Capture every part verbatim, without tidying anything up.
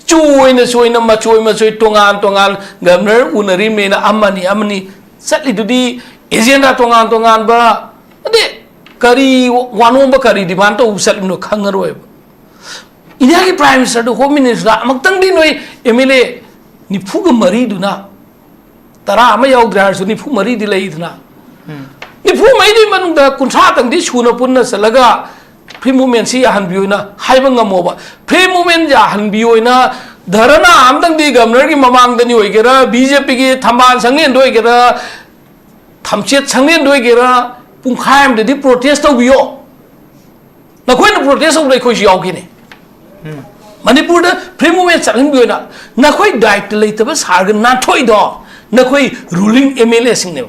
ꯆꯣꯏꯅ ꯆꯣꯏꯅ, ꯃꯆꯣꯏ ꯃꯆꯣꯏ, ꯇꯣꯉꯥꯟ ꯇꯣꯉꯥꯟ ꯒꯕꯔꯅꯔ ꯎꯅꯔꯤꯕꯅꯦꯅ ꯑꯃꯅꯤ ꯑꯃꯅꯤ ꯆꯠꯂꯤꯗꯨꯗꯤ, ꯑꯦꯖꯦꯟꯗꯥ ꯇꯣꯉꯥꯟ ꯇꯣꯉꯥꯟꯕ, ꯑꯗꯩ ꯀꯔꯤ ꯋꯥꯅꯣꯝꯕ, ꯀꯔꯤ ꯗꯤꯃꯥꯟ ꯇꯧꯕ ꯆꯠꯂꯤꯕꯅꯣ ꯈꯪꯉꯔꯣꯏꯕ꯫ ꯏꯟꯗꯤꯌꯥꯒꯤ ꯄ꯭ꯔꯥꯏꯝ ꯃꯤꯅꯤꯁꯇꯔꯗꯨ, ꯍꯣꯝ ꯃꯤꯅꯤꯁꯇꯔꯗ ꯑꯃꯨꯛꯇꯪꯗꯤ ꯅꯣꯏ ꯑꯦꯝ ꯑꯦꯜ ꯑꯦ ꯅꯤꯐꯨꯒ ꯃꯔꯤꯗꯨꯅ, ꯇꯔꯥ ꯑꯃ ꯌꯥꯎꯗ꯭ꯔꯦ ꯍꯥꯏꯔꯁꯨ ꯅꯤꯐꯨ ꯃꯔꯤꯗꯤ ꯂꯩꯗꯅ, ꯅꯤꯐꯨ ꯃꯔꯤꯗꯨꯒꯤ ꯃꯅꯨꯡꯗ ꯀꯨꯟꯊ꯭ꯔꯥ ꯇꯪꯗꯤ ꯁꯨꯅ ꯄꯨꯟꯅ ꯆꯠꯂꯒ ꯐ꯭ꯔꯤ ꯃꯨꯚꯃꯦꯟꯁꯤ ꯌꯥꯍꯟꯕꯤꯌꯨꯅ ꯍꯥꯏꯕ ꯉꯝꯃꯣꯕ꯫ ꯐ꯭ꯔꯤ ꯃꯨꯚꯃꯦꯟ ꯌꯥꯍꯟꯕꯤꯌꯣꯅ ꯙꯔꯅꯥ ꯑꯝꯇꯪꯗꯤ ꯒꯕꯔꯅꯔꯒꯤ ꯃꯃꯥꯡꯗꯅꯤ ꯑꯣꯏꯒꯦꯔꯥ, ꯕꯤ ꯖꯦ ꯄꯤꯒꯤ ꯊꯝꯕꯥꯜ ꯁꯪꯂꯦꯟꯗ ꯑꯣꯏꯒꯦꯔꯥ, ꯊꯝꯆꯦꯠ ꯁꯪꯂꯦꯟꯗ ꯑꯣꯏꯒꯦꯔꯥ, ꯄꯨꯡꯈꯥꯏ ꯑꯃꯗꯗꯤ ꯄ꯭ꯔꯣꯇꯦꯁ ꯇꯧꯕꯤꯌꯣ꯫ ꯅꯈꯣꯏꯅ ꯄ꯭ꯔꯣꯇꯦꯁ ꯇꯧꯕꯗ ꯑꯩꯈꯣꯏꯁꯨ ꯌꯥꯎꯈꯤꯅꯤ꯫ ꯃꯅꯤꯄꯨꯔꯗ ꯐ꯭ꯔꯤ ꯃꯨꯚꯃꯦꯟ ꯆꯠꯍꯟꯕꯤꯌꯣꯅ ꯅꯈꯣꯏ ꯗꯥꯏꯇ ꯂꯩꯇꯕ ꯁꯥꯔꯒ ꯅꯥꯟꯊꯣꯛꯏꯗꯣ ꯅꯈꯣꯏ ꯔꯨꯂꯤꯡ ꯑꯦꯝ ꯑꯦꯜ ꯑꯦꯁꯤꯡꯅꯦꯕ꯫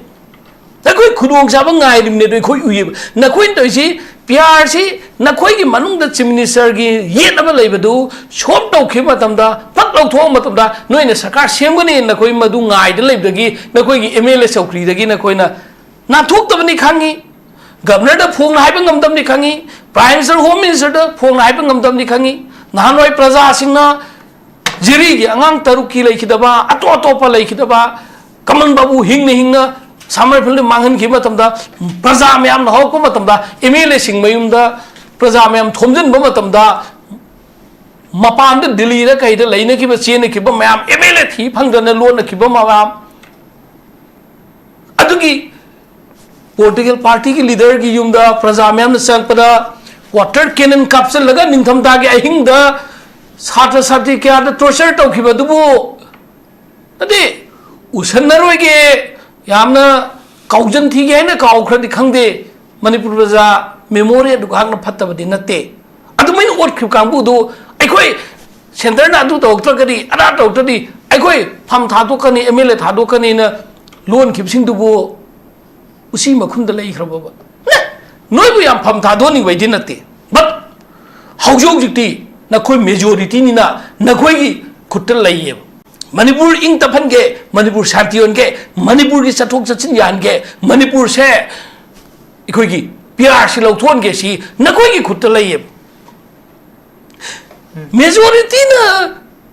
ꯅꯈꯣꯏ ꯈꯨꯗꯣꯡꯆꯥꯕ ꯉꯥꯏꯔꯤꯕꯅꯦ ꯑꯗꯣ ꯑꯩꯈꯣꯏ ꯎꯏꯌꯦꯕ꯫ ꯅꯈꯣꯏꯅ ꯇꯧꯔꯤꯁꯤ, ꯄꯤ ꯑꯥꯔꯁꯤ ꯅꯈꯣꯏꯒꯤ ꯃꯅꯨꯡꯗ ꯆꯤꯐ ꯃꯤꯅꯤꯁꯇꯔꯒꯤ ꯌꯦꯠꯅꯕ ꯂꯩꯕꯗꯨ ꯁꯣꯜꯕ ꯇꯧꯈꯤꯕ ꯃꯇꯝꯗ, ꯄꯛ ꯂꯧꯊꯣꯛꯑ ꯃꯇꯝꯗ ꯅꯣꯏꯅ ꯁꯔꯀꯥꯔ ꯁꯦꯝꯒꯅꯤ, ꯅꯈꯣꯏ ꯃꯗꯨ ꯉꯥꯏꯗ ꯂꯩꯕꯗꯒꯤ ꯅꯈꯣꯏꯒꯤ ꯑꯦꯝ ꯑꯦꯜ ꯑꯦ ꯆꯧꯀ꯭ꯔꯤꯗꯒꯤ ꯅꯈꯣꯏꯅ ꯅꯥꯟꯊꯣꯛꯇꯕꯅꯤ ꯈꯪꯉꯤ꯫ ꯒꯕꯔꯅꯔꯗ ꯐꯣꯡꯅ ꯍꯥꯏꯕ ꯉꯝꯗꯕꯅꯤ ꯈꯪꯉꯤ꯫ ꯄ꯭ꯔꯥꯏꯝ ꯃꯤꯅꯤꯁꯇꯔ, ꯍꯣꯝ ꯃꯤꯅꯤꯁꯇꯔꯗ ꯐꯣꯡꯅ ꯍꯥꯏꯕ ꯉꯝꯗꯕꯅꯤ ꯈꯪꯉꯤ꯫ ꯅꯍꯥꯟꯋꯥꯏ ꯄ꯭ꯔꯖꯥꯁꯤꯡꯅ ꯖꯤꯔꯤꯒꯤ ꯑꯉꯥꯡ ꯇꯔꯨꯛꯀꯤ ꯂꯩꯈꯤꯗꯕ, ꯑꯇꯣꯞ ꯑꯇꯣꯞꯄ ꯂꯩꯈꯤꯗꯕ, ꯀꯃꯟ ꯕꯥꯕꯨ ꯍꯤꯡꯅ ꯍꯤꯡꯅ ꯁꯝꯃꯔ ꯐꯤꯜꯗ ꯃꯥꯡꯍꯟꯈꯤꯕ ꯃꯇꯝꯗ, ꯄ꯭ꯔꯖꯥ ꯃꯌꯥꯝꯅ ꯍꯧꯔꯛꯄ ꯃꯇꯝꯗ, ꯑꯦꯝ ꯑꯦꯜ ꯑꯦꯁꯤꯡ ꯃꯌꯨꯝꯗ ꯄ꯭ꯔꯖꯥ ꯃꯌꯥꯝ ꯊꯣꯝꯖꯤꯟꯕ ꯃꯇꯝꯗ, ꯃꯄꯥꯟꯗ ꯗꯤꯜꯂꯤꯗ ꯀꯩꯗ ꯂꯩꯅꯈꯤꯕ, ꯆꯦꯟꯅꯈꯤꯕ ꯃꯌꯥꯝ, ꯑꯦꯝ ꯑꯦꯜ ꯑꯦ ꯊꯤ ꯐꯪꯗꯅ ꯂꯣꯟꯅꯈꯤꯕ ꯃꯌꯥꯝ, ꯑꯗꯨꯒꯤ ꯄꯣꯂꯤꯇꯤꯀꯦꯜ ꯄꯥꯔꯇꯤꯒꯤ ꯂꯤꯗꯔꯒꯤ ꯌꯨꯝꯗ ꯄ꯭ꯔꯖꯥ ꯃꯌꯥꯝꯅ ꯆꯪꯉꯛꯄꯗ ꯋꯥꯇꯔ ꯀꯦꯅꯟ ꯀꯥꯞꯁꯤꯜꯂꯒ ꯅꯤꯡꯊꯝꯊꯥꯒꯤ ꯑꯍꯤꯡꯗ ꯁꯥꯇ꯭ꯔ ꯁꯥꯇ꯭ꯔꯤ ꯀꯌꯥꯗ ꯇꯣꯔꯆꯔ ꯇꯧꯈꯤꯕ ꯑꯗꯨꯕꯨ, ꯅꯠꯇꯦ, ꯎꯁꯟꯅꯔꯣꯏꯒꯦ, ꯌꯥꯝꯅ ꯀꯥꯎꯖꯟ ꯊꯤꯒꯦ ꯍꯥꯏꯅ ꯀꯥꯎꯈ꯭ꯔꯗꯤ ꯈꯪꯗꯦ, ꯃꯅꯤꯄꯨꯔ ꯄ꯭ꯔꯖꯥ ꯃꯦꯃꯣꯔꯤ ꯑꯗꯨ ꯈꯥꯛꯅ ꯐꯠꯇꯕꯗꯤ ꯅꯠꯇꯦ꯫ ꯑꯗꯨꯃꯥꯏꯅ ꯑꯣꯠꯈꯤꯕ ꯀꯥꯡꯕꯨꯗꯨ ꯑꯩꯈꯣꯏ ꯁꯦꯟꯇꯔꯅ ꯑꯗꯨ ꯇꯧꯔꯛꯇ꯭ꯔꯒꯗꯤ, ꯑꯗꯥ ꯇꯧꯔꯛꯇ꯭ꯔꯗꯤ ꯑꯩꯈꯣꯏ ꯐꯝ ꯊꯥꯗꯣꯛꯀꯅꯤ, ꯑꯦꯝ ꯑꯦꯜ ꯑꯦ ꯊꯥꯗꯣꯛꯀꯅꯤꯅ ꯂꯣꯟꯈꯤꯕꯁꯤꯡꯗꯨꯕꯨ ꯎꯆꯤ ꯃꯈꯨꯟꯗ ꯂꯩꯈ꯭ꯔꯕꯕ? ꯅꯦ, ꯅꯣꯏꯕꯨ ꯌꯥꯝ ꯐꯝ ꯊꯥꯗꯣꯛꯍꯟꯅꯤꯡꯕꯩꯗꯤ ꯅꯠꯇꯦ, ꯕꯠ ꯍꯧꯖꯤꯛ ꯍꯧꯖꯤꯛꯇꯤ ꯅꯈꯣꯏ ꯃꯦꯖꯣꯔꯤꯇꯤꯅꯤꯅ ꯅꯈꯣꯏꯒꯤ ꯈꯨꯠꯇ ꯂꯩꯌꯦꯕ꯫ ꯃꯅꯤꯄꯨꯔ ꯏꯪ ꯇꯞꯍꯟꯒꯦ, ꯃꯅꯤꯄꯨꯔ ꯁꯥꯟꯇꯤ ꯑꯣꯟꯒꯦ, ꯃꯅꯤꯄꯨꯔꯒꯤ ꯆꯠꯊꯣꯛ ꯆꯠꯁꯤꯟ ꯌꯥꯍꯟꯒꯦ, ꯃꯅꯤꯄꯨꯔꯁꯦ ꯑꯩꯈꯣꯏꯒꯤ ꯄꯤ ꯑꯥꯔꯁꯤ ꯂꯧꯊꯣꯛꯍꯟꯒꯦ, ꯁꯤ ꯅꯈꯣꯏꯒꯤ ꯈꯨꯠꯇ ꯂꯩꯌꯦꯕ꯫ ꯃꯦꯖꯣꯔꯤꯇꯤꯅ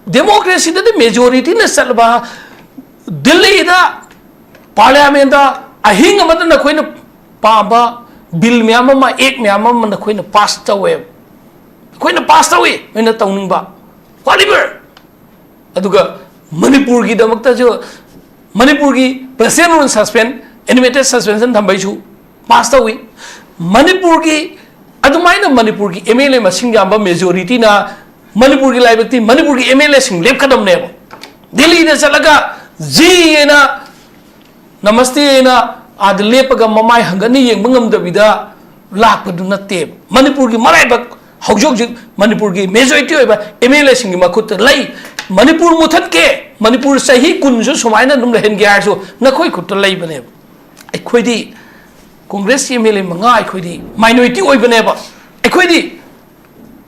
ꯗꯦꯃꯣꯀ꯭ꯔꯦꯁꯤꯗꯗꯤ ꯃꯦꯖꯣꯔꯤꯇꯤꯅ ꯆꯠꯂꯕ, ꯗꯤꯜꯂꯤꯗ ꯄꯥꯔꯂꯤꯌꯥꯃꯦꯟꯗ ꯑꯍꯤꯡ ꯑꯃꯗ ꯅꯈꯣꯏꯅ ꯄꯥꯝꯕ ꯕꯤꯜ ꯃꯌꯥꯝ ꯑꯃ, ꯑꯦꯛ ꯃꯌꯥꯝ ꯑꯃ ꯅꯈꯣꯏꯅ ꯄꯥꯁ ꯇꯧꯋꯦꯕ꯫ ꯑꯩꯈꯣꯏꯅ ꯄꯥꯁ ꯇꯧꯏ, ꯅꯣꯏꯅ ꯇꯧꯅꯤꯡꯕ, whatever꯫ ꯑꯗꯨꯒ ꯃꯅꯤꯄꯨꯔꯒꯤꯗꯃꯛꯇꯁꯨ ꯃꯅꯤꯄꯨꯔꯒꯤ presidential rule suspension, animated suspension ꯊꯝꯕꯩꯁꯨ ꯄꯥꯁ ꯇꯧꯏ꯫ ꯃꯅꯤꯄꯨꯔꯒꯤ, ꯑꯗꯨꯃꯥꯏꯅ ꯃꯅꯤꯄꯨꯔꯒꯤ ꯑꯦꯝ ꯑꯦꯜ ꯑꯦ ꯃꯁꯤꯡ ꯌꯥꯝꯕ ꯃꯦꯖꯣꯔꯤꯇꯤꯅ ꯃꯅꯤꯄꯨꯔꯒꯤ ꯂꯥꯏꯕꯛꯇꯤ ꯃꯅꯤꯄꯨꯔꯒꯤ ꯑꯦꯝ ꯑꯦꯜ ꯑꯦꯁꯤꯡ ꯂꯦꯞꯀꯗꯕꯅꯦꯕ꯫ ꯗꯤꯜꯂꯤꯗ ꯆꯠꯂꯒ ꯖꯤ ꯑꯅ ꯅꯃꯁꯇꯦ ꯑꯅ ꯑꯥꯗ ꯂꯦꯞꯄꯒ ꯃꯃꯥꯏ ꯍꯪꯒꯠꯅ ꯌꯦꯡꯕ ꯉꯝꯗꯕꯤꯗ ꯂꯥꯛꯄꯗꯨ ꯅꯠꯇꯦꯕ꯫ ꯃꯅꯤꯄꯨꯔꯒꯤ ꯃꯔꯥꯏꯕꯛ ꯍꯧꯖꯤꯛ ꯍꯧꯖꯤꯛ ꯃꯅꯤꯄꯨꯔꯒꯤ ꯃꯦꯖꯣꯔꯤꯇꯤ ꯑꯣꯏꯕ ꯑꯦꯝ ꯑꯦꯜ ꯑꯦꯁꯤꯡꯒꯤ ꯃꯈꯨꯠꯇ ꯂꯩ꯫ ꯃꯅꯤꯄꯨꯔ ꯃꯨꯊꯠꯀꯦ, ꯃꯅꯤꯄꯨꯔ ꯆꯍꯤ ꯀꯨꯟꯁꯨ ꯁꯨꯃꯥꯏꯅ ꯑꯗꯨꯝ ꯂꯩꯍꯟꯒꯦ ꯍꯥꯏꯔꯁꯨ ꯅꯈꯣꯏ ꯈꯨꯠꯇ ꯂꯩꯕꯅꯦꯕ꯫ ꯑꯩꯈꯣꯏꯗꯤ ꯀꯣꯡꯒ꯭ꯔꯦꯁꯀꯤ ꯑꯦꯝ ꯑꯦꯜ ꯑꯦ ꯃꯉꯥ, ꯑꯩꯈꯣꯏꯗꯤ ꯃꯥꯏꯅꯣꯔꯤꯇꯤ ꯑꯣꯏꯕꯅꯦꯕ꯫ ꯑꯩꯈꯣꯏꯗꯤ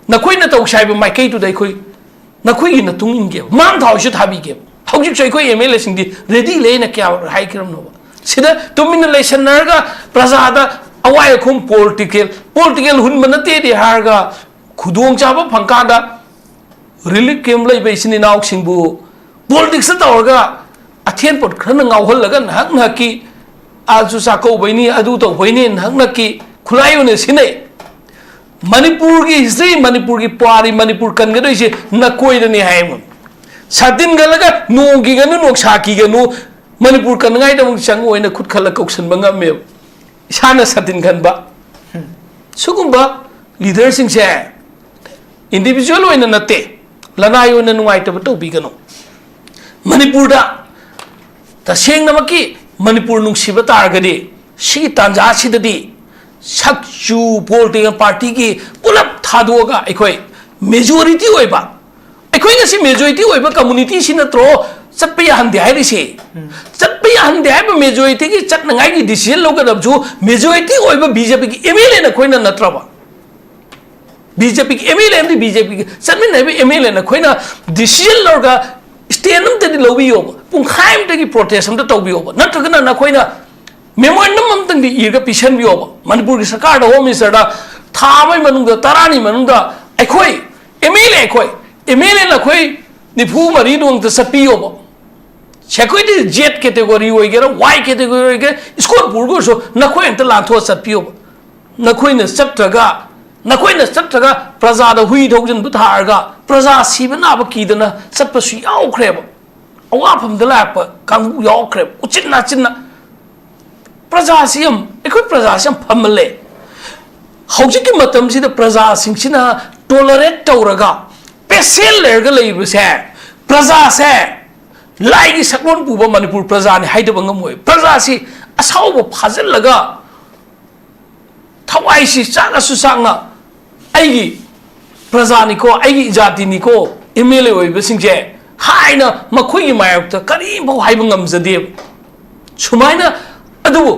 ꯅꯈꯣꯏꯅ ꯇꯧꯁꯦ ꯍꯥꯏꯕ ꯃꯥꯏꯀꯩꯗꯨꯗ ꯑꯩꯈꯣꯏ ꯅꯈꯣꯏꯒꯤ ꯅꯇꯨꯡ ꯏꯟꯒꯦꯕ, ꯃꯥꯡ ꯊꯥꯎꯁꯨ ꯊꯥꯕꯤꯒꯦꯕ꯫ ꯍꯧꯖꯤꯛꯁꯨ ꯑꯩꯈꯣꯏ ꯑꯦꯝ ꯑꯦꯜ ꯑꯦꯁꯤꯡꯗꯤ ꯔꯦꯗꯤ ꯂꯩꯅ ꯀꯌꯥ ꯍꯥꯏꯈ꯭ꯔꯕꯅꯣꯕ? ꯁꯤꯗ ꯇꯨꯃꯤꯟꯅ ꯂꯩꯁꯟꯅꯔꯒ ꯄ꯭ꯔꯖꯥꯗ ꯑꯋꯥꯏ ꯑꯈꯨꯝ ꯄꯣꯂꯤꯇꯤꯀꯦꯜ, ꯄꯣꯂꯤꯇꯤꯀꯦꯜ ꯍꯨꯟꯕ ꯅꯠꯇꯦꯗꯤ ꯍꯥꯏꯔꯒ ꯈꯨꯗꯣꯡꯆꯥꯕ ꯐꯪꯀꯥꯟꯗ ꯔꯤꯂꯤꯐ ꯀꯦꯝ ꯂꯩꯕ ꯏꯆꯤꯟ ꯏꯅꯥꯎꯁꯤꯡꯕꯨ ꯄꯣꯂꯤꯇꯤꯛꯁꯇ ꯇꯧꯔꯒ ꯑꯊꯦꯟ ꯄꯣꯠ ꯈꯔꯅ ꯉꯥꯎꯍꯜꯂꯒ ꯅꯍꯥꯛ ꯅꯍꯥꯛꯀꯤ ꯑꯥꯁꯨ ꯆꯥꯛꯀꯧꯕꯩꯅꯤ, ꯑꯗꯨ ꯇꯧꯕꯩꯅꯤ, ꯅꯍꯥꯛ ꯅꯍꯥꯛꯀꯤ ꯈꯨꯠꯂꯥꯏ ꯑꯣꯏꯅ ꯁꯤꯖꯤꯟꯅꯩ꯫ ꯃꯅꯤꯄꯨꯔꯒꯤ ꯍꯤꯁꯇ꯭ꯔꯤ, ꯃꯅꯤꯄꯨꯔꯒꯤ ꯄꯨꯋꯥꯔꯤ, ꯃꯅꯤꯄꯨꯔ ꯀꯟꯒꯗꯣꯏꯁꯦ ꯅꯈꯣꯏꯗꯅꯤ ꯍꯥꯏꯌꯦ꯫ ꯁꯥꯇꯤꯟ ꯈꯜꯂꯒ ꯅꯣꯡ ꯀꯤꯒꯅꯨ, ꯅꯣꯡꯁꯥ ꯀꯤꯒꯅꯨ, ꯃꯅꯤꯄꯨꯔ ꯀꯟꯅꯉꯥꯏꯗꯃꯛ ꯆꯪꯉꯨ ꯍꯥꯏꯅ ꯈꯨꯠ ꯈꯜꯂ ꯀꯧꯁꯟꯕ ꯉꯝꯃꯦꯕ꯫ ꯏꯁꯥꯅ ꯁꯥꯇꯤꯟ ꯈꯟꯕ꯫ ꯁꯤꯒꯨꯝꯕ ꯂꯤꯗꯔꯁꯤꯡꯁꯦ ꯏꯟꯗꯤꯕꯤꯖꯨꯋꯦꯜ ꯑꯣꯏꯅ ꯅꯠꯇꯦ, ꯂꯅꯥꯏ ꯑꯣꯏꯅ ꯅꯨꯡꯉꯥꯏꯇꯕ ꯇꯧꯕꯤꯒꯅꯨ꯫ ꯃꯅꯤꯄꯨꯔꯗ ꯇꯁꯦꯡꯅꯃꯛꯀꯤ ꯃꯅꯤꯄꯨꯔ ꯅꯨꯡꯁꯤꯕ ꯇꯥꯔꯒꯗꯤ ꯁꯤꯒꯤ ꯇꯥꯟꯖꯥꯁꯤꯗꯗꯤ ꯁꯛꯆꯨ ꯄꯣꯂꯤꯇꯤꯀꯦꯜ ꯄꯥꯔꯇꯤꯒꯤ ꯄꯨꯂꯞ ꯊꯥꯗꯣꯛꯑꯒ ꯑꯩꯈꯣꯏ ꯃꯦꯖꯣꯔꯤꯇꯤ ꯑꯣꯏꯕ, ꯑꯩꯈꯣꯏ ꯉꯁꯤ ꯃꯦꯖꯣꯔꯤꯇꯤ ꯑꯣꯏꯕ ꯀꯝꯃꯨꯅꯤꯇꯤꯁꯤ ꯅꯠꯇ꯭ꯔꯣ ꯆꯠꯄ ꯌꯥꯍꯟꯗꯦ ꯍꯥꯏꯔꯤꯁꯦ? ꯆꯠꯄ ꯌꯥꯍꯟꯗꯦ ꯍꯥꯏꯕ ꯃꯦꯖꯣꯔꯤꯇꯤꯒꯤ ꯆꯠꯅꯉꯥꯏꯒꯤ ꯗꯤꯁꯤꯖꯟ ꯂꯧꯒꯗꯕꯁꯨ ꯃꯦꯖꯣꯔꯤꯇꯤ ꯑꯣꯏꯕ ꯕꯤ ꯖꯦ ꯄꯤꯒꯤ ꯑꯦꯝ ꯑꯦꯜ ꯑꯦꯅ ꯑꯩꯈꯣꯏꯅ ꯅꯠꯇ꯭ꯔꯕ? ꯕꯤ ꯖꯦ ꯄꯤꯒꯤ ꯑꯦꯝ ꯑꯦꯜ ꯑꯦ ꯑꯃꯗꯤ ꯕꯤ ꯖꯦ ꯄꯤꯒꯤ ꯆꯠꯃꯤꯟꯅꯔꯤꯕ ꯑꯦꯝ ꯑꯦꯜ ꯑꯦꯅ ꯑꯩꯈꯣꯏꯅ ꯗꯤꯁꯤꯖꯟ ꯂꯧꯔꯒ ꯁ꯭ꯇꯦꯟ ꯑꯝꯇꯗꯤ ꯂꯧꯕꯤꯌꯣꯕ, ꯄꯨꯡꯈꯥꯏ ꯑꯃꯇꯒꯤ ꯄ꯭ꯔꯣꯇꯦꯁ ꯑꯝꯇ ꯇꯧꯕꯤꯌꯣꯕ, ꯅꯠꯇ꯭ꯔꯒꯅ ꯅꯈꯣꯏꯅ ꯃꯦꯃꯣꯔꯦꯟꯗꯝ ꯑꯃꯇꯪꯗꯤ ꯏꯔꯒ ꯄꯤꯁꯟꯕꯤꯌꯣꯕ꯫ ꯃꯅꯤꯄꯨꯔꯒꯤ ꯁꯔꯀꯥꯔꯗ, ꯍꯣꯝ ꯃꯤꯅꯤꯁꯇꯔꯗ ꯊꯥ ꯑꯃꯒꯤ ꯃꯅꯨꯡꯗ, ꯇꯔꯥꯅꯤ ꯃꯅꯨꯡꯗ ꯑꯩꯈꯣꯏ ꯑꯦꯝ ꯑꯦꯜ ꯑꯦ, ꯑꯩꯈꯣꯏ ꯑꯦꯝ ꯑꯦꯜ ꯑꯦꯅ ꯑꯩꯈꯣꯏ ꯅꯤꯐꯨ ꯃꯔꯤ ꯅꯣꯡꯇ ꯆꯠꯄꯤꯌꯣꯕ꯫ ꯁꯦꯀ꯭ꯌꯨꯔꯤꯇꯤ ꯖꯦꯠ ꯀꯦꯇꯦꯒꯣꯔꯤ ꯑꯣꯏꯒꯦꯔꯥ, ꯋꯥꯏ ꯀꯦꯇꯦꯒꯣꯔꯤ ꯑꯣꯏꯒꯦꯔꯥ, ꯏꯁꯀꯣꯔꯠ ꯄꯨꯔꯒ ꯑꯣꯏꯔꯁꯨ ꯅꯈꯣꯏ ꯑꯝꯇ ꯂꯥꯟꯊꯣꯛꯑ ꯆꯠꯄꯤꯌꯣꯕ꯫ ꯅꯈꯣꯏꯅ ꯆꯠꯇ꯭ꯔꯒ, ꯅꯈꯣꯏꯅ ꯆꯠꯇ꯭ꯔꯒ ꯄ꯭ꯔꯖꯥꯗ ꯍꯨꯏ ꯊꯧꯖꯤꯟꯕ ꯊꯥꯔꯒ ꯄ꯭ꯔꯖꯥ ꯁꯤꯕ ꯅꯥꯕ ꯀꯤꯗꯅ ꯆꯠꯄꯁꯨ ꯌꯥꯎꯈ꯭ꯔꯦꯕ꯫ ꯑꯋꯥꯐꯝꯗ ꯂꯥꯛꯄ ꯀꯥꯡꯕꯨ ꯌꯥꯎꯈ꯭ꯔꯦꯕ꯫ ꯎꯆꯤꯟ ꯅꯥꯆꯤꯟꯅ ꯄ꯭ꯔꯖꯥꯁꯤ ꯌꯥꯝ, ꯑꯩꯈꯣꯏ ꯄ꯭ꯔꯖꯥꯁꯤ ꯌꯥꯝ ꯐꯃꯜꯂꯦ꯫ ꯍꯧꯖꯤꯛꯀꯤ ꯃꯇꯝꯁꯤꯗ ꯄ꯭ꯔꯖꯥꯁꯤꯡꯁꯤꯅ ꯇꯣꯂꯔꯦꯠ ꯇꯧꯔꯒ ꯄꯦꯁꯦꯟ ꯂꯩꯔꯒ ꯂꯩꯕꯁꯦ, ꯄ꯭ꯔꯖꯥꯁꯦ ꯂꯥꯏꯒꯤ ꯁꯛꯂꯣꯟ ꯄꯨꯕ ꯃꯅꯤꯄꯨꯔ ꯄ꯭ꯔꯖꯥꯅꯤ ꯍꯥꯏꯗꯕ ꯉꯝꯃꯣꯏ꯫ ꯄ꯭ꯔꯖꯥꯁꯤ ꯑꯁꯥꯎꯕ ꯐꯥꯖꯤꯜꯂꯒ ꯊꯋꯥꯏꯁꯤ ꯆꯥꯛꯑꯁꯨ ꯆꯥꯛꯅ ꯑꯩꯒꯤ ꯄ꯭ꯔꯖꯥꯅꯤꯀꯣ, ꯑꯩꯒꯤ ꯖꯥꯇꯤꯅꯤꯀꯣ, ꯑꯦꯝ ꯑꯦꯜ ꯑꯦ ꯑꯣꯏꯕꯁꯤꯡꯁꯦ ꯍꯥꯏꯅ ꯃꯈꯣꯏꯒꯤ ꯃꯥꯌꯣꯛꯇ ꯀꯔꯤꯝꯐꯥꯎ ꯍꯥꯏꯕ ꯉꯝꯖꯗꯦꯕ꯫ ꯁꯨꯃꯥꯏꯅ, ꯑꯗꯨꯕꯨ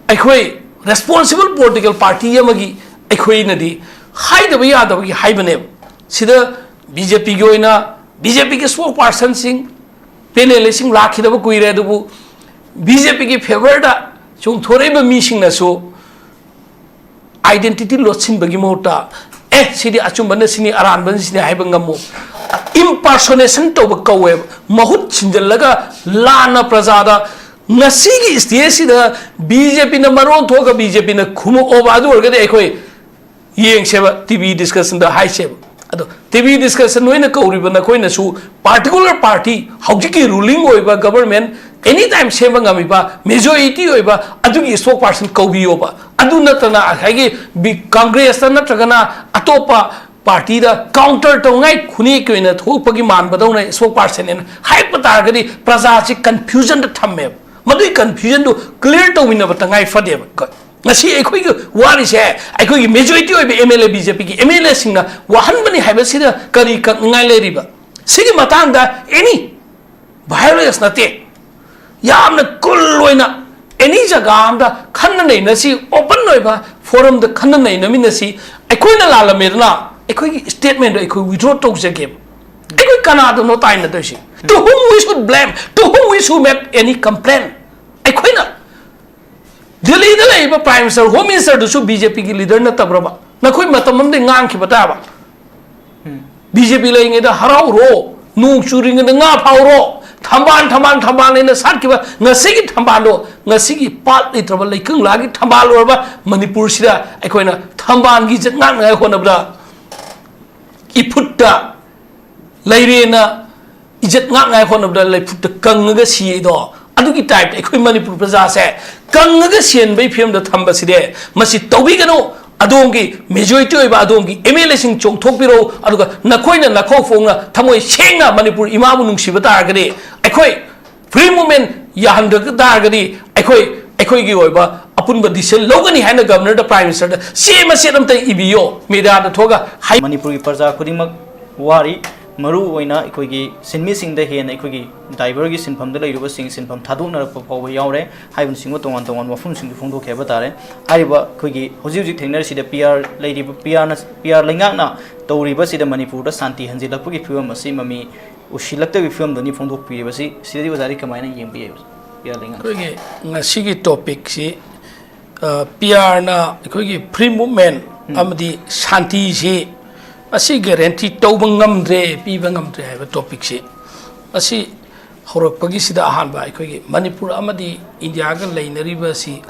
ꯑꯩꯈꯣꯏ ꯔꯦꯁꯄꯣꯟꯁꯤꯕꯜ ꯄꯣꯂꯤꯇꯤꯀꯦꯜ ꯄꯥꯔꯇꯤ ꯑꯃꯒꯤ ꯑꯩꯈꯣꯏꯅꯗꯤ ꯍꯥꯏꯗꯕ ꯌꯥꯗꯕꯒꯤ ꯍꯥꯏꯕꯅꯦꯕ꯫ ꯁꯤꯗ ꯕꯤ ꯖꯦ ꯄꯤꯒꯤ ꯑꯣꯏꯅ, ꯕꯤ ꯖꯦ ꯄꯤꯒꯤ ꯁ꯭ꯄꯣꯛ ꯄꯥꯔꯁꯟꯁꯤꯡ, ꯄꯦꯅꯦꯂꯤꯁꯁꯤꯡ ꯂꯥꯛꯈꯤꯗꯕ ꯀꯨꯏꯔꯦ, ꯑꯗꯨꯕꯨ ꯕꯤ ꯖꯦ ꯄꯤꯒꯤ ꯐꯦꯚꯔꯗ ꯆꯣꯡꯊꯣꯔꯛꯏꯕ ꯃꯤꯁꯤꯡꯅꯁꯨ ꯑꯥꯏꯗꯦꯟꯇꯤꯇꯤ ꯂꯣꯠꯁꯤꯟꯕꯒꯤ ꯃꯍꯨꯠꯇ, "ꯑꯦ, ꯁꯤꯗꯤ ꯑꯆꯨꯝꯕꯅ ꯁꯤꯅꯤ, ꯑꯔꯥꯟꯕꯅ ꯁꯤꯅꯤ" ꯍꯥꯏꯕ ꯉꯝꯃꯣ꯫ ꯏꯝꯄꯥꯔꯁꯣꯅꯦꯁꯟ ꯇꯧꯕ ꯀꯧꯋꯦꯕ꯫ ꯃꯍꯨꯠ ꯁꯤꯟꯖꯜꯂꯒ ꯂꯥꯟꯅ ꯄ꯭ꯔꯖꯥꯗ, ꯉꯁꯤꯒꯤ ꯁ꯭ꯇꯦꯖꯁꯤꯗ ꯕꯤ ꯖꯦ ꯄꯤꯅ ꯃꯔꯣꯟ ꯊꯣꯛꯑꯒ ꯕꯤ ꯖꯦ ꯄꯤꯅ ꯈꯨꯝꯃꯛꯑꯣꯕ꯫ ꯑꯗꯨ ꯑꯣꯏꯔꯒꯗꯤ ꯑꯩꯈꯣꯏ ꯌꯦꯡꯁꯦꯕ, ꯇꯤ ꯚꯤ ꯗꯤꯁꯀꯁꯟꯗ ꯍꯥꯏꯁꯦꯕ꯫ ꯑꯗꯣ ꯇꯤ ꯚꯤ ꯗꯤꯁꯀꯁꯟ ꯅꯣꯏꯅ ꯀꯧꯔꯤꯕ ꯅꯈꯣꯏꯅꯁꯨ ꯄꯥꯔꯇꯤꯀꯨꯂꯔ ꯄꯥꯔꯇꯤ, ꯍꯧꯖꯤꯛꯀꯤ ꯔꯨꯂꯤꯡ ꯑꯣꯏꯕ ꯒꯕꯔꯃꯦꯟ ꯑꯦꯅꯤ ꯇꯥꯏꯝ ꯁꯦꯝꯕ ꯉꯝꯃꯤꯕ ꯃꯦꯖꯣꯔꯤꯇꯤ ꯑꯣꯏꯕ ꯑꯗꯨꯒꯤ ꯁ꯭ꯄꯣꯛ ꯄꯥꯔꯁꯟ ꯀꯧꯕꯤꯌꯣꯕ꯫ ꯑꯗꯨ ꯅꯠꯇꯅ ꯉꯁꯥꯏꯒꯤ ꯕꯤ-, ꯀꯪꯒ꯭ꯔꯦꯁꯇ ꯅꯠꯇ꯭ꯔꯒꯅ ꯑꯇꯣꯞꯄ ꯄꯥꯔꯇꯤꯗ ꯀꯥꯎꯟꯇꯔ ꯇꯧꯅꯤꯡꯉꯥꯏ ꯈꯨꯅꯦꯛꯀꯤ ꯑꯣꯏꯅ ꯊꯣꯛꯄꯒꯤ ꯃꯥꯟꯕꯗꯧꯅ ꯁ꯭ꯄꯣꯛ ꯄꯥꯔꯁꯟ ꯍꯥꯏꯅ ꯍꯥꯏꯔꯛꯄ ꯇꯥꯔꯒꯗꯤ ꯄ꯭ꯔꯖꯥꯁꯤ ꯀꯟꯐ꯭ꯌꯨꯖꯟꯗ ꯊꯝꯃꯦꯕ꯫ ꯃꯗꯨꯒꯤ ꯀꯟꯐ꯭ꯌꯨꯖꯟꯗꯨ ꯀ꯭ꯂꯤꯌꯔ ꯇꯧꯃꯤꯟꯅꯕ ꯇꯉꯥꯏ ꯐꯗꯦꯕ꯫ ꯉꯁꯤ ꯑꯩꯈꯣꯏꯒꯤ ꯋꯥꯔꯤꯁꯦ ꯑꯩꯈꯣꯏꯒꯤ ꯃꯦꯖꯣꯔꯤꯇꯤ ꯑꯣꯏꯕ M L A, B J ꯄꯤꯒꯤ ꯑꯦꯝ ꯑꯦꯜ ꯑꯦꯁꯤꯡꯅ ꯋꯥꯍꯟꯕꯅꯤ ꯍꯥꯏꯕꯁꯤꯗ ꯀꯔꯤ ꯀꯛꯅꯤꯡꯉꯥꯏ ꯂꯩꯔꯤꯕ? ꯁꯤꯒꯤ ꯃꯇꯥꯡꯗ ꯑꯦꯅꯤ ꯚꯥꯏꯑꯣꯂꯦꯟꯁ ꯅꯠꯇꯦ, ꯌꯥꯝꯅ ꯀꯨꯜ ꯑꯣꯏꯅ ꯑꯦꯅꯤ ꯖꯒꯥ ꯑꯝꯗ ꯈꯟꯅ ꯅꯩꯅꯁꯤ, ꯑꯣꯄꯟ ꯑꯣꯏꯕ ꯐꯣꯔꯝꯗ ꯈꯟꯅ ꯅꯩꯅꯃꯤꯟꯅꯁꯤ꯫ ꯑꯩꯈꯣꯏꯅ ꯂꯥꯜꯂꯝꯃꯦꯗꯅ ꯑꯩꯈꯣꯏꯒꯤ ꯁ꯭ꯇꯦꯠꯃꯦꯟꯗꯣ ꯑꯩꯈꯣꯏ ꯋꯤꯗ꯭ꯔꯣ ꯇꯧꯖꯒꯦꯕ꯫ ꯑꯩꯈꯣꯏ ꯀꯅꯥꯗꯅꯣ ꯇꯥꯏꯅꯗꯣꯏꯁꯤ? To whom we should blame? To whom we should make any complaint? ꯑꯩꯈꯣꯏꯅ ꯗꯤꯜꯂꯤꯗ ꯂꯩꯔꯤꯕ ꯄ꯭ꯔꯥꯏꯝ ꯃꯤꯅꯤꯁꯇꯔ, ꯍꯣꯝ ꯃꯤꯅꯤꯁꯇꯔꯗꯨꯁꯨ ꯕꯤ ꯖꯦ ꯄꯤꯒꯤ ꯂꯤꯗꯔ ꯅꯠꯇꯕ꯭ꯔꯕ? ꯅꯈꯣꯏ ꯃꯇꯝ ꯑꯃꯗ ꯉꯥꯡꯈꯤꯕ ꯇꯥꯕ꯫ ꯕꯤ ꯖꯦ ꯄꯤ ꯂꯩꯔꯤꯉꯩꯗ ꯍꯔꯥꯎꯔꯣ, ꯅꯣꯡ ꯆꯨꯔꯤꯉꯩꯗ ꯉꯥ ꯐꯥꯎꯔꯣ, ꯊꯝꯕꯥꯜ, ꯊꯝꯕꯥꯜ, ꯊꯝꯕꯥꯜ ꯍꯥꯏꯅ ꯁꯥꯠꯈꯤꯕ ꯉꯁꯤꯒꯤ ꯊꯝꯕꯥꯜꯗꯣ, ꯉꯁꯤꯒꯤ ꯄꯥꯠ ꯂꯩꯇ꯭ꯔꯕ ꯂꯩꯀꯪꯂꯥꯒꯤ ꯊꯝꯕꯥꯜ ꯑꯣꯏꯔꯕ ꯃꯅꯤꯄꯨꯔꯁꯤꯗ ꯑꯩꯈꯣꯏꯅ ꯊꯝꯕꯥꯜꯒꯤ ꯏꯖꯠ ꯉꯥꯛꯅꯉꯥꯏ ꯍꯣꯠꯅꯕꯗ ꯏꯐꯨꯠꯇ ꯂꯩꯔꯦꯅ ꯏꯖꯠ ꯉꯥꯛꯅꯉꯥꯏ ꯍꯣꯠꯅꯕꯗ ꯂꯩꯐꯨꯠꯇ ꯀꯪꯉꯒ ꯁꯤꯗꯣ, ꯑꯗꯨꯒꯤ ꯇꯥꯏꯞꯇ ꯑꯩꯈꯣꯏ ꯃꯅꯤꯄꯨꯔ ꯄ꯭ꯔꯖꯥꯁꯦ ꯀꯪꯉꯒ ꯁꯤꯍꯟꯕꯒꯤ ꯐꯤꯕꯝꯗ ꯊꯝꯕꯁꯤꯗꯤ ꯃꯁꯤ ꯇꯧꯕꯤꯒꯅꯨ꯫ ꯑꯗꯣꯝꯒꯤ ꯃꯦꯖꯣꯔꯤꯇꯤ ꯑꯣꯏꯕ ꯑꯗꯣꯝꯒꯤ ꯑꯦꯝ ꯑꯦꯜ ꯑꯦꯁꯤꯡ ꯆꯣꯡꯊꯣꯛꯄꯤꯔꯛꯎ, ꯑꯗꯨꯒ ꯅꯈꯣꯏꯅ ꯅꯈꯣꯛ ꯐꯣꯡꯅ ꯊꯃꯣꯏ ꯁꯦꯡꯅ ꯃꯅꯤꯄꯨꯔ ꯏꯃꯥꯕꯨ ꯅꯨꯡꯁꯤꯕ ꯇꯥꯔꯒꯗꯤ, ꯑꯩꯈꯣꯏ ꯐ꯭ꯔꯤ ꯃꯨꯚꯃꯦꯟ ꯌꯥꯍꯟꯗ ꯇꯥꯔꯒꯗꯤ ꯑꯩꯈꯣꯏ ꯑꯩꯈꯣꯏꯒꯤ ꯑꯣꯏꯕ ꯑꯄꯨꯟꯕ ꯗꯤꯁꯤꯖꯟ ꯂꯧꯒꯅꯤ ꯍꯥꯏꯅ ꯒꯚꯔꯅꯔꯗ, ꯄ꯭ꯔꯥꯏꯝ ꯃꯤꯅꯤꯁꯇꯔꯗ ꯆꯦ ꯃꯆꯦꯠ ꯑꯝꯇ ꯏꯕꯤꯌꯣ, ꯃꯦꯗꯤꯌꯥꯗ ꯊꯣꯛꯑꯒ ꯍꯥꯏ꯫ ꯃꯅꯤꯄꯨꯔꯒꯤ ꯄ꯭ꯔꯖꯥ ꯈꯨꯗꯤꯡꯃꯛ ꯋꯥꯔꯤ꯫ ꯃꯔꯨ ꯑꯣꯏꯅ ꯑꯩꯈꯣꯏꯒꯤ ꯁꯤꯟꯃꯤꯁꯤꯡꯗ ꯍꯦꯟꯅ ꯑꯩꯈꯣꯏꯒꯤ ꯗ꯭ꯔꯥꯏꯚꯔꯒꯤ ꯁꯤꯟꯐꯝꯗ ꯂꯩꯔꯤꯕꯁꯤꯡ ꯁꯤꯟꯐꯝ ꯊꯥꯗꯣꯛꯅꯔꯛꯄ ꯐꯥꯎꯕ ꯌꯥꯎꯔꯦ꯫ ꯍꯥꯏꯕꯅꯆꯤꯡꯕ ꯇꯣꯉꯥꯟ ꯇꯣꯉꯥꯟꯕ ꯋꯥꯐꯝꯁꯤꯡꯁꯨ ꯐꯣꯡꯗꯣꯛꯈꯤ ꯍꯥꯏꯕ ꯇꯥꯔꯦ꯫ ꯍꯥꯏꯔꯤꯕ ꯑꯩꯈꯣꯏꯒꯤ ꯍꯧꯖꯤꯛ ꯍꯧꯖꯤꯛ ꯊꯦꯡꯅꯔꯤꯁꯤꯗ ꯄꯤ ꯑꯥꯔ ꯂꯩꯔꯤꯕ ꯄꯤ ꯑꯥꯔꯅ, ꯄꯤ ꯑꯥꯔ ꯂꯩꯉꯥꯛꯅ ꯇꯧꯔꯤꯕꯁꯤꯗ ꯃꯅꯤꯄꯨꯔꯗ ꯁꯥꯟꯇꯤ ꯍꯟꯖꯤꯜꯂꯛꯄꯒꯤ ꯐꯤꯕꯝ ꯑꯁꯤ ꯃꯃꯤ ꯎꯁꯤꯜꯂꯛꯇꯕꯒꯤ ꯐꯤꯕꯝꯗꯅꯤ ꯐꯣꯡꯗꯣꯛꯄꯤꯔꯤꯕꯁꯤ꯫ ꯁꯤꯗꯗꯤ ꯑꯣꯖꯥꯗꯤ ꯀꯃꯥꯏꯅ ꯌꯦꯡꯕꯤꯌꯦ, ꯄꯤ ꯑꯥꯔ ꯂꯩꯉꯥꯛ? ꯑꯩꯈꯣꯏꯒꯤ ꯉꯁꯤꯒꯤ ꯇꯣꯄꯤꯛꯁꯤ, ꯑ, ꯄꯤ ꯑꯥꯔꯅ ꯑꯩꯈꯣꯏꯒꯤ ꯐ꯭ꯔꯤ ꯃꯨꯚꯃꯦꯟ ꯎꯝ꯫ ꯑꯃꯗꯤ ꯁꯥꯟꯇꯤꯁꯤ ꯑꯁꯤ ꯒꯦꯔꯦꯟꯇꯤ ꯇꯧꯕ ꯉꯝꯗ꯭ꯔꯦ, ꯄꯤꯕ ꯉꯝꯗ꯭ꯔꯦ ꯍꯥꯏꯕ ꯇꯣꯄꯤꯛꯁꯤ, ꯑꯁꯤ ꯍꯧꯔꯛꯄꯒꯤꯁꯤꯗ ꯑꯍꯥꯟꯕ ꯑꯩꯈꯣꯏꯒꯤ ꯃꯅꯤꯄꯨꯔ ꯑꯃꯗꯤ ꯏꯟꯗꯤꯌꯥꯒ ꯂꯩꯅꯔꯤꯕ ꯑꯁꯤ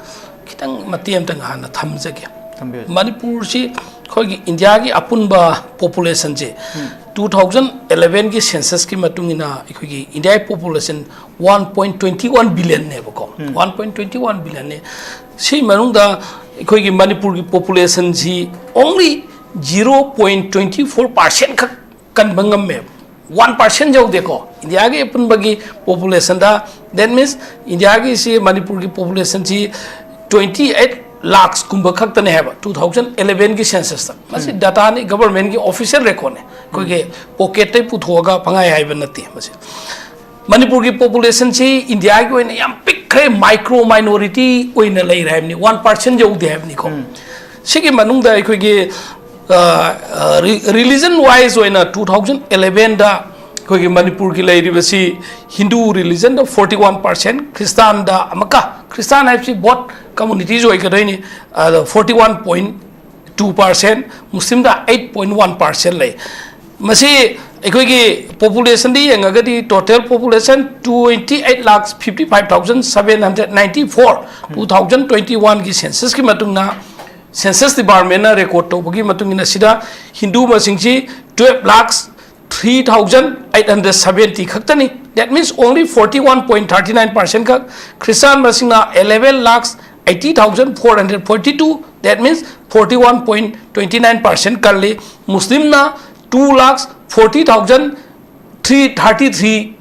ꯈꯤꯇꯪ ꯃꯇꯦꯛ ꯑꯃꯇꯪ ꯍꯥꯟꯅ ꯊꯝꯖꯒꯦ꯫ ꯊꯝꯕꯤꯌꯨ꯫ ꯃꯅꯤꯄꯨꯔꯁꯤ ꯑꯩꯈꯣꯏꯒꯤ ꯏꯟꯗꯤꯌꯥꯒꯤ ꯑꯄꯨꯟꯕ ꯄꯣꯄꯨꯂꯦꯁꯟꯁꯦ ꯎꯝ꯫ ꯇꯨ ꯊꯥꯎꯖꯟ ꯑꯦꯂꯦꯚꯦꯟꯒꯤ ꯁꯦꯟꯁꯁꯀꯤ ꯃꯇꯨꯡ ꯏꯟꯅ ꯑꯩꯈꯣꯏꯒꯤ ꯏꯟꯗꯤꯌꯥꯒꯤ population one point twenty one ꯕꯤꯂꯤꯌꯟꯅꯦꯕꯀꯣ꯫ ꯎꯝ꯫ ꯋꯥꯟ ꯄꯣꯏꯟ ꯇ꯭ꯋꯦꯟꯇꯤ ꯋꯥꯟ ꯕꯤꯂꯤꯌꯟꯅꯦ꯫ ꯁꯤ ꯃꯅꯨꯡꯗ ꯑꯩꯈꯣꯏꯒꯤ ꯃꯅꯤꯄꯨꯔꯒꯤ ꯄꯣꯄꯨꯂꯦꯁꯟꯁꯤ only zero point twenty four percent ꯈꯛ ꯀꯟꯕ ꯉꯝꯃꯦꯕ꯫ ꯋꯥꯟ ꯄꯥꯔꯁꯦꯟ ꯌꯧꯗꯦꯀꯣ ꯏꯟꯗꯤꯌꯥꯒꯤ ꯑꯄꯨꯟꯕꯒꯤ ꯄꯣꯄꯨꯂꯦꯁꯟꯗ꯫ That means ꯏꯟꯗꯤꯌꯥꯒꯤꯁꯤ, ꯃꯅꯤꯄꯨꯔꯒꯤ ꯄꯣꯄꯨꯂꯦꯁꯟꯁꯤ ꯇ꯭ꯋꯦꯟꯇꯤ ꯑꯩꯠ ꯂꯥꯛꯁꯀꯨꯝꯕ ꯈꯛꯇꯅꯦ ꯍꯥꯏꯕ ꯇꯨ ꯊꯥꯎꯖꯟ ꯑꯦꯂꯦꯚꯦꯟꯒꯤ ꯁꯦꯟꯁꯁꯇ꯫ ꯃꯁꯤ ꯎꯝ꯫ ꯗꯥꯇꯥꯅꯤ, ꯒꯚꯔꯟꯃꯦꯟꯠꯀꯤ ꯑꯣꯐꯤꯁꯤꯌꯦꯜ ꯔꯦꯀꯣꯔꯠꯅꯦ꯫ ꯑꯩꯈꯣꯏꯒꯤ ꯎꯝ꯫ ꯄꯣꯀꯦꯠꯇꯩ ꯄꯨꯊꯣꯛꯑꯒ ꯄꯪꯍꯥꯏ ꯍꯥꯏꯕ ꯅꯠꯇꯦ ꯃꯁꯤ꯫ ꯃꯅꯤꯄꯨꯔꯒꯤ ꯄꯣꯄꯨꯂꯦꯁꯟꯁꯤ ꯏꯟꯗꯤꯌꯥꯒꯤ ꯑꯣꯏꯅ ꯌꯥꯝ ꯄꯤꯛꯈ꯭ꯔꯦ, ꯃꯥꯏꯀ꯭ꯔꯣ ꯃꯥꯏꯅꯣꯔꯤꯇꯤ ꯑꯣꯏꯅ ꯂꯩꯔꯦ ꯍꯥꯏꯕꯅꯤ, ꯋꯥꯟ ꯄꯥꯔꯁꯦꯟ ꯌꯧꯗꯦ ꯍꯥꯏꯕꯅꯤꯀꯣ꯫ ꯎꯝ꯫ ꯁꯤꯒꯤ ꯃꯅꯨꯡꯗ ꯑꯩꯈꯣꯏꯒꯤ, ꯑ, ꯑ, ꯔꯤ-, ꯔꯤꯂꯤꯖꯟ ꯋꯥꯏꯁ ꯑꯣꯏꯅ ꯇꯨ ꯊꯥꯎꯖꯟ ꯑꯦꯂꯦꯚꯦꯟꯗ ꯑꯩꯈꯣꯏꯒꯤ ꯃꯅꯤꯄꯨꯔꯒꯤ ꯂꯩꯔꯤꯕꯁꯤ ꯍꯤꯟꯗꯨ ꯔꯤꯂꯤꯖꯟꯗ ꯐꯣꯔꯇꯤ ꯋꯥꯟ ꯄꯥꯔꯁꯦꯟ, ꯈ꯭ꯔꯤꯁꯇꯥꯟꯗ ꯑꯃꯨꯛꯀ, ꯈ꯭ꯔꯤꯁꯇꯥꯟ ꯍꯥꯏꯕꯁꯤ ꯕꯣꯠ ꯀꯝꯃꯨꯅꯤꯇꯤꯁ ꯑꯣꯏꯒꯗꯣꯏꯅꯤ, ꯑꯗ forty one point two percent, ꯃꯨꯁꯂꯤꯝꯗ ꯑꯩꯠ ꯄꯣꯏꯟ ꯋꯥꯟ ꯄꯥꯔꯁꯦꯟ ꯂꯩ꯫ ꯃꯁꯤ ꯑꯩꯈꯣꯏꯒꯤ ꯄꯣꯄꯨꯂꯦꯁꯟꯗꯤ ꯌꯦꯡꯉꯒꯗꯤ, total population twenty eight lakh fifty five thousand seven hundred ninety four, two thousand twenty one ꯒꯤ ꯁꯦꯟꯁꯁꯀꯤ ꯃꯇꯨꯡ ꯏꯟꯅ, ꯁꯦꯟꯁꯁ ꯗꯤꯄꯥꯔꯠꯃꯦꯟꯅ ꯔꯦꯀꯣꯔꯗ ꯇꯧꯕꯒꯤ ꯃꯇꯨꯡ ꯏꯟꯅ, ꯁꯤꯗ Hindu ꯃꯁꯤꯡꯁꯤ twelve lakh three thousand eight hundred seventy ꯈꯛꯇꯅꯤ꯫ That means only forty one point thirty nine percent ꯈꯛ, Christian ꯃꯁꯤꯡꯅ eleven lakh eighty thousand four hundred forty two, that means forty one point twenty nine percent ꯀꯜꯂꯤ꯫ ꯃꯨꯁꯂꯤꯝꯅ two lakh forty thousand three thirty three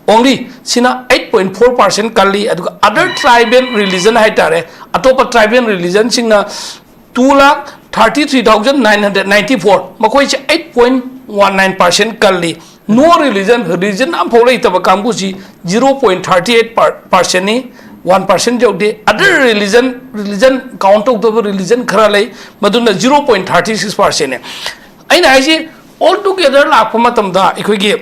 only, ꯁꯤꯅ eight point four percent ꯀꯜꯂꯤ꯫ ꯑꯗꯨꯒ other tribal religion ꯍꯥꯏꯇꯥꯔꯦ, ꯑꯇꯣꯞꯄ tribal religionꯁꯤꯡꯅ two lakh thirty three thousand nine hundred ninety four, ꯃꯈꯣꯏꯁꯦ eight point one nine percent ꯀꯜꯂꯤ꯫ No religion, religion ꯑꯃꯐꯥꯎ ꯂꯩꯇꯕ ꯀꯥꯡꯕꯨꯁꯤ zero point thirty eight percentꯅꯤ, one percent ꯌꯧꯗꯦ꯫ Other religion, religion count ꯇꯧꯗꯕ religion ꯈꯔ ꯂꯩ, ꯃꯗꯨꯅ zero point thirty six percentꯅꯤ꯫ ꯑꯩꯅ ꯍꯥꯏꯁꯤ, all together ꯂꯥꯛꯄ ꯃꯇꯝꯗ, ꯑꯩꯈꯣꯏꯒꯤ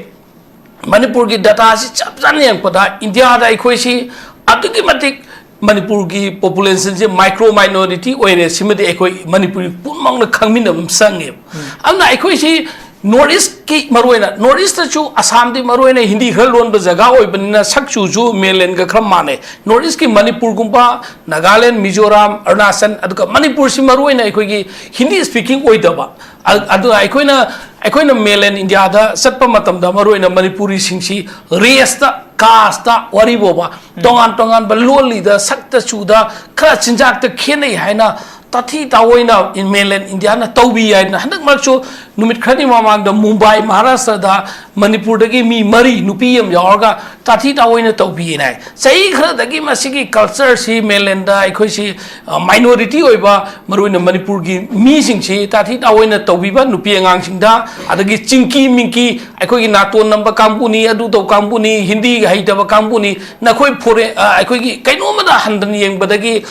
ꯃꯅꯤꯄꯨꯔꯒꯤ dataꯁꯤ ꯆꯞ ꯆꯥꯅ ꯌꯦꯡꯉꯛꯄꯗ, ꯏꯟꯗꯤꯌꯥꯗ ꯑꯩꯈꯣꯏꯁꯤ ꯑꯗꯨꯛꯀꯤ ꯃꯇꯤꯛ, ꯃꯅꯤꯄꯨꯔꯒꯤ populationꯁꯦ micro minority ꯑꯣꯏꯔꯦ꯫ ꯁꯤꯃꯗꯤ ꯑꯩꯈꯣꯏ ꯃꯅꯤꯄꯨꯔꯤ ꯄꯨꯝꯅꯃꯛꯅ ꯈꯪꯃꯤꯟꯅꯕ ꯑꯃ ꯆꯪꯉꯦꯕ꯫ ꯑꯗꯨꯅ ꯑꯩꯈꯣꯏꯁꯤ North Eastꯀꯤ ꯃꯔꯨꯑꯣꯏꯅ, North Eastꯇꯁꯨ ꯑꯁꯥꯝꯗꯤ ꯃꯔꯨꯑꯣꯏꯅ ꯍꯤꯟꯗꯤ ꯈꯔ ꯂꯣꯟꯕ ꯖꯒꯥ ꯑꯣꯏꯕꯅꯤꯅ, ꯁꯛ ꯆꯨꯁꯨ mainlandꯒ ꯈꯔ ꯃꯥꯟꯅꯩ꯫ North Eastꯀꯤ ꯃꯅꯤꯄꯨꯔꯒꯨꯝꯕ, ꯅꯥꯒꯥꯂꯦꯟ, ꯃꯤꯖꯣꯔꯥꯝ, ꯑꯔꯨꯅꯥꯆꯜ, ꯑꯗꯨꯒ ꯃꯅꯤꯄꯨꯔꯁꯤ ꯃꯔꯨꯑꯣꯏꯅ ꯑꯩꯈꯣꯏꯒꯤ ꯍꯤꯟꯗꯤ speaking ꯑꯣꯏꯗꯕ, ꯑ-, ꯑꯗꯨꯅ ꯑꯩꯈꯣꯏꯅ, ꯑꯩꯈꯣꯏꯅ mainland ꯏꯟꯗꯤꯌꯥꯗ ꯆꯠꯄ ꯃꯇꯝꯗ, ꯃꯔꯨꯑꯣꯏꯅ ꯃꯅꯤꯄꯨꯔꯤꯁꯤꯡꯁꯤ raceꯇ, casteꯇ, ꯋꯥꯔꯤ ꯐꯥꯎꯕ ꯇꯣꯉꯥꯟ ꯇꯣꯉꯥꯟꯕ ꯂꯣꯜꯂꯤꯗ, ꯁꯛꯇ ꯆꯨꯗ, ꯈꯔ ꯆꯤꯟꯖꯥꯛꯇ ꯈꯦꯠꯅꯩ ꯍꯥꯏꯅ ꯇꯥꯊꯤ ꯇꯥꯑꯣꯏꯅ mainland ꯏꯟꯗꯤꯌꯥꯅ ꯇꯧꯕꯤ ꯍꯥꯏꯅ, ꯍꯟꯗꯛ ꯃꯔꯛꯁꯨ ꯅꯨꯃꯤꯠ ꯈꯔꯅꯤ ꯃꯃꯥꯡꯗ ꯃꯨꯝꯕꯥꯏ, ꯃꯍꯥꯔꯥꯁꯇ꯭ꯔꯗ ꯃꯅꯤꯄꯨꯔꯗꯒꯤ ꯃꯤ ꯃꯔꯤ, ꯅꯨꯄꯤ ꯑꯃ ꯌꯥꯎꯔꯒ, ꯇꯥꯊꯤ ꯇꯥꯑꯣꯏꯅ ꯇꯧꯕꯤꯌꯦꯅ ꯍꯥꯏ꯫ ꯆꯍꯤ ꯈꯔꯗꯒꯤ ꯃꯁꯤꯒꯤ cultureꯁꯤ, mainlandꯗ ꯑꯩꯈꯣꯏꯁꯤ, ꯑ, minority ꯑꯣꯏꯕ, ꯃꯔꯨꯑꯣꯏꯅ ꯃꯅꯤꯄꯨꯔꯒꯤ ꯃꯤꯁꯤꯡꯁꯤ ꯇꯥꯊꯤ ꯇꯥꯑꯣꯏꯅ ꯇꯧꯕꯤꯕ, ꯅꯨꯄꯤ ꯑꯉꯥꯡꯁꯤꯡꯗ, ꯑꯗꯒꯤ ꯆꯤꯡꯀꯤ ꯃꯤꯡꯀꯤ, ꯑꯩꯈꯣꯏꯒꯤ ꯅꯥꯇꯣꯟ ꯅꯝꯕ ꯀꯥꯡꯕꯨꯅꯤ, ꯑꯗꯨ ꯇꯧ ꯀꯥꯡꯕꯨꯅꯤ, ꯍꯤꯟꯗꯤ ꯍꯩꯇꯕ ꯀꯥꯡꯕꯨꯅꯤ, ꯅꯈꯣꯏ ꯐꯣꯔꯦ-, ꯑ, ꯑꯩꯈꯣꯏꯒꯤ ꯀꯩꯅꯣꯝꯃꯗ ꯍꯟꯗꯅ ꯌꯦꯡꯕꯗꯒꯤ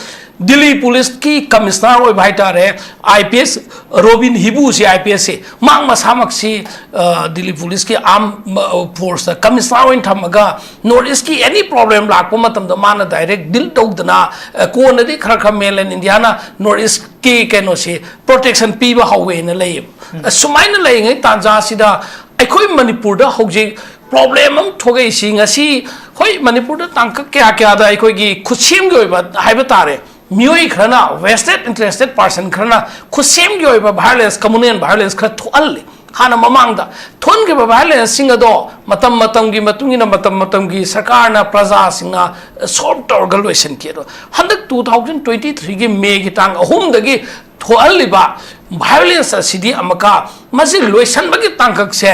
ꯗꯤꯜꯂꯤ ꯄꯨꯂꯤꯁꯀꯤ commissioner ꯑꯣꯏꯕ ꯍꯥꯏꯇꯥꯔꯦ, IPS ꯔꯣꯕꯤꯟ ꯍꯤꯕꯨꯁꯤ, IPSꯁꯤ, ꯃꯍꯥꯛ ꯃꯁꯥꯃꯛꯁꯤ, ꯑ, ꯗꯤꯜꯂꯤ ꯄꯨꯂꯤꯁꯀꯤ arm, ꯑ, forceꯇ commissioner ꯑꯣꯏꯅ ꯊꯝꯃꯒ, North Eastꯀꯤ any problem ꯂꯥꯛꯄ ꯃꯇꯝꯗ ꯃꯥꯅ direct deal ꯇꯧꯗꯅ, ꯑ, ꯀꯣꯟꯅꯗꯤ ꯈꯔ ꯈꯔ mainland ꯏꯟꯗꯤꯌꯥꯅ North Eastꯀꯤ ꯀꯩꯅꯣꯁꯤ protection ꯄꯤꯕ ꯍꯧꯋꯦꯅ ꯂꯩꯌꯦꯕ꯫ ꯑ, ꯁꯨꯃꯥꯏꯅ ꯂꯩꯔꯤꯉꯩ ꯇꯥꯟꯖꯥꯁꯤꯗ ꯑꯩꯈꯣꯏ ꯃꯅꯤꯄꯨꯔꯗ ꯍꯧꯖꯤꯛ ꯄ꯭ꯔꯣꯕ꯭ꯂꯦꯝ ꯑꯃ ꯊꯣꯛꯂꯛꯏꯁꯤ ꯉꯁꯤ, ꯍꯣꯏ, ꯃꯅꯤꯄꯨꯔꯗ ꯇꯥꯡꯀꯛ ꯀꯌꯥ ꯀꯌꯥꯗ ꯑꯩꯈꯣꯏꯒꯤ ꯈꯨꯠꯁꯦꯝꯒꯤ ꯑꯣꯏꯕ ꯍꯥꯏꯕ ꯇꯥꯔꯦ, ꯃꯤꯑꯣꯏ ꯈꯔꯅ, vested interested person ꯈꯔꯅ ꯈꯨꯠꯁꯦꯝꯒꯤ ꯑꯣꯏꯕ violence, communal violence ꯈꯔ ꯊꯣꯛꯍꯜꯂꯤ꯫ ꯍꯥꯟꯅ ꯃꯃꯥꯡꯗ ꯊꯣꯛꯍꯟꯈꯤꯕ violenceꯁꯤꯡ ꯑꯗꯣ ꯃꯇꯝ ꯃꯇꯝꯒꯤ ꯃꯇꯨꯡ ꯏꯟꯅ, ꯃꯇꯝ ꯃꯇꯝꯒꯤ ꯁꯔꯀꯥꯔꯅ, ꯄ꯭ꯔꯖꯥꯁꯤꯡꯅ solve ꯇꯧꯔꯒ ꯂꯣꯏꯁꯤꯟꯈꯤ꯫ ꯑꯗꯣ ꯍꯟꯗꯛ two thousand twenty threeꯒꯤ Mayꯒꯤ ꯇꯥꯡ ꯑꯍꯨꯝꯗꯒꯤ ꯊꯣꯛꯍꯜꯂꯤꯕ violence ꯑꯁꯤꯗꯤ ꯑꯃꯨꯛꯀ ꯃꯁꯤ ꯂꯣꯏꯁꯤꯟꯕꯒꯤ ꯇꯥꯡꯀꯛꯁꯦ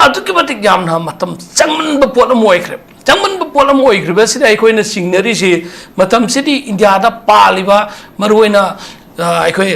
ꯑꯗꯨꯛꯀꯤ ꯃꯇꯤꯛ ꯌꯥꯝꯅ ꯃꯇꯝ ꯆꯪꯃꯟꯕ ꯄꯣꯠ ꯑꯃ ꯑꯣꯏꯈ꯭ꯔꯦ꯫ ꯆꯪꯃꯟꯕ ꯄꯣꯠ ꯑꯃ ꯑꯣꯏꯈ꯭ꯔꯤꯕꯁꯤꯗ ꯑꯩꯈꯣꯏꯅ ꯆꯤꯡꯅꯔꯤꯁꯤ, ꯃꯇꯝꯁꯤꯗꯤ ꯏꯟꯗꯤꯌꯥꯗ ꯄꯥꯜꯂꯤꯕ, ꯃꯔꯨꯑꯣꯏꯅ, ꯑ, ꯑꯩꯈꯣꯏ,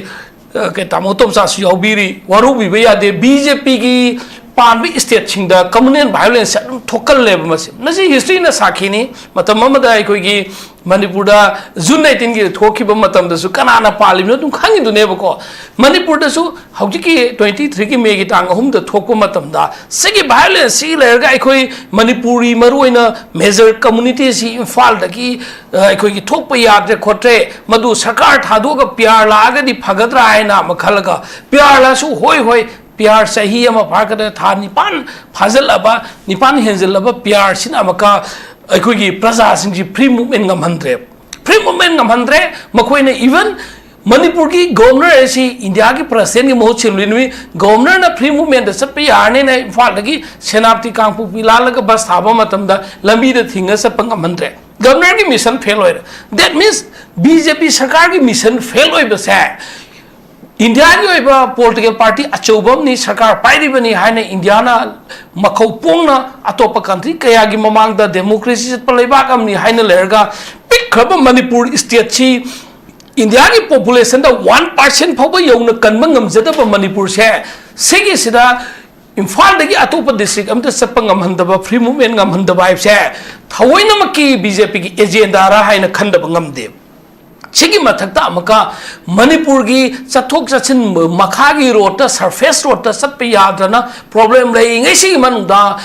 ꯑ, ꯀꯩ, ꯇꯥꯃꯣ ꯇꯣꯝꯆꯥꯁꯨ ꯌꯥꯎꯕꯤꯔꯤ, ꯋꯥꯔꯧꯕꯤꯕ ꯌꯥꯗꯦ꯫ BJPꯒꯤ ꯄꯥꯟꯕ stateꯁꯤꯡꯗ communal violenceꯁꯦ ꯑꯗꯨꯝ ꯊꯣꯛꯀꯜꯂꯦꯕ꯫ ꯃꯁꯤ, ꯃꯁꯤ historyꯅ ꯁꯥꯈꯤꯅꯤ꯫ ꯃꯇꯝ ꯑꯃꯗ ꯑꯩꯈꯣꯏꯒꯤ ꯃꯅꯤꯄꯨꯔꯗ June nineteenꯒꯤ ꯊꯣꯛꯈꯤꯕ ꯃꯇꯝꯗꯁꯨ ꯀꯅꯥꯅ ꯄꯥꯜꯂꯤꯕꯅꯣ ꯑꯗꯨꯝ ꯈꯪꯉꯤꯗꯨꯅꯦꯕꯀꯣ꯫ ꯃꯅꯤꯄꯨꯔꯗꯁꯨ ꯍꯧꯖꯤꯛꯀꯤ twenty threeꯒꯤ Mayꯒꯤ ꯇꯥꯡ ꯑꯍꯨꯝꯗ ꯊꯣꯛꯄ ꯃꯇꯝꯗ ꯁꯤꯒꯤ violenceꯁꯤ ꯂꯩꯔꯒ ꯑꯩꯈꯣꯏ ꯃꯅꯤꯄꯨꯔꯤ, ꯃꯔꯨꯑꯣꯏꯅ major communityꯁꯤ ꯏꯝꯐꯥꯜꯗꯒꯤ, ꯑ, ꯑꯩꯈꯣꯏꯒꯤ ꯊꯣꯛꯄ ꯌꯥꯗ꯭ꯔꯦ ꯈꯣꯠꯇ꯭ꯔꯦ, ꯃꯗꯨ ꯁꯔꯀꯥꯔ ꯊꯥꯗꯣꯛꯑꯒ PR ꯂꯥꯛꯑꯒꯗꯤ ꯐꯒꯗ꯭ꯔꯥ ꯍꯥꯏꯅ ꯑꯃ ꯈꯜꯂꯒ, PR ꯂꯥꯛꯑꯁꯨ, ꯍꯣꯏ, ꯍꯣꯏ, PR ꯆꯍꯤ ꯑꯃ ꯐꯥꯔꯛꯀꯗ꯭ꯔꯦ, ꯊꯥ ꯅꯤꯄꯥꯟ ꯐꯥꯖꯤꯜꯂꯕ, ꯅꯤꯄꯥꯟ ꯍꯦꯟꯖꯤꯜꯂꯕ PRꯁꯤꯅ ꯑꯃꯨꯛꯀ ꯑꯩꯈꯣꯏꯒꯤ ꯄ꯭ꯔꯖꯥꯁꯤꯡꯁꯤ free movement ꯉꯝꯍꯟꯗ꯭ꯔꯦ꯫ Free movement ꯉꯝꯍꯟꯗ꯭ꯔꯦ꯫ ꯃꯈꯣꯏꯅ even ꯃꯅꯤꯄꯨꯔꯒꯤ governor ꯑꯁꯤ ꯏꯟꯗꯤꯌꯥꯒꯤ presidentꯀꯤ ꯃꯍꯨꯠ ꯁꯤꯜꯂꯤ ꯅꯨꯃꯤꯠ, governorꯅ free movementꯇ ꯆꯠꯄ ꯌꯥꯔꯅꯤꯅ ꯏꯝꯐꯥꯜꯗꯒꯤ ꯁꯦꯅꯥꯄꯇꯤ ꯀꯥꯡꯄꯣꯛꯄꯤ ꯂꯥꯜꯂꯒ bus ꯊꯥꯕ ꯃꯇꯝꯗ ꯂꯝꯕꯤꯗ ꯊꯤꯡꯉ ꯆꯠꯄ ꯉꯝꯍꯟꯗ꯭ꯔꯦ꯫ Governorꯒꯤ mission fail ꯑꯣꯏꯔꯦ꯫ That means BJP ꯁꯔꯀꯥꯔꯒꯤ mission fail ꯑꯣꯏꯕꯁꯦ ꯏꯟꯗꯤꯌꯥꯒꯤ ꯑꯣꯏꯕ political party ꯑꯆꯧꯕ ꯑꯃꯅꯤ, ꯁꯔꯀꯥꯔ ꯄꯥꯏꯔꯤꯕꯅꯤ ꯍꯥꯏꯅ ꯏꯟꯗꯤꯌꯥꯅ ꯃꯈꯧ ꯄꯣꯡꯅ ꯑꯇꯣꯞꯄ country ꯀꯌꯥꯒꯤ ꯃꯃꯥꯡꯗ democracy ꯆꯠꯄ ꯂꯩꯕꯥꯛ ꯑꯃꯅꯤ ꯍꯥꯏꯅ ꯂꯩꯔꯒ, ꯄꯤꯛꯈ꯭ꯔꯕ ꯃꯅꯤꯄꯨꯔ stateꯁꯤ, ꯏꯟꯗꯤꯌꯥꯒꯤ populationꯗ one percent ꯐꯥꯎꯕ ꯌꯧꯅ ꯀꯟꯕ ꯉꯝꯖꯗꯕ ꯃꯅꯤꯄꯨꯔꯁꯦ, ꯁꯤꯒꯤꯁꯤꯗ ꯏꯝꯐꯥꯜꯗꯒꯤ ꯑꯇꯣꯞꯄ district ꯑꯃꯇ ꯆꯠꯄ ꯉꯝꯍꯟꯗꯕ, free movement ꯉꯝꯍꯟꯗꯕ ꯍꯥꯏꯕꯁꯦ ꯊꯑꯣꯏꯅꯃꯛꯀꯤ BJPꯒꯤ agendaꯔ ꯍꯥꯏꯅ ꯈꯟꯗꯕ ꯉꯝꯗꯦ꯫ ꯁꯤꯒꯤ ꯃꯊꯛꯇ ꯑꯃꯨꯛꯀ ꯃꯅꯤꯄꯨꯔꯒꯤ ꯆꯠꯊꯣꯛ ꯆꯠꯁꯤꯟ, ꯃꯈꯥꯒꯤ roadꯇ, surface roadꯇ ꯆꯠꯄ ꯌꯥꯗ꯭ꯔꯅ problem ꯂꯩꯔꯤꯉꯩꯁꯤꯒꯤ ꯃꯅꯨꯡꯗ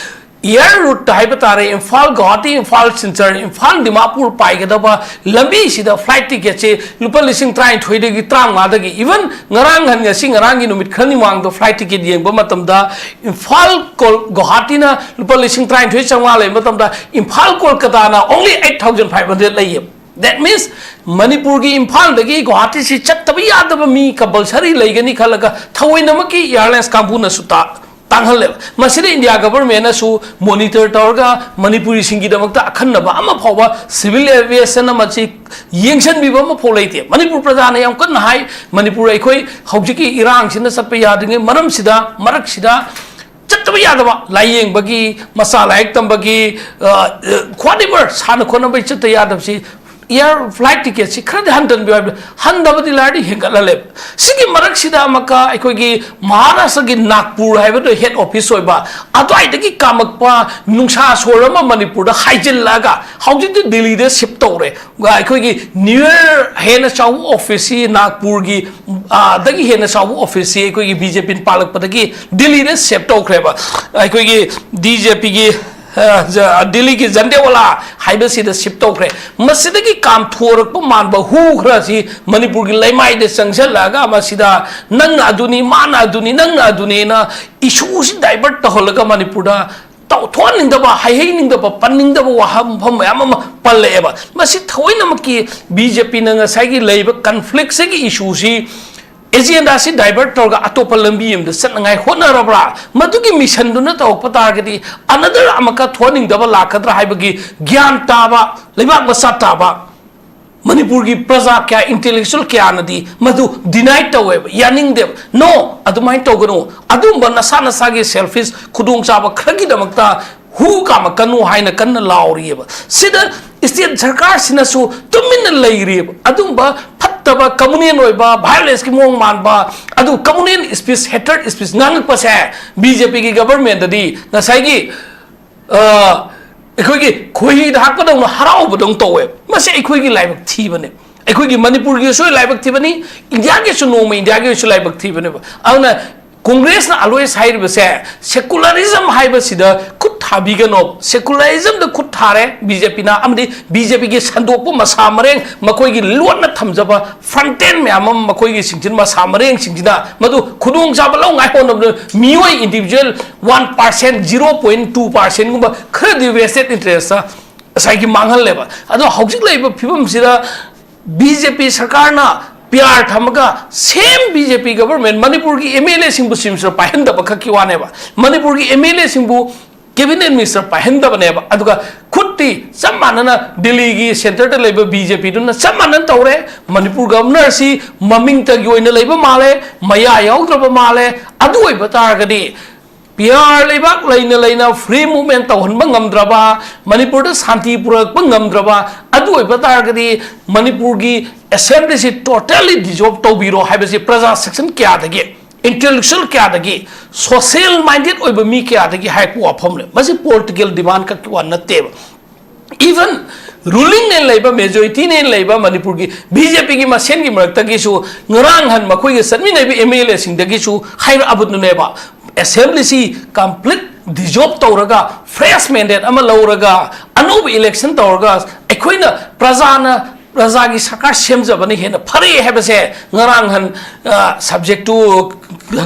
ꯑꯦꯌꯔ ꯔꯨꯠ ꯍꯥꯏꯕ ꯇꯥꯔꯦ, ꯏꯝꯐꯥꯜ ꯒꯨꯋꯥꯍꯥꯇꯤ, ꯏꯝꯐꯥꯜ ꯁꯤꯜꯆꯔ, ꯏꯝꯐꯥꯜ ꯗꯤꯃꯥꯄꯨꯔ ꯄꯥꯏꯒꯗꯕ ꯂꯝꯕꯤꯁꯤꯗ ꯐ꯭ꯂꯥꯏꯠ ꯇꯤꯀꯦꯠꯁꯦ ꯂꯨꯄꯥ ꯂꯤꯁꯤꯡ ꯇꯔꯥꯅꯤꯊꯣꯏꯗꯒꯤ ꯇꯔꯥꯃꯉꯥꯗꯒꯤ, even ꯉꯔꯥꯡ ꯍꯟ ꯉꯁꯤ ꯉꯔꯥꯡꯒꯤ ꯅꯨꯃꯤꯠ ꯈꯔꯅꯤ ꯃꯃꯥꯡꯗ ꯐ꯭ꯂꯥꯏꯠ ꯇꯤꯀꯦꯠ ꯌꯦꯡꯕ ꯃꯇꯝꯗ ꯏꯝꯐꯥꯜ ꯀꯣꯜ ꯒꯨꯋꯥꯍꯥꯇꯤꯅ ꯂꯨꯄꯥ ꯂꯤꯁꯤꯡ ꯇꯔꯥꯅꯤꯊꯣꯏ ꯆꯥꯝꯃꯉꯥ ꯂꯩꯕ ꯃꯇꯝꯗ Imphal ꯀꯣꯜꯀꯇꯥꯅ only eight thousand five hundred ꯂꯩꯌꯦ꯫ That means ꯃꯅꯤꯄꯨꯔꯒꯤ ꯏꯝꯐꯥꯜꯗꯒꯤ ꯒꯨꯋꯥꯍꯥꯇꯤꯁꯤ ꯆꯠꯇꯕ ꯌꯥꯗꯕ ꯃꯤ compulsory ꯂꯩꯒꯅꯤ ꯈꯜꯂꯒ ꯊꯑꯣꯏꯅꯃꯛꯀꯤ ꯑꯦꯌꯥꯔꯂꯥꯏꯟꯁ ꯀꯥꯡꯕꯨꯅꯁꯨ ꯇꯥ ꯇꯥꯡꯍꯜꯂꯦꯕ꯫ ꯃꯁꯤꯗ ꯏꯟꯗꯤꯌꯥ ꯒꯚꯔꯟꯃꯦꯟꯅꯁꯨ ꯃꯣꯅꯤꯇꯔ ꯇꯧꯔꯒ ꯃꯅꯤꯄꯨꯔꯤꯁꯤꯡꯒꯤꯗꯃꯛꯇ ꯑꯈꯟꯅꯕ ꯑꯃ ꯐꯥꯎꯕ ꯁꯤꯚꯤꯜ ꯑꯦꯚꯤꯌꯦꯁꯟ ꯑꯃ ꯁꯤ ꯌꯦꯡꯁꯤꯟꯕꯤꯕ ꯑꯃ ꯐꯥꯎ ꯂꯩꯇꯦ꯫ ꯃꯅꯤꯄꯨꯔ ꯄ꯭ꯔꯖꯥꯅ ꯌꯥꯝ ꯀꯟꯅ ꯍꯥꯏ, ꯃꯅꯤꯄꯨꯔ ꯑꯩꯈꯣꯏ ꯍꯧꯖꯤꯛꯀꯤ ꯏꯔꯥꯡꯁꯤꯅ ꯆꯠꯄ ꯌꯥꯗ꯭ꯔꯤꯉꯩ ꯃꯔꯝꯁꯤꯗ, ꯃꯔꯛꯁꯤꯗ ꯆꯠꯇꯕ ꯌꯥꯗꯕ, ꯂꯥꯏꯌꯦꯡꯕꯒꯤ, ꯃꯆꯥ ꯂꯥꯏꯔꯤꯛ ꯇꯝꯕꯒꯤ, whatever, ꯁꯥꯟꯅ ꯈꯣꯠꯅꯕꯒꯤ ꯆꯠꯇ ꯌꯥꯗꯕꯁꯤ ꯑꯦꯌꯥꯔ ꯐ꯭ꯂꯥꯏꯠ ꯇꯤꯀꯦꯠꯁꯤ ꯈꯔꯗꯤ ꯍꯟꯊꯟꯕꯤꯌꯨ ꯍꯥꯏꯕꯗ, ꯍꯟꯊꯕꯗꯤ ꯂꯥꯏꯔꯗꯤ ꯍꯦꯟꯒꯠꯍꯜꯂꯦꯕ꯫ ꯁꯤꯒꯤ ꯃꯔꯛꯁꯤꯗ ꯑꯃꯨꯛꯀ ꯑꯩꯈꯣꯏꯒꯤ ꯃꯍꯥꯔꯥꯁꯇ꯭ꯔꯒꯤ ꯅꯥꯒꯄꯨꯔ ꯍꯥꯏꯕꯗꯣ ꯍꯦꯗ ꯑꯣꯐꯤꯁ ꯑꯣꯏꯕ, ꯑꯗꯨꯋꯥꯏꯗꯒꯤ ꯀꯥꯝꯃꯛꯄ ꯅꯨꯡꯁꯥ ꯁꯣꯔ ꯑꯃ ꯃꯅꯤꯄꯨꯔꯗ ꯍꯥꯏꯖꯤꯜꯂꯛꯑꯒ ꯍꯧꯖꯤꯛꯇꯤ ꯗꯤꯜꯂꯤꯗ ꯁꯤꯞ ꯇꯧꯔꯦ꯫ ꯑꯩꯈꯣꯏꯒꯤ ꯅ꯭ꯌꯨ ꯌꯔ ꯍꯦꯟꯅ ꯆꯥꯎꯕ ꯑꯣꯐꯤꯁꯁꯤ ꯅꯥꯒꯄꯨꯔꯒꯤ, ꯑ, ꯗꯒꯤ ꯍꯦꯟꯅ ꯆꯥꯎꯕ ꯑꯣꯐꯤꯁꯁꯤ ꯑꯩꯈꯣꯏꯒꯤ ꯕꯤ ꯖꯦ ꯄꯤꯅ ꯄꯥꯜꯂꯛꯄꯗꯒꯤ ꯗꯤꯜꯂꯤꯗ ꯁꯤꯞ ꯇꯧꯈ꯭ꯔꯦꯕ꯫ ꯑꯩꯈꯣꯏꯒꯤ ꯕꯤ ꯖꯦ ꯄꯤꯒꯤ ꯑ, ꯖ-, ꯗꯤꯜꯂꯤꯒꯤ ꯖꯟꯗꯦꯋꯥꯂꯥ ꯍꯥꯏꯕꯁꯤꯗ ꯁꯤꯞ ꯇꯧꯈ꯭ꯔꯦ꯫ ꯃꯁꯤꯗꯒꯤ ꯀꯥꯝꯊꯣꯔꯛꯄ ꯃꯥꯟꯕ ꯍꯨ ꯈꯔꯁꯤ ꯃꯅꯤꯄꯨꯔꯒꯤ ꯂꯩꯃꯥꯏꯗ ꯆꯪꯁꯤꯜꯂꯛꯑꯒ ꯃꯁꯤꯗ ꯅꯪꯅ ꯑꯗꯨꯅꯤ, ꯃꯥꯅ ꯑꯗꯨꯅꯤ, ꯅꯪꯅ ꯑꯗꯨꯅꯤꯅ ꯏꯁꯨꯁꯤ ꯗꯥꯏꯚꯔꯠ ꯇꯧꯍꯜꯂꯒ ꯃꯅꯤꯄꯨꯔꯗ ꯇꯧ-, ꯊꯣꯛꯍꯟꯅꯤꯡꯗꯕ, ꯍꯥꯏꯍꯩꯅꯤꯡꯗꯕ, ꯄꯟꯅꯤꯡꯗꯕ ꯋꯥꯍꯪ ꯃꯐꯝ ꯃꯌꯥꯝ ꯑꯃ ꯄꯜꯂꯛꯑꯦꯕ꯫ ꯃꯁꯤ ꯊꯑꯣꯏꯅꯃꯛꯀꯤ ꯕꯤ ꯖꯦ ꯄꯤꯅ ꯉꯁꯥꯏꯒꯤ ꯂꯩꯔꯤꯕ ꯀꯟꯐ꯭ꯂꯤꯛꯁꯤꯒꯤ ꯏꯁꯨꯁꯤ ꯑꯦꯖꯦꯟꯗꯥꯁꯤ ꯗꯥꯏꯚꯔꯠ ꯇꯧꯔꯒ ꯑꯇꯣꯞꯄ ꯂꯝꯕꯤ ꯑꯃꯗ ꯆꯠꯅꯉꯥꯏ ꯍꯣꯠꯅꯔꯕ꯭ꯔꯥ? ꯃꯗꯨꯒꯤ ꯃꯤꯁꯟꯗꯨꯅ ꯇꯧꯔꯛꯄ ꯇꯥꯔꯒꯗꯤ another ꯑꯃꯨꯛꯀ ꯊꯣꯛꯍꯟꯅꯤꯡꯗꯕ ꯂꯥꯛꯀꯗ꯭ꯔꯥ ꯍꯥꯏꯕꯒꯤ ꯒ꯭ꯌꯥꯟ ꯇꯥꯕ, ꯂꯩꯕꯥꯛ ꯃꯆꯥ ꯇꯥꯕ ꯃꯅꯤꯄꯨꯔꯒꯤ ꯄ꯭ꯔꯖꯥ ꯀꯌꯥ, ꯏꯟꯇꯦꯂꯦꯛꯆꯨꯋꯦꯜ ꯀꯌꯥꯅꯗꯤ ꯃꯗꯨ ꯗꯤꯅꯥꯏ ꯇꯧꯋꯦꯕ, ꯌꯥꯅꯤꯡꯗꯦꯕ꯫ No, ꯑꯗꯨꯃꯥꯏꯅ ꯇꯧꯒꯅꯨ꯫ ꯑꯗꯨꯝꯕ ꯅꯁꯥ ꯅꯁꯥꯒꯤ ꯁꯦꯜꯐꯤꯁ ꯈꯨꯗꯣꯡꯆꯥꯕ ꯈꯔꯒꯤꯗꯃꯛꯇ ꯍꯨ ꯀꯥꯝꯃꯛꯀꯅꯨ ꯍꯥꯏꯅ ꯀꯟꯅ ꯂꯥꯎꯔꯤꯑꯕ꯫ ꯁꯤꯗ ꯁ꯭ꯇꯦꯠ ꯁꯔꯀꯥꯔꯁꯤꯅꯁꯨ ꯇꯨꯃꯤꯟꯅ ꯂꯩꯔꯤꯑꯕ꯫ ꯑꯗꯨꯝꯕ ꯐꯠꯇꯕ, ꯀꯝꯃꯨꯅꯦꯜ ꯑꯣꯏꯕ, ꯚꯥꯏꯑꯣꯂꯦꯟꯁꯀꯤ ꯃꯑꯣꯡ ꯃꯥꯟꯕ, ꯑꯗꯨ ꯀꯝꯃꯨꯅꯦꯜ ꯁ꯭ꯄꯤꯁ, ꯍꯦꯇ꯭ꯔꯠ ꯁ꯭ꯄꯤꯁ ꯉꯥꯡꯉꯛꯄꯁꯦ ꯕꯤ ꯖꯦ ꯄꯤꯒꯤ ꯒꯚꯔꯟꯃꯦꯟꯗꯗꯤ ꯉꯁꯥꯏꯒꯤ, ꯑ, ꯑꯩꯈꯣꯏꯒꯤ ꯈꯣꯏꯍꯤꯗ ꯍꯥꯞꯄꯗꯧꯅ ꯍꯔꯥꯎꯕꯗꯧꯅ ꯇꯧꯋꯦꯕ꯫ ꯃꯁꯤ ꯑꯩꯈꯣꯏꯒꯤ ꯂꯥꯏꯕꯛ ꯊꯤꯕꯅꯦ꯫ ꯑꯩꯈꯣꯏꯒꯤ ꯃꯅꯤꯄꯨꯔꯒꯤꯁꯨ ꯂꯥꯏꯕꯛ ꯊꯤꯕꯅꯤ, ꯏꯟꯗꯤꯌꯥꯒꯤꯁꯨ ꯅꯣꯡꯃ ꯏꯟꯗꯤꯌꯥꯒꯤ ꯑꯣꯏꯁꯨ ꯂꯥꯏꯕꯛ ꯊꯤꯕꯅꯦꯕ꯫ ꯑꯗꯨꯅ ꯀꯣꯡꯒ꯭ꯔꯦꯁꯅ ꯑꯣꯜꯋꯦꯁ ꯍꯥꯏꯔꯤꯕꯁꯦ, ꯁꯦꯀꯨꯂꯔꯤꯖꯝ ꯍꯥꯏꯕꯁꯤꯗ ꯈꯨꯠ ꯊꯥꯕꯤꯒꯅꯣ꯫ ꯁꯦꯀꯨꯂꯔꯤꯖꯝꯗ ꯈꯨꯠ ꯊꯥꯔꯦ ꯕꯤ ꯖꯦ ꯄꯤꯅ, ꯑꯃꯗꯤ ꯕꯤ ꯖꯦ ꯄꯤꯒꯤ ꯁꯟꯗꯣꯛꯄ ꯃꯁꯥ ꯃꯔꯦꯡ, ꯃꯈꯣꯏꯒꯤ ꯂꯣꯟꯅ ꯊꯝꯖꯕ ꯐ꯭ꯔꯟꯇꯦꯟ ꯃꯌꯥꯝ ꯑꯃ, ꯃꯈꯣꯏꯒꯤ ꯁꯤꯡꯁꯤꯟ ꯃꯁꯥ ꯃꯔꯦꯡꯁꯤꯡꯁꯤꯅ ꯃꯗꯨ ꯈꯨꯗꯣꯡꯆꯥꯕ ꯂꯧꯅꯉꯥꯏ ꯍꯣꯠꯅꯕꯗ ꯃꯤꯑꯣꯏ individual one percent, zero point two ꯄꯥꯔꯁꯦꯟꯒꯨꯝꯕ ꯈꯔꯗꯤ ꯚꯦꯁꯇꯦꯠ ꯏꯟꯇꯔꯦꯁꯇ ꯉꯁꯥꯏꯒꯤ ꯃꯥꯡꯍꯜꯂꯦꯕ꯫ ꯑꯗꯣ ꯍꯧꯖꯤꯛ ꯂꯩꯔꯤꯕ ꯐꯤꯕꯝꯁꯤꯗ ꯕꯤ ꯖꯦ ꯄꯤ ꯁꯔꯀꯥꯔꯅ ꯄꯤ ꯑꯥꯔ ꯊꯝꯃꯒ ꯁꯦꯝ ꯕꯤ ꯖꯦ ꯄꯤ ꯒꯚꯔꯟꯃꯦꯟ ꯃꯅꯤꯄꯨꯔꯒꯤ ꯑꯦꯝ ꯑꯦꯜ ꯑꯦꯁꯤꯡꯕꯨ ꯆꯤꯐ ꯃꯤꯅꯤꯁꯇꯔ ꯄꯥꯏꯍꯟꯗꯕ ꯈꯛꯀꯤ ꯋꯥꯅꯦꯕ꯫ ꯃꯅꯤꯄꯨꯔꯒꯤ ꯑꯦꯝ ꯑꯦꯜ ꯑꯦꯁꯤꯡꯕꯨ ꯀꯦꯕꯤꯅꯦꯠ ꯃꯤꯅꯤꯁꯇꯔ ꯄꯥꯏꯍꯟꯗꯕꯅꯦꯕ꯫ ꯑꯗꯨꯒ ꯈꯨꯠꯇꯤ ꯆꯞ ꯃꯥꯟꯅꯅ ꯗꯤꯜꯂꯤꯒꯤ ꯁꯦꯟꯇꯔꯗ ꯂꯩꯕ ꯕꯤ ꯖꯦ ꯄꯤꯗꯨꯅ ꯆꯞ ꯃꯥꯟꯅꯅ ꯇꯧꯔꯦ꯫ ꯃꯅꯤꯄꯨꯔ ꯒꯚꯔꯅꯔꯁꯤ ꯃꯃꯤꯡꯇꯒꯤ ꯑꯣꯏꯅ ꯂꯩꯕ ꯃꯥꯜꯂꯦ, ꯃꯌꯥ ꯌꯥꯎꯗ꯭ꯔꯕ ꯃꯥꯜꯂꯦ꯫ ꯑꯗꯨ ꯑꯣꯏꯕ ꯇꯥꯔꯒꯗꯤ ꯄꯤ ꯑꯥꯔ ꯂꯩꯕꯥꯛ ꯂꯩꯅ ꯂꯩꯅ ꯐ꯭ꯔꯤ ꯃꯨꯚꯃꯦꯟ ꯇꯧꯍꯟꯕ ꯉꯝꯗ꯭ꯔꯕ, ꯃꯅꯤꯄꯨꯔꯗ ꯁꯥꯟꯇꯤ ꯄꯨꯔꯛꯄ ꯉꯝꯗ꯭ꯔꯕ, ꯑꯗꯨ ꯑꯣꯏꯕ ꯇꯥꯔꯒꯗꯤ ꯃꯅꯤꯄꯨꯔꯒꯤ ꯑꯦꯁꯦꯝꯕ꯭ꯂꯤꯁꯤ ꯇꯣꯇꯦꯜꯂꯤ ꯗꯤꯖꯣꯜꯕ ꯇꯧꯕꯤꯔꯣ ꯍꯥꯏꯕꯁꯤ ꯄ꯭ꯔꯖꯥ ꯁꯦꯛꯁꯟ ꯀꯌꯥꯗꯒꯤ, ꯏꯟꯇꯦꯂꯦꯛꯆꯨꯋꯦꯜ ꯀꯌꯥꯗꯒꯤ, ꯁꯣꯁꯤꯌꯦꯜ ꯃꯥꯏꯟꯗꯦꯗ ꯑꯣꯏꯕ ꯃꯤ ꯀꯌꯥꯗꯒꯤ ꯍꯥꯏꯔꯛꯄ ꯋꯥꯐꯝꯅꯦ꯫ ꯃꯁꯤ ꯄꯣꯂꯤꯇꯤꯀꯦꯜ ꯗꯤꯃꯥꯟ ꯈꯛꯀꯤ ꯋꯥ ꯅꯠꯇꯦꯕ꯫ ꯏꯚꯟ ꯔꯨꯂꯤꯡꯅꯦꯅ ꯂꯩꯕ, ꯃꯦꯖꯣꯔꯤꯇꯤꯅꯦꯅ ꯂꯩꯕ ꯃꯅꯤꯄꯨꯔꯒꯤ ꯕꯤ ꯖꯦ ꯄꯤꯒꯤ ꯃꯁꯦꯟꯒꯤ ꯃꯔꯛꯇꯒꯤꯁꯨ ꯉꯔꯥꯡ ꯍꯟ ꯃꯈꯣꯏꯒ ꯆꯠꯃꯤꯟꯅꯕ ꯑꯦꯝ ꯑꯦꯜ ꯑꯦꯁꯤꯡꯗꯒꯤꯁꯨ ꯍꯥꯏꯔꯛꯑꯕꯗꯨꯅꯦꯕ꯫ ꯑꯦꯁꯦꯝꯕ꯭ꯂꯤꯁꯤ ꯀꯝꯄ꯭ꯂꯤꯠ ꯗꯤꯖꯣꯜꯕ ꯇꯧꯔꯒ, ꯐ꯭ꯔꯦꯁ ꯃꯦꯟꯗꯦꯠ ꯑꯃ ꯂꯧꯔꯒ, ꯑꯅꯧꯕ ꯏꯂꯦꯛꯁꯟ ꯇꯧꯔꯒ, ꯑꯩꯈꯣꯏꯅ ꯄ꯭ꯔꯖꯥꯅ, ꯄ꯭ꯔꯖꯥꯒꯤ ꯁꯔꯀꯥꯔ ꯁꯦꯝꯖꯕꯅ ꯍꯦꯟꯅ ꯐꯔꯦ ꯍꯥꯏꯕꯁꯦ ꯉꯔꯥꯡ ꯍꯟ, ꯑ, subject to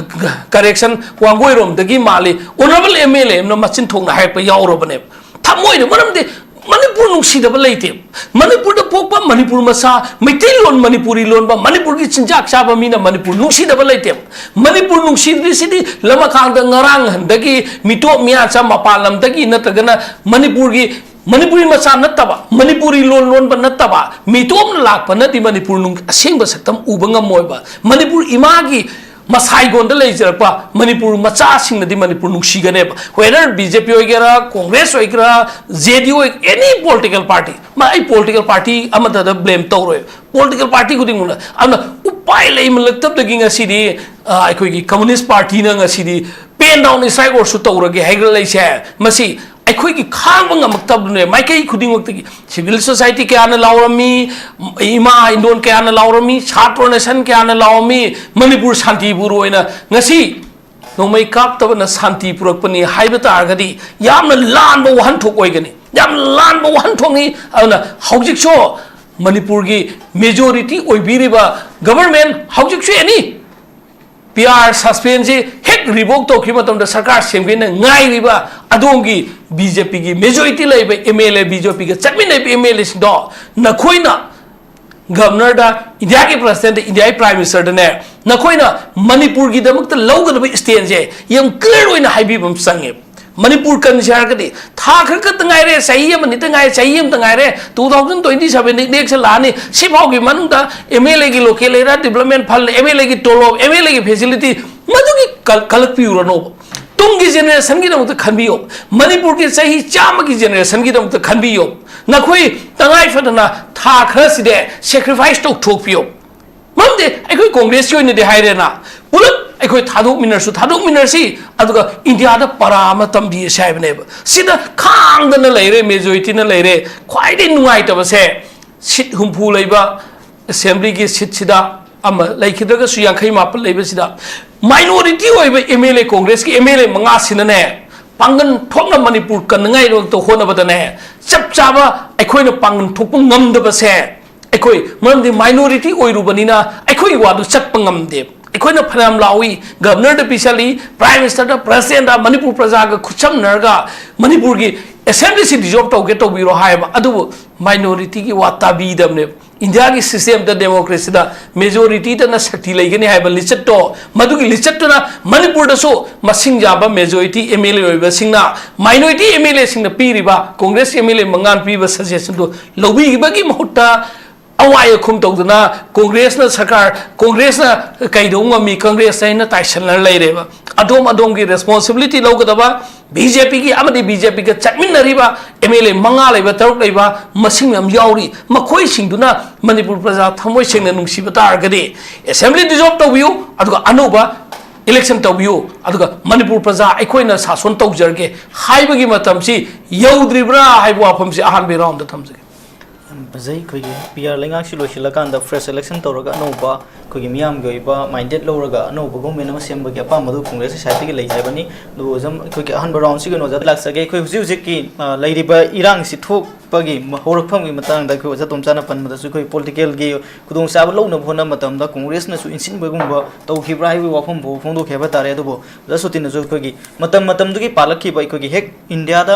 correction ꯋꯥꯡꯒꯣꯏꯔꯣꯝꯗꯒꯤ ꯃꯥꯜꯂꯤ ꯑꯣꯅꯔꯦꯕꯜ ꯑꯦꯝ ꯑꯦꯜ ꯑꯦ ꯑꯃꯅ ꯃꯆꯤꯟ ꯊꯣꯛꯅ ꯍꯥꯏꯔꯛꯄ ꯌꯥꯎꯔꯕꯅꯦꯕ꯫ ꯊꯃꯣꯏꯗ, ꯃꯔꯝꯗꯤ ꯃꯅꯤꯄꯨꯔ ꯅꯨꯡꯁꯤꯗꯕ ꯂꯩꯇꯦ꯫ ꯃꯅꯤꯄꯨꯔꯗ ꯄꯣꯛꯄ ꯃꯅꯤꯄꯨꯔ ꯃꯆꯥ, ꯃꯩꯇꯩꯂꯣꯟ ꯃꯅꯤꯄꯨꯔꯤ ꯂꯣꯟꯕ, ꯃꯅꯤꯄꯨꯔꯒꯤ ꯆꯤꯟꯖꯥꯛ ꯆꯥꯕ ꯃꯤꯅ ꯃꯅꯤꯄꯨꯔ ꯅꯨꯡꯁꯤꯗꯕ ꯂꯩꯇꯦꯕ꯫ ꯃꯅꯤꯄꯨꯔ ꯅꯨꯡꯁꯤꯗ꯭ꯔꯤꯁꯤꯗꯤ ꯂꯃꯈꯥꯡꯗ ꯉꯔꯥꯡ ꯍꯟꯗꯒꯤ ꯃꯤꯇꯣꯞ ꯃꯤꯌꯥꯆꯥ ꯃꯄꯥꯟ ꯂꯝꯗꯒꯤ ꯅꯠꯇ꯭ꯔꯒꯅ ꯃꯅꯤꯄꯨꯔꯒꯤ, ꯃꯅꯤꯄꯨꯔꯤ ꯃꯆꯥ ꯅꯠꯇꯕ, ꯃꯅꯤꯄꯨꯔꯤ ꯂꯣꯟ ꯂꯣꯟꯕ ꯅꯠꯇꯕ ꯃꯤꯇꯣꯞꯅ ꯂꯥꯛꯄꯅꯗꯤ ꯃꯅꯤꯄꯨꯔ ꯅꯨꯡ-, ꯑꯁꯦꯡꯕ ꯁꯛꯇꯝ ꯎꯕ ꯉꯝꯃꯣꯏꯕ꯫ ꯃꯅꯤꯄꯨꯔ ꯏꯃꯥꯒꯤ ꯃꯁꯥꯏꯒꯣꯟꯗ ꯂꯩꯖꯔꯛꯄ ꯃꯅꯤꯄꯨꯔ ꯃꯆꯥꯁꯤꯡꯅꯗꯤ ꯃꯅꯤꯄꯨꯔ ꯅꯨꯡꯁꯤꯒꯅꯦꯕ꯫ Whether ꯕꯤ ꯖꯦ ꯄꯤ ꯑꯣꯏꯒꯦꯔꯥ, ꯀꯣꯡꯒ꯭ꯔꯦꯁ ꯑꯣꯏꯒꯦꯔꯥ, ꯖꯦ ꯗꯤ ꯌꯨ ꯑꯣꯏ-, any political party, ꯃꯥ ꯑꯩ political party ꯑꯃꯠꯇꯗ blame ꯇꯧꯔꯣꯏ꯫ Political party ꯈꯨꯗꯤꯡꯃꯛꯅ꯫ ꯑꯗꯨꯅ ꯎꯄꯥꯏ ꯂꯩꯃꯜꯂꯛꯇꯕꯗꯒꯤ ꯉꯁꯤꯗꯤ, ꯑ, ꯑꯩꯈꯣꯏꯒꯤ Communist Partyꯅ ꯉꯁꯤꯗꯤ pen down strike orderꯁꯨ ꯇꯧꯔꯒꯦ ꯍꯥꯏꯒꯠꯂꯛꯏꯁꯦ꯫ ꯃꯁꯤ ꯑꯩꯈꯣꯏꯒꯤ ꯈꯥꯡꯕ ꯉꯝꯃꯛꯇꯕꯗꯨꯅꯦ꯫ ꯃꯥꯏꯀꯩ ꯈꯨꯗꯤꯡꯃꯛꯇꯒꯤ civil society ꯀꯌꯥꯅ ꯂꯥꯎꯔꯝꯃꯤ, ꯏꯃꯥ ꯏꯟꯗꯣꯟ ꯀꯌꯥꯅ ꯂꯥꯎꯔꯝꯃꯤ, ꯁꯥꯇ꯭ꯔ nation ꯀꯌꯥꯅ ꯂꯥꯎꯔꯝꯃꯤ, ꯃꯅꯤꯄꯨꯔ ꯁꯥꯟꯇꯤꯄꯨꯔ ꯑꯣꯏꯅ ꯉꯁꯤ ꯅꯣꯡꯃꯩ ꯀꯥꯞꯇꯕꯅ ꯁꯥꯟꯇꯤ ꯄꯨꯔꯛꯄꯅꯤ ꯍꯥꯏꯕ ꯇꯥꯔꯒꯗꯤ ꯌꯥꯝꯅ ꯂꯥꯟꯕ ꯋꯥꯍꯟꯊꯣꯛ ꯑꯣꯏꯒꯅꯤ, ꯌꯥꯝꯅ ꯂꯥꯟꯕ ꯋꯥꯍꯟꯊꯣꯛꯅꯤ꯫ ꯑꯗꯨꯅ ꯍꯧꯖꯤꯛꯁꯨ ꯃꯅꯤꯄꯨꯔꯒꯤ majority ꯑꯣꯏꯕꯤꯔꯤꯕ government ꯍꯧꯖꯤꯛꯁꯨ any P R suspension ꯁꯤ ꯍꯦꯛ revoke ꯇꯧꯈꯤꯕ ꯃꯇꯝꯗ ꯁꯔꯀꯥꯔ ꯁꯦꯝꯒꯦꯅ ꯉꯥꯏꯔꯤꯕ ꯑꯗꯣꯝꯒꯤ B J P ꯒꯤ majority ꯂꯩꯕ M L A, B J P ꯒ ꯆꯠꯃꯤꯟꯅꯔꯤꯕ M L A ꯁꯤꯡꯗꯣ ꯅꯈꯣꯏꯅ governorꯗ, ꯏꯟꯗꯤꯌꯥꯒꯤ presidentꯗ, ꯏꯟꯗꯤꯌꯥꯒꯤ prime ministerꯗꯅꯦ, ꯅꯈꯣꯏꯅ ꯃꯅꯤꯄꯨꯔꯒꯤꯗꯃꯛꯇ ꯂꯧꯒꯗꯕ stand ꯁꯦ ꯌꯥꯝ clear ꯑꯣꯏꯅ ꯍꯥꯏꯕꯤꯕ ꯑꯃ ꯆꯪꯉꯦ꯫ ꯃꯅꯤꯄꯨꯔ ꯀꯟꯁꯦ ꯍꯥꯏꯔꯒꯗꯤ ꯊꯥ ꯈꯔ ꯈꯛꯇ ꯉꯥꯏꯔꯦ, ꯆꯍꯤ ꯑꯃꯅꯤꯇ ꯉꯥꯏꯔꯦ, ꯆꯍꯤ ꯑꯃꯇ ꯉꯥꯏꯔꯦ, two thousand twenty seven election ꯂꯥꯛꯑꯅꯤ, ꯁꯤꯐꯥꯎꯒꯤ ꯃꯅꯨꯡꯗ M L A ꯒꯤ local area development fund, M L A ꯒꯤ ꯇꯣꯂꯣꯞ, M L A ꯒꯤ facility, ꯃꯗꯨꯒꯤ ꯀꯜ-, ꯀꯜꯂꯛꯄꯤꯔꯨꯔꯅꯣꯕ꯫ ꯇꯨꯡꯒꯤ generationꯒꯤꯗꯃꯛꯇ ꯈꯟꯕꯤꯌꯣ, ꯃꯅꯤꯄꯨꯔꯒꯤ ꯆꯍꯤ ꯆꯥꯝꯃꯒꯤ generationꯒꯤꯗꯃꯛꯇ ꯈꯟꯕꯤꯌꯣ꯫ ꯅꯈꯣꯏ ꯇꯉꯥꯏ ꯐꯗꯅ ꯊꯥ ꯈꯔꯁꯤꯗꯤ sacrifice ꯇꯧꯊꯣꯛꯄꯤꯌꯣ꯫ ꯃꯔꯝꯗꯤ ꯑꯩꯈꯣꯏ ꯀꯣꯡꯒ꯭ꯔꯦꯁꯀꯤ ꯑꯣꯏꯅꯗꯤ ꯍꯥꯏꯔꯦꯅ, ꯄꯨꯂꯞ ꯑꯩꯈꯣꯏ ꯊꯥꯗꯣꯛꯃꯤꯟꯅꯔꯁꯨ ꯊꯥꯗꯣꯛꯃꯤꯟꯅꯔꯁꯤ, ꯑꯗꯨꯒ ꯏꯟꯗꯤꯌꯥꯗ ꯄꯔꯥ ꯑꯃ ꯇꯝꯕꯤꯔꯁꯤ ꯍꯥꯏꯕꯅꯦꯕ꯫ ꯁꯤꯗ ꯈꯥꯡꯗꯅ ꯂꯩꯔꯦ, majorityꯅ ꯂꯩꯔꯦ꯫ ꯈ꯭ꯋꯥꯏꯗꯒꯤ ꯅꯨꯡꯉꯥꯏꯇꯕꯁꯦ seat ꯍꯨꯝꯐꯨ ꯂꯩꯕ assemblyꯒꯤ seatꯁꯤꯗ ꯑꯃ ꯂꯩꯈꯤꯗ꯭ꯔꯒꯁꯨ ꯌꯥꯡꯈꯩ ꯃꯥꯄꯟ ꯂꯩꯕꯁꯤꯗ minority ꯑꯣꯏꯕ M L A, ꯀꯣꯡꯒ꯭ꯔꯦꯁꯀꯤ M L A ꯃꯉꯥꯁꯤꯅꯅꯦ, ꯄꯥꯡꯒꯜ ꯊꯣꯛꯅ ꯃꯅꯤꯄꯨꯔ ꯀꯟꯅꯉꯥꯏꯗꯃꯛꯇ ꯍꯣꯠꯅꯕꯗꯅꯦ, ꯆꯞ ꯆꯥꯕ ꯑꯩꯈꯣꯏꯅ ꯄꯥꯡꯒꯜ ꯊꯣꯛꯄ ꯉꯝꯗꯕꯁꯦ, ꯑꯩꯈꯣꯏ ꯃꯔꯝꯗꯤ minority ꯑꯣꯏꯔꯨꯕꯅꯤꯅ ꯑꯩꯈꯣꯏꯒꯤ ꯋꯥꯗꯨ ꯆꯠꯄ ꯉꯝꯗꯦ꯫ ꯑꯩꯈꯣꯏꯅ ꯐꯅꯌꯥꯝ ꯂꯥꯎꯏ, governorꯗ ꯄꯤꯁꯜꯂꯤ, prime ministerꯗ, presidentꯗ, ꯃꯅꯤꯄꯨꯔ ꯄ꯭ꯔꯖꯥꯒ ꯈꯨꯠꯁꯝꯅꯔꯒ ꯃꯅꯤꯄꯨꯔꯒꯤ assemblyꯁꯤ dissolve ꯇꯧꯒꯦ ꯇꯧꯕꯤꯔꯣ ꯍꯥꯏꯕ, ꯑꯗꯨꯕꯨ minorityꯒꯤ ꯋꯥ ꯇꯥꯕꯤꯗꯕꯅꯦꯕ꯫ ꯏꯟꯗꯤꯌꯥꯒꯤ systemꯗ, democracyꯗ majorityꯗꯅ ꯁꯛꯇꯤ ꯂꯩꯒꯅꯤ ꯍꯥꯏꯕ ꯂꯤꯆꯠꯇꯣ, ꯃꯗꯨꯒꯤ ꯂꯤꯆꯠꯇꯨꯅ ꯃꯅꯤꯄꯨꯔꯗꯁꯨ ꯃꯁꯤꯡ ꯌꯥꯝꯕ majority M L A ꯑꯣꯏꯕꯁꯤꯡꯅ minority M L Aꯁꯤꯡꯅ ꯄꯤꯔꯤꯕ, ꯀꯣꯡꯒ꯭ꯔꯦꯁ M L A ꯃꯉꯥꯅ ꯄꯤꯕ suggestionꯗꯨ ꯂꯧꯕꯤꯕꯒꯤ ꯃꯍꯨꯠꯇ ꯑꯋꯥꯏ ꯑꯈꯨꯝ ꯇꯧꯗꯅ ꯀꯣꯡꯒ꯭ꯔꯦꯁꯅ ꯁꯔꯀꯥꯔ, ꯀꯣꯡꯒ꯭ꯔꯦꯁꯅ ꯀꯩꯗꯧ ꯉꯝꯃꯤ, ꯀꯣꯡꯒ꯭ꯔꯦꯁꯅ ꯍꯦꯟꯅ ꯇꯥꯏꯁꯟꯅ ꯂꯩꯔꯦꯕ꯫ ꯑꯗꯣꯝ ꯑꯗꯣꯝꯒꯤ responsibility ꯂꯧꯒꯗꯕ, BJPꯒꯤ ꯑꯃꯗꯤ BJPꯒ ꯆꯠꯃꯤꯟꯅꯔꯤꯕ MLA ꯃꯉꯥ ꯂꯩꯕ, ꯇꯔꯨꯛ ꯂꯩꯕ, ꯃꯁꯤꯡ ꯌꯥꯝ ꯌꯥꯎꯔꯤ꯫ ꯃꯈꯣꯏꯁꯤꯡꯗꯨꯅ ꯃꯅꯤꯄꯨꯔ ꯄ꯭ꯔꯖꯥ ꯊꯃꯣꯏ ꯁꯦꯡꯅ ꯅꯨꯡꯁꯤꯕ ꯇꯥꯔꯒꯗꯤ assembly dissolve ꯇꯧꯕꯤꯌꯨ, ꯑꯗꯨꯒ ꯑꯅꯧꯕ election ꯇꯧꯕꯤꯌꯨ, ꯑꯗꯨꯒ ꯃꯅꯤꯄꯨꯔ ꯄ꯭ꯔꯖꯥ ꯑꯩꯈꯣꯏꯅ ꯁꯥꯁꯣꯟ ꯇꯧꯖꯔꯒꯦ ꯍꯥꯏꯕꯒꯤ ꯃꯇꯝꯁꯤ ꯌꯧꯗ꯭ꯔꯤꯕ꯭ꯔꯥ ꯍꯥꯏꯕ ꯋꯥꯐꯝꯁꯤ ꯑꯍꯥꯟꯕ roundꯗ ꯊꯝꯖꯒꯦ꯫ ꯐꯖꯩ꯫ ꯑꯩꯈꯣꯏꯒꯤ ꯄꯤ ꯑꯥꯔ ꯂꯩꯉꯥꯛꯁꯤ ꯂꯣꯏꯁꯤꯜꯂꯀꯥꯟꯗ ꯐ꯭ꯔꯦꯁ ꯏꯂꯦꯛꯁꯟ ꯇꯧꯔꯒ ꯑꯅꯧꯕ ꯑꯩꯈꯣꯏꯒꯤ ꯃꯤꯌꯥꯝꯒꯤ ꯑꯣꯏꯕ ꯃꯥꯏꯟꯗꯦꯠ ꯂꯧꯔꯒ ꯑꯅꯧꯕ ꯒꯣꯔꯃꯦꯟ ꯑꯃ ꯁꯦꯝꯕꯒꯤ ꯑꯄꯥꯝꯕꯗꯨ ꯀꯣꯡꯒ꯭ꯔꯦꯁꯀꯤ ꯁꯥꯏꯠꯇꯒꯤ ꯂꯩ ꯍꯥꯏꯕꯅꯤ꯫ ꯑꯗꯨꯕꯨ ꯁꯨꯝ ꯑꯩꯈꯣꯏꯒꯤ ꯑꯍꯥꯟꯕ ꯔꯥꯎꯟꯁꯤꯒꯤ ꯑꯣꯏꯅ ꯑꯣꯖꯥꯗ ꯂꯥꯛꯆꯒꯦ꯫ ꯑꯩꯈꯣꯏ ꯍꯧꯖꯤꯛ ꯍꯧꯖꯤꯛꯀꯤ, ꯑ, ꯂꯩꯔꯤꯕ ꯏꯔꯥꯡꯁꯤ ꯊꯣꯛꯄꯒꯤ ꯃ-, ꯍꯧꯔꯛꯐꯝꯒꯤ ꯃꯇꯥꯡꯗ ꯑꯩꯈꯣꯏ ꯑꯣꯖꯥ ꯇꯣꯝꯆꯥꯅ ꯄꯟꯕꯗꯁꯨ ꯑꯩꯈꯣꯏ ꯄꯣꯂꯤꯇꯤꯀꯦꯜꯒꯤ ꯈꯨꯗꯣꯡꯆꯥꯕ ꯂꯧꯅꯕ ꯍꯣꯠꯅꯕ ꯃꯇꯝꯗ ꯀꯣꯡꯒ꯭ꯔꯦꯁꯅꯁꯨ ꯏꯟꯁꯤꯟꯕꯒꯨꯝꯕ ꯇꯧꯈꯤꯕ꯭ꯔꯥ ꯍꯥꯏꯕꯒꯤ ꯋꯥꯐꯝ ꯐꯥꯎꯕ ꯐꯣꯡꯗꯣꯛꯈꯤ ꯍꯥꯏꯕ ꯇꯥꯔꯦ꯫ ꯑꯗꯨꯕꯨ ꯑꯣꯖꯥ ꯁꯣꯇꯤꯅꯁꯨ ꯑꯩꯈꯣꯏꯒꯤ ꯃꯇꯝ ꯃꯇꯝꯗꯨꯒꯤ ꯄꯥꯜꯂꯛꯈꯤꯕ ꯑꯩꯈꯣꯏꯒꯤ ꯍꯦꯛ ꯏꯟꯗꯤꯌꯥꯗ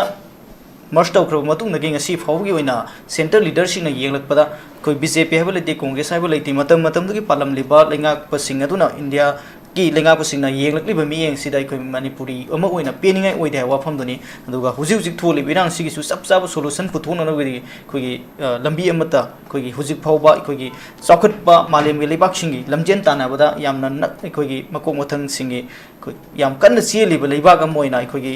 ꯃꯔꯁ ꯇꯧꯈ꯭ꯔꯕ ꯃꯇꯨꯡꯗꯒꯤ ꯉꯁꯤ ꯐꯥꯎꯕꯒꯤ ꯑꯣꯏꯅ ꯁꯦꯟꯇ꯭ꯔꯦꯜ ꯂꯤꯗꯔꯁꯤꯡꯅ ꯌꯦꯡꯂꯛꯄꯗ ꯑꯩꯈꯣꯏ ꯕꯤ ꯖꯦ ꯄꯤ ꯍꯥꯏꯕ ꯂꯩꯇꯦ, ꯀꯣꯡꯒ꯭ꯔꯦꯁ ꯍꯥꯏꯕ ꯂꯩꯇꯦ, ꯃꯇꯝ ꯃꯇꯝꯗꯨꯒꯤ ꯄꯥꯜꯂꯝꯂꯤꯕ ꯂꯩꯉꯥꯛꯄꯁꯤꯡ ꯑꯗꯨꯅ ꯏꯟꯗꯤꯌꯥꯒꯤ ꯂꯩꯉꯥꯛꯄꯁꯤꯡꯅ ꯌꯦꯡꯂꯛꯂꯤꯕ ꯃꯤꯠꯌꯦꯡꯁꯤꯗ ꯑꯩꯈꯣꯏ ꯃꯅꯤꯄꯨꯔꯤ ꯑꯃ ꯑꯣꯏꯅ ꯄꯦꯟꯅꯤꯡꯉꯥꯏ ꯑꯣꯏꯗꯦ ꯍꯥꯏꯕ ꯋꯥꯐꯝꯗꯨꯅꯤ꯫ ꯑꯗꯨꯒ ꯍꯧꯖꯤꯛ ꯍꯧꯖꯤꯛ ꯊꯣꯛꯂꯤꯕ ꯏꯔꯥꯡꯁꯤꯒꯤꯁꯨ ꯆꯞ ꯆꯥꯕ ꯁꯣꯂꯨꯁꯟ ꯄꯨꯊꯣꯛꯅꯅꯕꯒꯤ ꯑꯩꯈꯣꯏꯒꯤ, ꯑ, ꯂꯝꯕꯤ ꯑꯃꯠꯇ ꯑꯩꯈꯣꯏꯒꯤ ꯍꯧꯖꯤꯛ ꯐꯥꯎꯕ ꯑꯩꯈꯣꯏꯒꯤ ꯆꯥꯎꯈꯠꯄ ꯃꯥꯂꯦꯝꯒꯤ ꯂꯩꯕꯥꯛꯁꯤꯡꯒꯤ ꯂꯝꯖꯦꯟ ꯇꯥꯟꯅꯕꯗ ꯌꯥꯝꯅ ꯅꯛ-, ꯑꯩꯈꯣꯏꯒꯤ ꯃꯀꯣꯛ ꯃꯊꯪꯁꯤꯡꯒꯤ ꯑꯩꯈꯣꯏ ꯌꯥꯝ ꯀꯟꯅ ꯆꯦꯜꯂꯤꯕ ꯂꯩꯕꯥꯛ ꯑꯃ ꯑꯣꯏꯅ ꯑꯩꯈꯣꯏꯒꯤ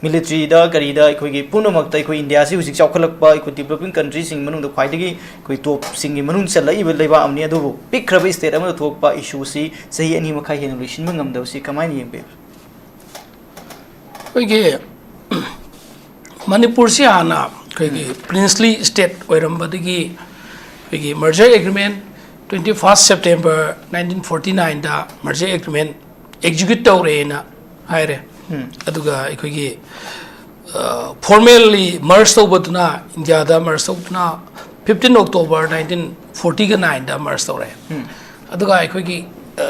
ꯃꯤꯂꯤꯇ꯭ꯔꯤꯗ ꯀꯔꯤꯗ ꯑꯩꯈꯣꯏꯒꯤ ꯄꯨꯝꯅꯃꯛꯇ ꯑꯩꯈꯣꯏ ꯏꯟꯗꯤꯌꯥꯁꯤ ꯍꯧꯖꯤꯛ ꯆꯥꯎꯈꯠꯂꯛꯄ ꯑꯩꯈꯣꯏ ꯗꯤꯕꯂꯞꯄꯤꯡ ꯀꯟꯇ꯭ꯔꯤꯁꯤꯡꯒꯤ ꯃꯅꯨꯡꯗ ꯈ꯭ꯋꯥꯏꯗꯒꯤ ꯑꯩꯈꯣꯏ ꯇꯣꯞꯁꯤꯡꯒꯤ ꯃꯅꯨꯡ ꯆꯜꯂꯛꯏꯕ ꯂꯩꯕꯥꯛ ꯑꯃꯅꯤ꯫ ꯑꯗꯨꯕꯨ ꯄꯤꯛꯈ꯭ꯔꯕ ꯁ꯭ꯇꯦꯠ ꯑꯃꯗ ꯊꯣꯛꯄ ꯏꯁꯨꯁꯤ ꯆꯍꯤ ꯑꯅꯤ ꯃꯈꯥꯏ ꯍꯦꯟꯅ ꯂꯣꯏꯁꯤꯟꯕ ꯉꯝꯗꯕꯁꯤ ꯀꯃꯥꯏꯅ ꯌꯦꯡꯕꯤꯕ? ꯑꯩꯈꯣꯏꯒꯤ ꯃꯅꯤꯄꯨꯔꯁꯤ ꯍꯥꯟꯅ ꯑꯩꯈꯣꯏꯒꯤ ꯄ꯭ꯔꯤꯟꯁꯂꯤ ꯁ꯭ꯇꯦꯠ ꯑꯣꯏꯔꯝꯕꯗꯒꯤ ꯑꯩꯈꯣꯏꯒꯤ merger agreement twenty first September nineteen forty nineꯗ ꯃꯔꯖꯔ ꯑꯦꯒ꯭ꯔꯤꯃꯦꯟ ꯑꯦꯛꯖꯤꯀ꯭ꯌꯨꯠ ꯇꯧꯔꯦꯅ ꯍꯥꯏꯔꯦ꯫ ꯎꯝ꯫ ꯑꯗꯨꯒ ꯑꯩꯈꯣꯏꯒꯤ, ꯑ, ꯐꯣꯔꯃꯦꯜꯂꯤ ꯃꯔꯖ ꯇꯧꯕꯗꯨꯅ, ꯏꯟꯗꯤꯌꯥꯗ ꯃꯔꯖ ꯇꯧꯗꯨꯅ fifteen October nineteen forty ninthꯗ ꯃꯔꯖ ꯇꯧꯔꯦ꯫ ꯎꯝ꯫ ꯑꯗꯨꯒ ꯑꯩꯈꯣꯏꯒꯤ, ꯑ,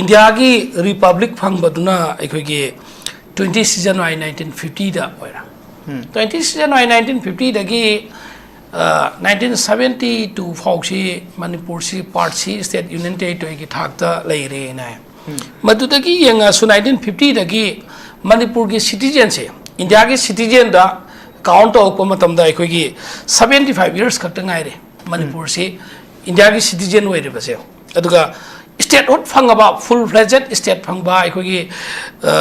ꯏꯟꯗꯤꯌꯥꯒꯤ ꯔꯤꯄꯕ꯭ꯂꯤꯛ ꯐꯪꯕꯗꯨꯅ ꯑꯩꯈꯣꯏꯒꯤ twenty January nineteen fiftyꯗ ꯑꯣꯏꯔꯦ꯫ ꯎꯝ꯫ Twenty January nineteen fiftyꯗꯒꯤ, ꯑ, nineteen seventy two ꯐꯥꯎꯁꯤ ꯃꯅꯤꯄꯨꯔꯁꯤ Part C state union territoryꯒꯤ ꯊꯥꯛꯇ ꯂꯩꯔꯦꯅ ꯍꯥꯏ꯫ ꯎꯝ꯫ ꯃꯗꯨꯗꯒꯤ ꯌꯦꯡꯉꯁꯨ nineteen fiftyꯗꯒꯤ ꯃꯅꯤꯄꯨꯔꯒꯤ ꯁꯤꯇꯤꯖꯦꯟꯁꯦ ꯏꯟꯗꯤꯌꯥꯒꯤ ꯁꯤꯇꯤꯖꯦꯟꯗ ꯀꯥꯎꯟ ꯇꯧꯔꯛꯄ ꯃꯇꯝꯗ ꯑꯩꯈꯣꯏꯒꯤ seventy five years ꯈꯛꯇ ꯉꯥꯏꯔꯦ ꯃꯅꯤꯄꯨꯔꯁꯤ ꯏꯟꯗꯤꯌꯥꯒꯤ ꯁꯤꯇꯤꯖꯦꯟ ꯑꯣꯏꯔꯤꯕꯁꯦ꯫ ꯑꯗꯨꯒ ꯁ꯭ꯇꯦꯠꯍꯨꯗ ꯐꯪꯉꯕ, ꯐꯨꯜ ꯐ꯭ꯂꯦꯖꯦꯗ ꯁ꯭ꯇꯦꯠ ꯐꯪꯕ ꯑꯩꯈꯣꯏꯒꯤ, ꯑ,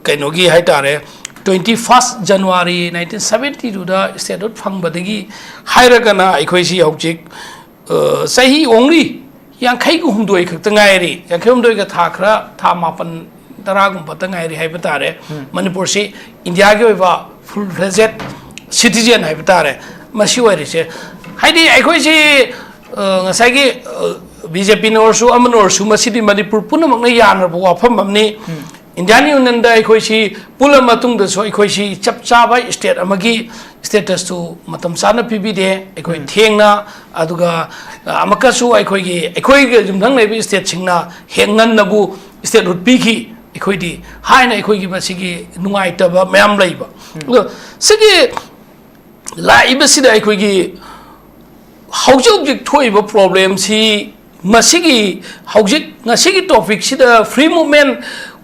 ꯀꯩꯅꯣꯒꯤ ꯍꯥꯏ ꯇꯥꯔꯦ, twenty first January nineteen seventy twoꯗ ꯁ꯭ꯇꯦꯠꯍꯨꯗ ꯐꯪꯕꯗꯒꯤ ꯍꯥꯏꯔꯒꯅ ꯑꯩꯈꯣꯏꯁꯤ ꯍꯧꯖꯤꯛ, ꯑ, ꯆꯍꯤ only ꯌꯥꯡꯈꯩꯒ ꯍꯨꯝꯗꯣꯏ ꯈꯛꯇ ꯉꯥꯏꯔꯤ, ꯌꯥꯡꯈꯩ ꯍꯨꯝꯗꯣꯏꯒ ꯊꯥ ꯈꯔ, ꯊꯥ ꯃꯥꯄꯟ ꯇꯔꯥꯒꯨꯝꯕꯇ ꯉꯥꯏꯔꯤ ꯍꯥꯏꯕ ꯇꯥꯔꯦ꯫ ꯎꯝ꯫ ꯃꯅꯤꯄꯨꯔꯁꯤ ꯏꯟꯗꯤꯌꯥꯒꯤ ꯑꯣꯏꯕ ꯐꯨꯜ ꯐ꯭ꯂꯦꯖꯦꯗ ꯁꯤꯇꯤꯖꯦꯟ ꯍꯥꯏꯕ ꯇꯥꯔꯦ꯫ ꯃꯁꯤ ꯑꯣꯏꯔꯤꯁꯦ ꯍꯥꯏꯗꯤ ꯑꯩꯈꯣꯏꯁꯤ, ꯑ, ꯉꯁꯥꯏꯒꯤ, ꯑ, ꯕꯤ ꯖꯦ ꯄꯤꯅ ꯑꯣꯏꯔꯁꯨ, ꯑꯃꯅ ꯑꯣꯏꯔꯁꯨ, ꯃꯁꯤꯗꯤ ꯃꯅꯤꯄꯨꯔ ꯄꯨꯝꯅꯃꯛꯅ ꯌꯥꯅꯔꯕ ꯋꯥꯐꯝ ꯑꯃꯅꯤ꯫ ꯏꯟꯗꯤꯌꯥꯟ ꯌꯨꯅꯤꯌꯟꯗ ꯑꯩꯈꯣꯏꯁꯤ ꯄꯨꯜꯂ ꯃꯇꯨꯡꯗꯁꯨ ꯑꯩꯈꯣꯏꯁꯤ ꯆꯞ ꯆꯥꯕ ꯁ꯭ꯇꯦꯠ ꯑꯃꯒꯤ ꯁ꯭ꯇꯦꯇꯁꯇꯨ ꯃꯇꯝ ꯆꯥꯅ ꯄꯤꯕꯤꯗꯦ꯫ ꯑꯩꯈꯣꯏ ꯊꯦꯡꯅ, ꯑꯗꯨꯒ, ꯑ, ꯑꯃꯨꯛꯀꯁꯨ ꯑꯩꯈꯣꯏꯒꯤ, ꯑꯩꯈꯣꯏꯒ ꯌꯨꯝꯊꯪꯅꯔꯤꯕ ꯁ꯭ꯇꯦꯠꯁꯤꯡꯅ ꯍꯦꯛ ꯉꯟꯅꯕꯨ ꯁ꯭ꯇꯦꯠꯍꯨꯗ ꯄꯤꯈꯤ ꯑꯩꯈꯣꯏꯗꯤ ꯍꯥꯏꯅ ꯑꯩꯈꯣꯏꯒꯤ ꯃꯁꯤꯒꯤ ꯅꯨꯡꯉꯥꯏꯇꯕ ꯃꯌꯥꯝ ꯂꯩꯕ꯫ ꯑꯗꯣ ꯁꯤꯒꯤ ꯂꯥꯛꯏꯕꯁꯤꯗ ꯑꯩꯈꯣꯏꯒꯤ ꯍꯧꯖꯤꯛ ꯍꯧꯖꯤꯛ ꯊꯣꯛꯏꯕ ꯄ꯭ꯔꯣꯕ꯭ꯂꯦꯝꯁꯤ, ꯃꯁꯤꯒꯤ ꯍꯧꯖꯤꯛ ꯉꯁꯤꯒꯤ ꯇꯣꯄꯤꯛꯁꯤꯗ ꯐ꯭ꯔꯤ ꯃꯨꯚꯃꯦꯟ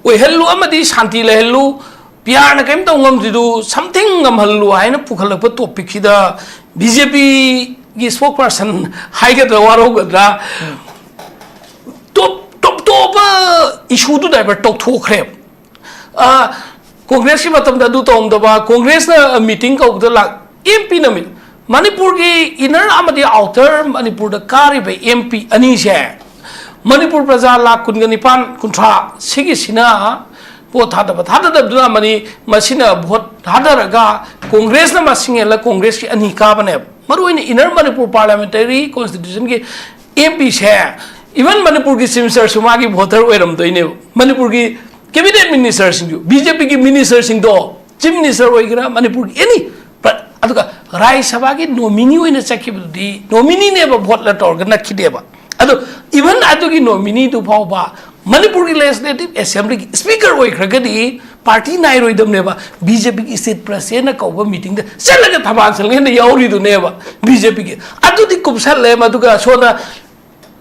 ꯑꯣꯏꯍꯜꯂꯨ ꯑꯃꯗꯤ ꯁꯥꯟꯇꯤ ꯂꯩꯍꯜꯂꯨ, ꯄꯤ ꯑꯥꯔꯅ ꯀꯔꯤꯝ ꯇꯧ ꯉꯝꯗ꯭ꯔꯤꯗꯨ ꯁꯝꯊꯤꯡ ꯉꯝꯍꯜꯂꯨ ꯍꯥꯏꯅ ꯄꯨꯈꯠꯂꯛꯄ ꯇꯣꯄꯤꯛꯁꯤꯗ ꯕꯤ ꯖꯦ ꯄꯤꯒꯤ ꯁ꯭ꯄꯣꯛ ꯄꯥꯔꯁꯟ ꯍꯥꯏꯒꯗ꯭ꯔꯥ, ꯋꯥꯔꯧꯒꯗ꯭ꯔꯥ, ꯇꯣꯞ ꯇꯣꯞ ꯇꯣꯞꯄ ꯏꯁꯨꯗꯨ ꯗꯥꯏꯚꯔꯠ ꯇꯧꯊꯣꯛꯈ꯭ꯔꯦꯕ꯫ ꯑ, ꯀꯣꯡꯒ꯭ꯔꯦꯁꯀꯤ ꯃꯇꯝꯗ ꯑꯗꯨ ꯇꯧꯔꯝꯗꯕ, ꯀꯣꯡꯒ꯭ꯔꯦꯁꯅ ꯃꯤꯇꯤꯡ ꯀꯧꯕꯗ ꯂꯥꯛ ꯑꯦꯝ ꯄꯤꯅ ꯃꯤ-, ꯃꯅꯤꯄꯨꯔꯒꯤ ꯏꯟꯅꯔ ꯑꯃꯗꯤ ꯑꯥꯎꯇꯔ ꯃꯅꯤꯄꯨꯔꯗ ꯀꯥꯔꯤꯕ ꯑꯦꯝ ꯄꯤ ꯑꯅꯤꯁꯦ, ꯃꯅꯤꯄꯨꯔ ꯄ꯭ꯔꯖꯥ ꯂꯥꯛ ꯀꯨꯟꯒ ꯅꯤꯄꯥꯟ, ꯀꯨꯟꯊ꯭ꯔꯥ ꯁꯤꯒꯤꯁꯤꯅ ꯚꯣꯠ ꯊꯥꯗꯕ ꯊꯥꯗꯗꯕꯗꯨꯅ ꯑꯃꯅꯤ, ꯃꯁꯤꯅ ꯚꯣꯠ ꯊꯥꯗꯔꯒ ꯀꯣꯡꯒ꯭ꯔꯦꯁꯅ ꯃꯁꯤꯡ ꯍꯦꯜꯂ ꯀꯣꯡꯒ꯭ꯔꯦꯁꯀꯤ ꯑꯅꯤ ꯀꯥꯕꯅꯦꯕ꯫ ꯃꯔꯨꯑꯣꯏꯅ ꯏꯟꯅꯔ ꯃꯅꯤꯄꯨꯔ ꯄꯥꯔꯂꯤꯌꯥꯃꯦꯟꯇꯔꯤ ꯀꯣꯟꯁꯇꯤꯇ꯭ꯌꯨꯁꯟꯒꯤ ꯑꯦꯝ ꯄꯤꯁꯦ, ꯏꯚꯟ ꯃꯅꯤꯄꯨꯔꯒꯤ ꯆꯤꯐ ꯃꯤꯅꯤꯁꯇꯔꯁꯨ ꯃꯥꯒꯤ ꯚꯣꯇꯔ ꯑꯣꯏꯔꯝꯗꯣꯏꯅꯦꯕ꯫ ꯃꯅꯤꯄꯨꯔꯒꯤ ꯀꯦꯕꯤꯅꯦꯠ ꯃꯤꯅꯤꯁꯇꯔꯁꯤꯡꯁꯨ, ꯕꯤ ꯖꯦ ꯄꯤꯒꯤ ꯃꯤꯅꯤꯁꯇꯔꯁꯤꯡꯗꯣ, ꯆꯤꯐ ꯃꯤꯅꯤꯁꯇꯔ ꯑꯣꯏꯒꯦꯔꯥ, ꯃꯅꯤꯄꯨꯔꯒꯤ ꯑꯦꯅꯤ, ꯑꯗꯨꯒ ꯔꯥꯖ꯭ꯌ ꯁꯚꯥꯒꯤ ꯅꯣꯃꯤꯅꯤ ꯑꯣꯏꯅ ꯆꯠꯈꯤꯕꯗꯨꯗꯤ ꯅꯣꯃꯤꯅꯤꯅꯦꯕ, ꯚꯣꯠꯂ ꯇꯧꯔꯒ ꯅꯛꯈꯤꯗꯦꯕ꯫ ꯑꯗꯣ ꯏꯚꯟ ꯑꯗꯨꯒꯤ ꯅꯣꯃꯤꯅꯤꯗꯨ ꯐꯥꯎꯕ ꯃꯅꯤꯄꯨꯔꯒꯤ ꯂꯦꯖꯤꯁꯂꯦꯇꯤꯚ ꯑꯦꯁꯦꯝꯕ꯭ꯂꯤꯒꯤ ꯁ꯭ꯄꯤꯀꯔ ꯑꯣꯏꯈ꯭ꯔꯒꯗꯤ ꯄꯥꯔꯇꯤ ꯅꯥꯏꯔꯣꯏꯗꯕꯅꯦꯕ꯫ ꯕꯤ ꯖꯦ ꯄꯤꯒꯤ ꯁ꯭ꯇꯦꯠ ꯄ꯭ꯔꯁꯤꯗꯦꯟꯅ ꯀꯧꯕ ꯃꯤꯇꯤꯡꯗ ꯆꯠꯂꯒ ꯊꯕꯥꯜ ꯆꯪꯉꯦꯅ ꯌꯥꯎꯔꯤꯗꯨꯅꯦꯕ ꯕꯤ ꯖꯦ ꯄꯤꯒꯤ꯫ ꯑꯗꯨꯗꯤ ꯀꯨꯞꯁꯜꯂꯦ꯫ ꯃꯗꯨꯒ ꯁꯣꯝꯗ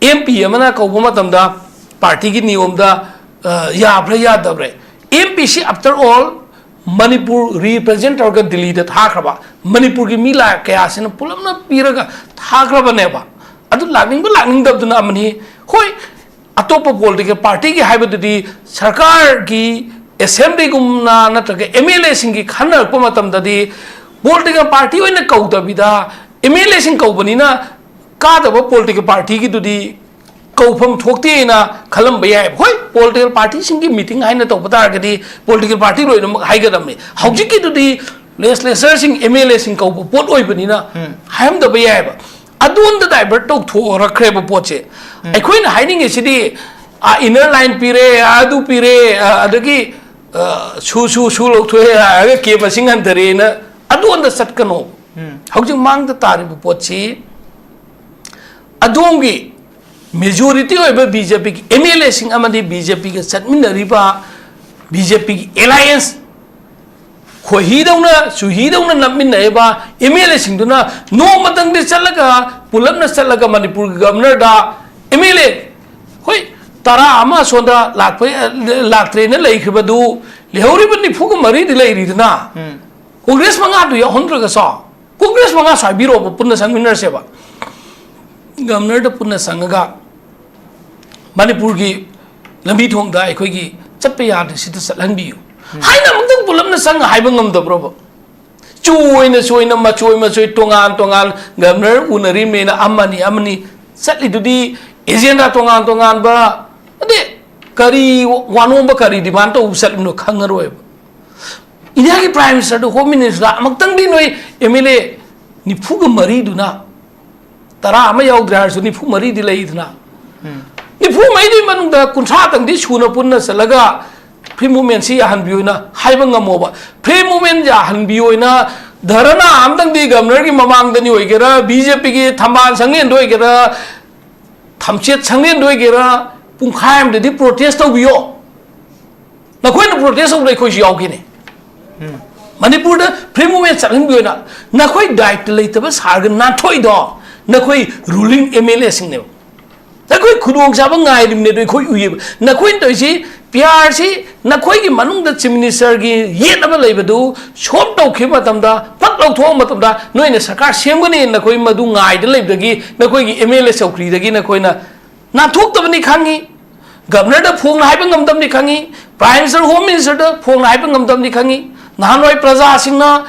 ꯑꯦꯝ ꯄꯤ ꯑꯃꯅ ꯀꯧꯕ ꯃꯇꯝꯗ ꯄꯥꯔꯇꯤꯒꯤ ꯅꯤꯌꯣꯝꯗ, ꯑ, ꯌꯥꯕ꯭ꯔꯥ ꯌꯥꯗꯕ꯭ꯔꯥ? ꯑꯦꯝ ꯄꯤꯁꯤ, after all, ꯃꯅꯤꯄꯨꯔ ꯔꯤꯄ꯭ꯔꯖꯦꯟ ꯇꯧꯔꯒ ꯗꯤꯜꯂꯤꯗ ꯊꯥꯈ꯭ꯔꯕ ꯃꯅꯤꯄꯨꯔꯒꯤ ꯃꯤ ꯂꯥꯛ ꯀꯌꯥꯁꯤꯅ ꯄꯨꯂꯞꯅ ꯄꯤꯔꯒ ꯊꯥꯈ꯭ꯔꯕꯅꯦꯕ꯫ ꯑꯗꯨ ꯂꯥꯛꯅꯤꯡꯕ ꯂꯥꯛꯅꯤꯡꯗꯕꯗꯨꯅ ꯑꯃꯅꯤ꯫ ꯍꯣꯏ, ꯑꯇꯣꯞꯄ ꯄꯣꯂꯤꯇꯤꯀꯦꯜ ꯄꯥꯔꯇꯤꯒꯤ ꯍꯥꯏꯕꯗꯨꯗꯤ ꯁꯔꯀꯥꯔꯒꯤ ꯑꯦꯁꯦꯝꯕ꯭ꯂꯤꯒꯨꯝꯅ ꯅꯠꯇ꯭ꯔꯒ ꯑꯦꯝ ꯑꯦꯜ ꯑꯦꯁꯤꯡꯒꯤ ꯈꯟꯅꯔꯛꯄ ꯃꯇꯝꯗꯗꯤ ꯄꯣꯂꯤꯇꯤꯀꯦꯜ ꯄꯥꯔꯇꯤ ꯑꯣꯏꯅ ꯀꯧꯗꯕꯤꯗ ꯑꯦꯝ ꯑꯦꯜ ꯑꯦꯁꯤꯡ ꯀꯧꯕꯅꯤꯅ ꯀꯥꯗꯕ ꯄꯣꯂꯤꯇꯤꯀꯦꯜ ꯄꯥꯔꯇꯤꯒꯤꯗꯨꯗꯤ ꯀꯧꯐꯝ ꯊꯣꯛꯇꯦꯅ ꯈꯜꯂꯝꯕ ꯌꯥꯏ꯫ ꯍꯣꯏ, ꯄꯣꯂꯤꯇꯤꯀꯦꯜ ꯄꯥꯔꯇꯤꯁꯤꯡꯒꯤ ꯃꯤꯇꯤꯡ ꯍꯥꯏꯅ ꯇꯧꯕ ꯇꯥꯔꯒꯗꯤ ꯄꯣꯂꯤꯇꯤꯀꯦꯜ ꯄꯥꯔꯇꯤ ꯂꯣꯏꯅꯃꯛ ꯍꯥꯏꯒꯗꯕꯅꯤ꯫ ꯍꯧꯖꯤꯛꯀꯤꯗꯨꯗꯤ ꯂꯦꯖꯤꯁꯂꯦꯆꯔꯁꯤꯡ, ꯑꯦꯝ ꯑꯦꯜ ꯑꯦꯁꯤꯡ ꯀꯧꯕ ꯄꯣꯠ ꯑꯣꯏꯕꯅꯤꯅ ꯍꯥꯏꯔꯝꯗꯕ ꯌꯥꯏꯑꯕ꯫ ꯑꯗꯣꯝꯗ ꯗꯥꯏꯚꯔꯠ ꯇꯧꯊꯣꯛꯔꯛꯈ꯭ꯔꯦꯕ ꯄꯣꯠꯁꯦ꯫ ꯑꯩꯈꯣꯏꯅ ꯍꯥꯏꯅꯤꯡꯉꯤꯁꯤꯗꯤ, ꯑꯥ, ꯏꯅꯔ ꯂꯥꯏꯟ ꯄꯤꯔꯦ, ꯑꯗꯨ ꯄꯤꯔꯦ, ꯑꯥ, ꯑꯗꯒꯤ, ꯑꯥ, ꯁꯨ ꯁꯨ ꯁꯨ ꯂꯧꯊꯣꯛꯑꯦ ꯍꯥꯏꯔꯒ ꯀꯦ ꯃꯁꯤꯡ ꯍꯟꯊꯔꯦꯅ ꯑꯗꯣꯝꯗ ꯆꯠꯀꯅꯣ꯫ ꯍꯧꯖꯤꯛ ꯃꯥꯡꯗ ꯇꯥꯔꯤꯕ ꯄꯣꯠꯁꯤ ꯑꯗꯣꯝꯒꯤ ꯃꯦꯖꯣꯔꯤꯇꯤ ꯑꯣꯏꯕ ꯕꯤ ꯖꯦ ꯄꯤꯒꯤ ꯑꯦꯝ ꯑꯦꯜ ꯑꯦꯁꯤꯡ ꯑꯃꯗꯤ ꯕꯤ ꯖꯦ ꯄꯤꯒ ꯆꯠꯃꯤꯟꯅꯔꯤꯕ, ꯕꯤ ꯖꯦ ꯄꯤꯒꯤ ꯑꯦꯂꯥꯏꯌꯦꯟꯁ, ꯈꯣꯏꯍꯤꯗꯧꯅ ꯆꯨꯍꯤꯗꯧꯅ ꯅꯞꯃꯤꯟꯅꯔꯤꯕ ꯑꯦꯝ ꯑꯦꯜ ꯑꯦꯁꯤꯡꯗꯨꯅ ꯅꯣꯡꯃꯇꯪꯗꯤ ꯆꯠꯂꯒ, ꯄꯨꯂꯞꯅ ꯆꯠꯂꯒ ꯃꯅꯤꯄꯨꯔꯒꯤ ꯒꯕꯔꯅꯔꯗ, ꯑꯦꯝ ꯑꯦꯜ ꯑꯦ, ꯍꯣꯏ, ꯇꯔꯥ ꯑꯃ ꯑꯁꯣꯝꯗ ꯂꯥꯛꯄ, ꯂꯥꯛꯇ꯭ꯔꯦꯅ ꯂꯩꯈ꯭ꯔꯤꯕꯗꯨ, ꯂꯩꯍꯧꯔꯤꯕ ꯅꯤꯐꯨꯒ ꯃꯔꯤꯗꯤ ꯂꯩꯔꯤꯗꯅ, ꯀꯣꯡꯒ꯭ꯔꯦꯁ ꯃꯉꯥꯗꯨ ꯌꯥꯎꯍꯟꯗ꯭ꯔꯒꯁꯨ, ꯀꯣꯡꯒ꯭ꯔꯦꯁ ꯃꯉꯥꯁꯨ ꯍꯥꯏꯕꯤꯔꯛꯑꯣꯕ, ꯄꯨꯟꯅ ꯆꯪꯃꯤꯟꯅꯔꯁꯦꯕ꯫ ꯒꯕꯔꯅꯔꯗ ꯄꯨꯟꯅ ꯆꯪꯉꯒ ꯃꯅꯤꯄꯨꯔꯒꯤ ꯂꯝꯕꯤ ꯊꯣꯡꯗ ꯑꯩꯈꯣꯏꯒꯤ ꯆꯠꯄ ꯌꯥꯗ꯭ꯔꯤꯁꯤꯗ ꯆꯠꯍꯟꯕꯤꯌꯨ ꯍꯥꯏꯅ ꯑꯃꯨꯛꯇꯪ ꯄꯨꯂꯞꯅ ꯆꯪꯉ ꯍꯥꯏꯕ ꯉꯝꯗꯕ꯭ꯔꯣꯕ? ꯆꯣꯏꯅ ꯆꯣꯏꯅ, ꯃꯆꯣꯏ ꯃꯆꯣꯏ, ꯇꯣꯉꯥꯟ ꯇꯣꯉꯥꯟ, ꯒꯕꯔꯅꯔ ꯎꯅꯔꯤꯃꯦꯅ ꯑꯃꯅꯤ ꯑꯃꯅꯤ ꯆꯠꯂꯤꯗꯨꯗꯤ, ꯑꯦꯖꯦꯟꯗꯥ ꯇꯣꯉꯥꯟ ꯇꯣꯉꯥꯟꯕ, ꯑꯗꯩ ꯀꯔꯤ ꯋꯥꯅꯣꯝꯕ, ꯀꯔꯤ ꯗꯤꯃꯥꯟ ꯇꯧꯕ ꯆꯠꯂꯤꯅꯣ ꯈꯪꯉꯔꯣꯏꯕ꯫ ꯏꯟꯗꯤꯌꯥꯒꯤ ꯄ꯭ꯔꯥꯏꯝ ꯃꯤꯅꯤꯁꯇꯔꯗꯨ, ꯍꯣꯝ ꯃꯤꯅꯤꯁꯇꯔꯗ ꯑꯃꯨꯛꯇꯪꯗꯤ ꯅꯣꯏ ꯑꯦꯝ ꯑꯦꯜ ꯑꯦ ꯅꯤꯐꯨꯒ ꯃꯔꯤꯗꯨꯅ, ꯇꯔꯥ ꯑꯃ ꯌꯥꯎꯗ꯭ꯔꯦ ꯍꯥꯏꯔꯁꯨ, ꯅꯤꯐꯨ ꯃꯔꯤꯗꯤ ꯂꯩꯗꯅ, ꯅꯤꯐꯨ ꯃꯔꯤꯗꯨꯒꯤ ꯃꯅꯨꯡꯗ ꯀꯨꯟꯊ꯭ꯔꯥꯇꯪꯗꯤ ꯁꯨꯅ ꯄꯨꯟꯅ ꯆꯠꯂꯒ ꯐ꯭ꯔꯤ ꯃꯨꯚꯃꯦꯟꯁꯤ ꯌꯥꯍꯟꯕꯤꯌꯨꯅ ꯍꯥꯏꯕ ꯉꯝꯃꯣꯕ꯫ ꯐ꯭ꯔꯤ ꯃꯨꯚꯃꯦꯟ ꯌꯥꯍꯟꯕꯤꯌꯨꯅ ꯙꯔꯅꯥ ꯑꯝꯇꯪꯗꯤ ꯒꯕꯔꯅꯔꯒꯤ ꯃꯃꯥꯡꯗꯅꯤ ꯑꯣꯏꯒꯦꯔꯥ, ꯕꯤ ꯖꯦ ꯄꯤꯒꯤ ꯊꯝꯕꯥꯜ ꯁꯪꯂꯦꯟꯗ ꯑꯣꯏꯒꯦꯔꯥ, ꯊꯝꯆꯦꯠ ꯁꯪꯂꯦꯟꯗ ꯑꯣꯏꯒꯦꯔꯥ, ꯄꯨꯡꯈꯥꯏ ꯑꯃꯗꯗꯤ ꯄ꯭ꯔꯣꯇꯦꯁ ꯇꯧꯕꯤꯌꯣ꯫ ꯅꯈꯣꯏꯅ ꯄ꯭ꯔꯣꯇꯦꯁ ꯇꯧꯕꯗ ꯑꯩꯈꯣꯏꯁꯨ ꯌꯥꯎꯒꯦꯅꯦ꯫ ꯃꯅꯤꯄꯨꯔꯗ ꯐ꯭ꯔꯤ ꯃꯨꯚꯃꯦꯟ ꯆꯠꯍꯟꯕꯤꯌꯣꯅ ꯅꯈꯣꯏ ꯗꯥꯏꯇ ꯂꯩꯇꯕ ꯁꯥꯔꯒ ꯅꯥꯟꯊꯣꯛꯏꯗꯣ, ꯅꯈꯣꯏ ꯔꯨꯂꯤꯡ ꯑꯦꯝ ꯑꯦꯜ ꯑꯦꯁꯤꯡꯅꯦꯕ꯫ ꯅꯈꯣꯏ ꯈꯨꯗꯣꯡꯆꯥꯕ ꯉꯥꯏꯔꯤꯕꯅꯦ ꯑꯗꯣ ꯑꯩꯈꯣꯏ ꯎꯏꯌꯦꯕ꯫ ꯅꯈꯣꯏꯅ ꯇꯧꯔꯤꯁꯤ, ꯄꯤ ꯑꯥꯔꯁꯤ ꯅꯈꯣꯏꯒꯤ ꯃꯅꯨꯡꯗ ꯆꯤꯐ ꯃꯤꯅꯤꯁꯇꯔꯒꯤ ꯌꯦꯠꯅꯕ ꯂꯩꯕꯗꯨ ꯁꯣꯜꯕ ꯇꯧꯈꯤꯕ ꯃꯇꯝꯗ, ꯐꯠ ꯂꯧꯊꯣꯛꯑ ꯃꯇꯝꯗ ꯅꯣꯏꯅ ꯁꯔꯀꯥꯔ ꯁꯦꯝꯒꯅꯤ, ꯅꯈꯣꯏ ꯃꯗꯨ ꯉꯥꯏꯗ ꯂꯩꯕꯗꯒꯤ ꯅꯈꯣꯏꯒꯤ ꯑꯦꯝ ꯑꯦꯜ ꯑꯦ ꯆꯧꯀ꯭ꯔꯤꯗꯒꯤ ꯅꯈꯣꯏꯅ ꯅꯥꯟꯊꯣꯛꯇꯕꯅꯤ ꯈꯪꯉꯤ꯫ ꯒꯕꯔꯅꯔꯗ ꯐꯣꯡꯅ ꯍꯥꯏꯕ ꯉꯝꯗꯕꯅꯤ ꯈꯪꯉꯤ꯫ ꯄ꯭ꯔꯥꯏꯝ ꯃꯤꯅꯤꯁꯇꯔ, ꯍꯣꯝ ꯃꯤꯅꯤꯁꯇꯔꯗ ꯐꯣꯡꯅ ꯍꯥꯏꯕ ꯉꯝꯗꯕꯅꯤ ꯈꯪꯉꯤ꯫ ꯅꯍꯥꯟꯋꯥꯏ ꯄ꯭ꯔꯖꯥꯁꯤꯡꯅ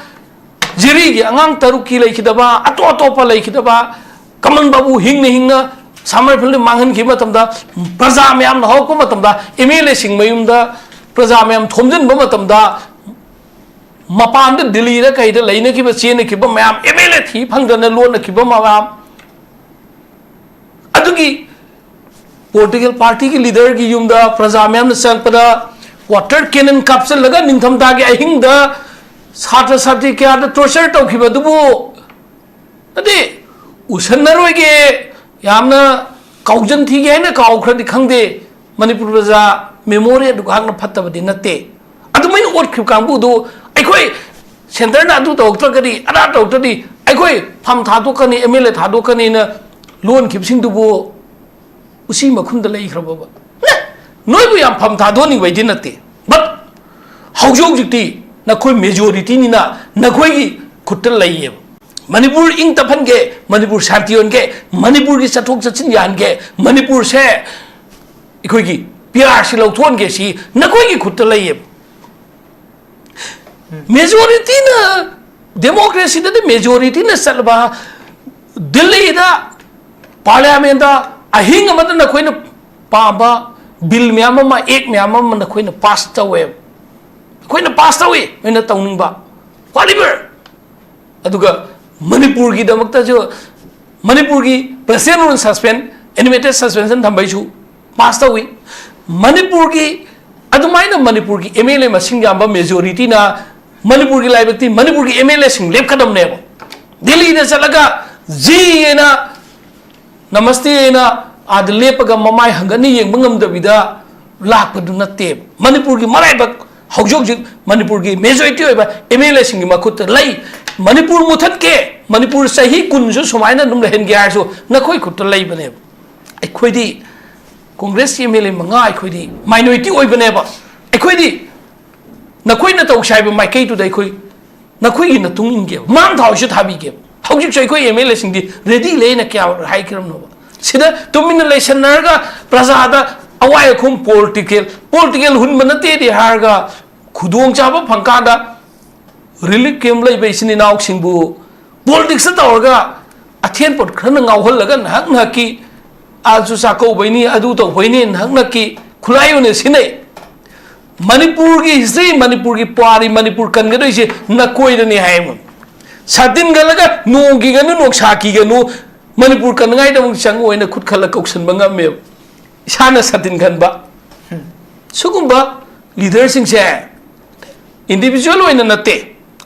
ꯖꯤꯔꯤꯒꯤ ꯑꯉꯥꯡ ꯇꯔꯨꯛꯀꯤ ꯂꯩꯈꯤꯗꯕ, ꯑꯇꯣꯞ ꯑꯇꯣꯞꯄ ꯂꯩꯈꯤꯗꯕ, ꯀꯃꯟ ꯕꯥꯕꯨ ꯍꯤꯡꯅ ꯍꯤꯡꯅ ꯁꯝꯃꯔ ꯐꯤꯜꯗ ꯃꯥꯡꯍꯟꯈꯤꯕ ꯃꯇꯝꯗ, ꯄ꯭ꯔꯖꯥ ꯃꯌꯥꯝꯅ ꯍꯧꯔꯛꯄ ꯃꯇꯝꯗ, ꯑꯦꯝ ꯑꯦꯜ ꯑꯦꯁꯤꯡ ꯃꯌꯨꯝꯗ ꯄ꯭ꯔꯖꯥ ꯃꯌꯥꯝ ꯊꯣꯝꯖꯤꯟꯕ ꯃꯇꯝꯗ, ꯃꯄꯥꯟꯗ ꯗꯤꯜꯂꯤꯗ ꯀꯩꯗ ꯂꯩꯅꯈꯤꯕ, ꯆꯦꯟꯅꯈꯤꯕ ꯃꯌꯥꯝ, ꯑꯦꯝ ꯑꯦꯜ ꯑꯦ ꯊꯤ ꯐꯪꯗꯅ ꯂꯣꯟꯅꯈꯤꯕ ꯃꯌꯥꯝ, ꯑꯗꯨꯒꯤ ꯄꯣꯂꯤꯇꯤꯀꯦꯜ ꯄꯥꯔꯇꯤꯒꯤ ꯂꯤꯗꯔꯒꯤ ꯌꯨꯝꯗ ꯄ꯭ꯔꯖꯥ ꯃꯌꯥꯝꯅ ꯆꯪꯉꯛꯄꯗ ꯋꯥꯇꯔ ꯀꯦꯅꯟ ꯀꯥꯞꯁꯤꯜꯂꯒ ꯅꯤꯡꯊꯝꯊꯥꯒꯤ ꯑꯍꯤꯡꯗ ꯁꯥꯇ꯭ꯔ ꯁꯥꯇ꯭ꯔꯤ ꯀꯌꯥꯗ ꯇꯣꯔꯆꯔ ꯇꯧꯈꯤꯕ ꯑꯗꯨꯕꯨ, ꯅꯠꯇꯦ, ꯎꯁꯟꯅꯔꯣꯏꯒꯦ, ꯌꯥꯝꯅ ꯀꯥꯎꯖꯟ ꯊꯤꯒꯦ ꯍꯥꯏꯅ ꯀꯥꯎꯈ꯭ꯔꯗꯤ ꯈꯪꯗꯦ, ꯃꯅꯤꯄꯨꯔ ꯄ꯭ꯔꯖꯥ ꯃꯦꯃꯣꯔꯤ ꯑꯗꯨ ꯉꯥꯏꯍꯥꯛꯅ ꯐꯠꯇꯕꯗꯤ ꯅꯠꯇꯦ꯫ ꯑꯗꯨꯃꯥꯏꯅ ꯑꯣꯠꯈꯤꯕ ꯀꯥꯡꯕꯨꯗꯨ ꯑꯩꯈꯣꯏ ꯁꯦꯟꯇꯔꯅ ꯑꯗꯨ ꯇꯧꯔꯛꯇ꯭ꯔꯒꯗꯤ, ꯑꯗꯥ ꯇꯧꯔꯛꯇ꯭ꯔꯗꯤ ꯑꯩꯈꯣꯏ ꯐꯝ ꯊꯥꯗꯣꯛꯀꯅꯤ, ꯑꯦꯝ ꯑꯦꯜ ꯑꯦ ꯊꯥꯗꯣꯛꯀꯅꯤꯅ ꯂꯣꯟꯈꯤꯕꯁꯤꯡꯗꯨꯕꯨ ꯎꯆꯤ ꯃꯈꯨꯟꯗ ꯂꯩꯈ꯭ꯔꯕꯕ? ꯅꯦ, ꯅꯣꯏꯕꯨ ꯌꯥꯝ ꯐꯝ ꯊꯥꯗꯣꯛꯍꯟꯅꯤꯡꯕꯩꯗꯤ ꯅꯠꯇꯦ, ꯕꯠ ꯍꯧꯖꯤꯛ ꯍꯧꯖꯤꯛꯇꯤ ꯅꯈꯣꯏ ꯃꯦꯖꯣꯔꯤꯇꯤꯅꯤꯅ ꯅꯈꯣꯏꯒꯤ ꯈꯨꯠꯇ ꯂꯩꯌꯦꯕ꯫ ꯃꯅꯤꯄꯨꯔ ꯏꯪ ꯇꯞꯍꯟꯒꯦ, ꯃꯅꯤꯄꯨꯔ ꯁꯥꯟꯇꯤ ꯑꯣꯟꯒꯦ, ꯃꯅꯤꯄꯨꯔꯒꯤ ꯆꯠꯊꯣꯛ ꯆꯠꯁꯤꯟ ꯌꯥꯍꯟꯒꯦ, ꯃꯅꯤꯄꯨꯔꯁꯦ ꯑꯩꯈꯣꯏꯒꯤ ꯄꯤ ꯑꯥꯔ ꯁꯤ ꯂꯧꯊꯣꯛꯍꯟꯒꯦ, ꯁꯤ ꯅꯈꯣꯏꯒꯤ ꯈꯨꯠꯇ ꯂꯩꯌꯦꯕ꯫ ꯃꯦꯖꯣꯔꯤꯇꯤꯅ, ꯗꯦꯃꯣꯀ꯭ꯔꯦꯁꯤꯗꯗꯤ ꯃꯦꯖꯣꯔꯤꯇꯤꯅ ꯆꯠꯂꯕ, ꯗꯤꯜꯂꯤꯗ ꯄꯥꯔꯂꯤꯌꯥꯃꯦꯟꯗ ꯑꯍꯤꯡ ꯑꯃꯗ ꯅꯈꯣꯏꯅ ꯄꯥꯝꯕ ꯕꯤꯜ ꯃꯌꯥꯝ ꯑꯃ, ꯑꯦꯛ ꯃꯌꯥꯝ ꯑꯃ ꯅꯈꯣꯏꯅ ꯄꯥꯁ ꯇꯧꯋꯦꯕ꯫ ꯑꯩꯈꯣꯏꯅ ꯄꯥꯁ ꯇꯧꯏ, ꯅꯣꯏꯅ ꯇꯧꯅꯤꯡꯕ, ꯋꯥꯠꯂꯤꯕ꯭ꯔ? ꯑꯗꯨꯒ ꯃꯅꯤꯄꯨꯔꯒꯤꯗꯃꯛꯇꯁꯨ, ꯃꯅꯤꯄꯨꯔꯒꯤ president rule suspension, animated suspension ꯊꯝꯕꯩꯁꯨ ꯄꯥꯁ ꯇꯧꯏ꯫ ꯃꯅꯤꯄꯨꯔꯒꯤ, ꯑꯗꯨꯃꯥꯏꯅ ꯃꯅꯤꯄꯨꯔꯒꯤ ꯑꯦꯝ ꯑꯦꯜ ꯑꯦ ꯃꯁꯤꯡ ꯌꯥꯝꯕ ꯃꯦꯖꯣꯔꯤꯇꯤꯅ ꯃꯅꯤꯄꯨꯔꯒꯤ ꯂꯥꯏꯕꯛꯇꯤ ꯃꯅꯤꯄꯨꯔꯒꯤ ꯑꯦꯝ ꯑꯦꯜ ꯑꯦꯁꯤꯡ ꯂꯦꯞꯀꯗꯕꯅꯦꯕ꯫ ꯗꯤꯜꯂꯤꯗ ꯆꯠꯂꯒ ꯖꯤ ꯑꯅ ꯅꯃꯁꯇꯦ ꯑꯅ ꯑꯥꯗ ꯂꯦꯞꯄꯒ ꯃꯃꯥꯏ ꯍꯪꯒꯠꯅ ꯌꯦꯡꯕ ꯉꯝꯗꯕꯤꯗ ꯂꯥꯛꯄꯗꯨ ꯅꯠꯇꯦꯕ꯫ ꯃꯅꯤꯄꯨꯔꯒꯤ ꯃꯔꯥꯏꯕꯛ ꯍꯧꯖꯤꯛ ꯍꯧꯖꯤꯛ ꯃꯅꯤꯄꯨꯔꯒꯤ ꯃꯦꯖꯣꯔꯤꯇꯤ ꯑꯣꯏꯕ ꯑꯦꯝ ꯑꯦꯜ ꯑꯦꯁꯤꯡꯒꯤ ꯃꯈꯨꯠꯇ ꯂꯩ꯫ ꯃꯅꯤꯄꯨꯔ ꯃꯨꯊꯠꯀꯦ, ꯃꯅꯤꯄꯨꯔ ꯆꯍꯤ ꯀꯨꯟꯁꯨ ꯁꯨꯃꯥꯏꯅ ꯑꯗꯨꯝ ꯂꯩꯍꯟꯒꯦ ꯍꯥꯏꯔꯁꯨ ꯅꯈꯣꯏ ꯈꯨꯠꯇ ꯂꯩꯕꯅꯦꯕ꯫ ꯑꯩꯈꯣꯏꯗꯤ ꯀꯣꯡꯒ꯭ꯔꯦꯁꯀꯤ ꯑꯦꯝ ꯑꯦꯜ ꯑꯦ ꯃꯉꯥ, ꯑꯩꯈꯣꯏꯗꯤ ꯃꯥꯏꯅꯣꯔꯤꯇꯤ ꯑꯣꯏꯕꯅꯦꯕ꯫ ꯑꯩꯈꯣꯏꯗꯤ ꯅꯈꯣꯏꯅ ꯇꯧꯁꯦ ꯍꯥꯏꯕ ꯃꯥꯏꯀꯩꯗꯨꯗ ꯑꯩꯈꯣꯏ ꯅꯈꯣꯏꯒꯤ ꯅꯇꯨꯡ ꯏꯟꯒꯦꯕ, ꯃꯥꯡ ꯊꯥꯎꯁꯨ ꯊꯥꯕꯤꯒꯦꯕ꯫ ꯍꯧꯖꯤꯛꯁꯨ ꯑꯩꯈꯣꯏ ꯑꯦꯝ ꯑꯦꯜ ꯑꯦꯁꯤꯡꯗꯤ ꯔꯦꯗꯤ ꯂꯩꯅ ꯀꯌꯥ ꯍꯥꯏꯈ꯭ꯔꯕꯅꯣꯕ? ꯁꯤꯗ ꯇꯨꯃꯤꯟꯅ ꯂꯩꯁꯟꯅꯔꯒ ꯄ꯭ꯔꯖꯥꯗ ꯑꯋꯥꯏ ꯑꯈꯨꯝ, ꯄꯣꯂꯤꯇꯤꯀꯦꯜ, ꯄꯣꯂꯤꯇꯤꯀꯦꯜ ꯍꯨꯟꯕ ꯅꯠꯇꯦꯗꯤ ꯍꯥꯏꯔꯒ ꯈꯨꯗꯣꯡꯆꯥꯕ ꯐꯪꯀꯥꯟꯗ ꯔꯤꯂꯤꯐ ꯀꯦꯝꯞ ꯂꯩꯕ ꯏꯆꯤꯟ ꯏꯅꯥꯎꯁꯤꯡꯕꯨ ꯄꯣꯂꯤꯇꯤꯛꯁꯇ ꯇꯧꯔꯒ ꯑꯊꯦꯟ ꯄꯣꯠ ꯈꯔꯅ ꯉꯥꯎꯍꯜꯂꯒ ꯅꯍꯥꯛ ꯅꯍꯥꯛꯀꯤ ꯑꯥꯁꯨ ꯆꯥꯛꯀꯧꯕꯩꯅꯤ, ꯑꯗꯨ ꯇꯧꯕꯩꯅꯤ, ꯅꯍꯥꯛ ꯅꯍꯥꯛꯀꯤ ꯈꯨꯠꯂꯥꯏ ꯑꯣꯏꯅ ꯁꯤꯖꯤꯟꯅꯩ꯫ ꯃꯅꯤꯄꯨꯔꯒꯤ ꯍꯤꯁꯇ꯭ꯔꯤ, ꯃꯅꯤꯄꯨꯔꯒꯤ ꯄꯨꯋꯥꯔꯤ, ꯃꯅꯤꯄꯨꯔ ꯀꯟꯒꯗꯣꯏꯁꯦ ꯅꯈꯣꯏꯗꯅꯤ ꯍꯥꯏꯌꯦꯕ꯫ ꯁꯥꯇꯤꯟ ꯈꯜꯂꯒ ꯅꯣꯡ ꯀꯤꯒꯅꯨ, ꯅꯣꯡꯁꯥ ꯀꯤꯒꯅꯨ, ꯃꯅꯤꯄꯨꯔ ꯀꯟꯅꯉꯥꯏꯗꯃꯛ ꯆꯪꯉꯨ ꯍꯥꯏꯅ ꯈꯨꯠ ꯈꯜꯂ ꯀꯧꯁꯟꯕ ꯉꯝꯃꯦꯕ꯫ ꯏꯁꯥꯅ ꯁꯥꯇꯤꯟ ꯈꯟꯕ꯫ ꯁꯤꯒꯨꯝꯕ ꯂꯤꯗꯔꯁꯤꯡꯁꯦ ꯏꯟꯗꯤꯕꯤꯖꯨꯋꯦꯜ ꯑꯣꯏꯅ ꯅꯠꯇꯦ,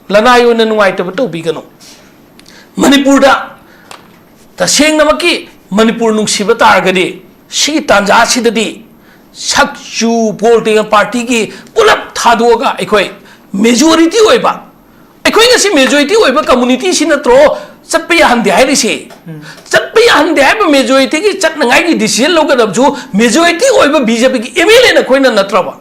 ꯂꯅꯥꯏ ꯑꯣꯏꯅ ꯅꯨꯡꯉꯥꯏꯇꯕ ꯇꯧꯕꯤꯒꯅꯨ꯫ ꯃꯅꯤꯄꯨꯔꯗ ꯇꯁꯦꯡꯅꯃꯛꯀꯤ ꯃꯅꯤꯄꯨꯔ ꯅꯨꯡꯁꯤꯕ ꯇꯥꯔꯒꯗꯤ ꯁꯤꯒꯤ ꯇꯥꯟꯖꯥꯁꯤꯗꯗꯤ ꯁꯛ ꯆꯨ ꯄꯣꯜ ꯇꯦꯡ ꯄꯥꯔꯇꯤꯒꯤ ꯄꯨꯂꯞ ꯊꯥꯗꯣꯛꯑꯒ ꯑꯩꯈꯣꯏ ꯃꯦꯖꯣꯔꯤꯇꯤ ꯑꯣꯏꯕ, ꯑꯩꯈꯣꯏ ꯉꯁꯤ ꯃꯦꯖꯣꯔꯤꯇꯤ ꯑꯣꯏꯕ ꯀꯝꯃꯨꯅꯤꯇꯤꯁꯤ ꯅꯠꯇ꯭ꯔꯣ ꯆꯠꯄ ꯌꯥꯍꯟꯗꯦ ꯍꯥꯏꯔꯤꯁꯤ? ꯆꯠꯄ ꯌꯥꯍꯟꯗꯦ ꯍꯥꯏꯕ ꯃꯦꯖꯣꯔꯤꯇꯤꯒꯤ ꯆꯠꯅꯉꯥꯏꯒꯤ ꯗꯤꯁꯤꯖꯟ ꯂꯧꯒꯗꯕꯁꯨ ꯃꯦꯖꯣꯔꯤꯇꯤ ꯑꯣꯏꯕ ꯕꯤ ꯖꯦ ꯄꯤꯒꯤ ꯑꯦꯝ ꯑꯦꯜ ꯑꯦ ꯅꯈꯣꯏꯅ ꯅꯠꯇ꯭ꯔꯕ?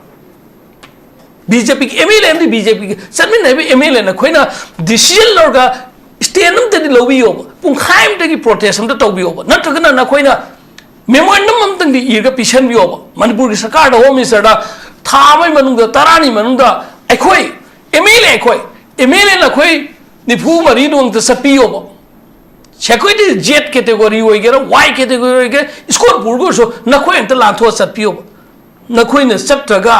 ꯕꯤ ꯖꯦ ꯄꯤꯒꯤ ꯑꯦꯝ ꯑꯦꯜ ꯑꯦ ꯑꯃꯗꯤ ꯕꯤ ꯖꯦ ꯄꯤꯒꯤ ꯆꯠꯃꯤꯟꯅꯔꯤꯕ ꯑꯦꯝ ꯑꯦꯜ ꯑꯦ ꯅꯈꯣꯏꯅ ꯗꯤꯁꯤꯖꯟ ꯂꯧꯔꯒ ꯁ꯭ꯇꯦꯟ ꯑꯃꯇꯗꯤ ꯂꯧꯕꯤꯌꯣꯕ, ꯄꯨꯡꯈꯥꯏ ꯑꯃꯇꯒꯤ ꯄ꯭ꯔꯣꯇꯦꯁ ꯑꯝꯇ ꯇꯧꯕꯤꯌꯣꯕ, ꯅꯠꯇ꯭ꯔꯒꯅ ꯅꯈꯣꯏꯅ ꯃꯦꯃꯣꯔꯦꯟꯗꯝ ꯑꯃꯇꯪꯗꯤ ꯏꯔꯒ ꯄꯤꯁꯟꯕꯤꯌꯣꯕ꯫ ꯃꯅꯤꯄꯨꯔꯒꯤ ꯁꯔꯀꯥꯔꯗ, ꯍꯣꯝ ꯃꯤꯅꯤꯁꯇꯔꯗ ꯊꯥ ꯑꯃꯒꯤ ꯃꯅꯨꯡꯗ, ꯇꯔꯥꯅꯤ ꯃꯅꯨꯡꯗ ꯑꯩꯈꯣꯏ ꯑꯦꯝ ꯑꯦꯜ ꯑꯦ, ꯑꯩꯈꯣꯏ ꯑꯦꯝ ꯑꯦꯜ ꯑꯦ ꯅꯈꯣꯏ ꯅꯤꯐꯨ ꯃꯔꯤꯗꯣ ꯑꯝꯇ ꯆꯠꯄꯤꯌꯣꯕ꯫ ꯁꯦꯀ꯭ꯌꯨꯔꯤꯇꯤ ꯖꯦꯠ ꯀꯦꯇꯦꯒꯣꯔꯤ ꯑꯣꯏꯒꯦꯔꯥ, ꯋꯥꯏ ꯀꯦꯇꯦꯒꯣꯔꯤ ꯑꯣꯏꯒꯦꯔꯥ, ꯏꯁꯀꯣꯔ ꯄꯨꯔꯒ ꯑꯣꯏꯔꯁꯨ ꯅꯈꯣꯏ ꯑꯝꯇ ꯂꯥꯟꯊꯣꯛꯑ ꯆꯠꯄꯤꯌꯣꯕ꯫ ꯅꯈꯣꯏꯅ ꯆꯠꯇ꯭ꯔꯒ,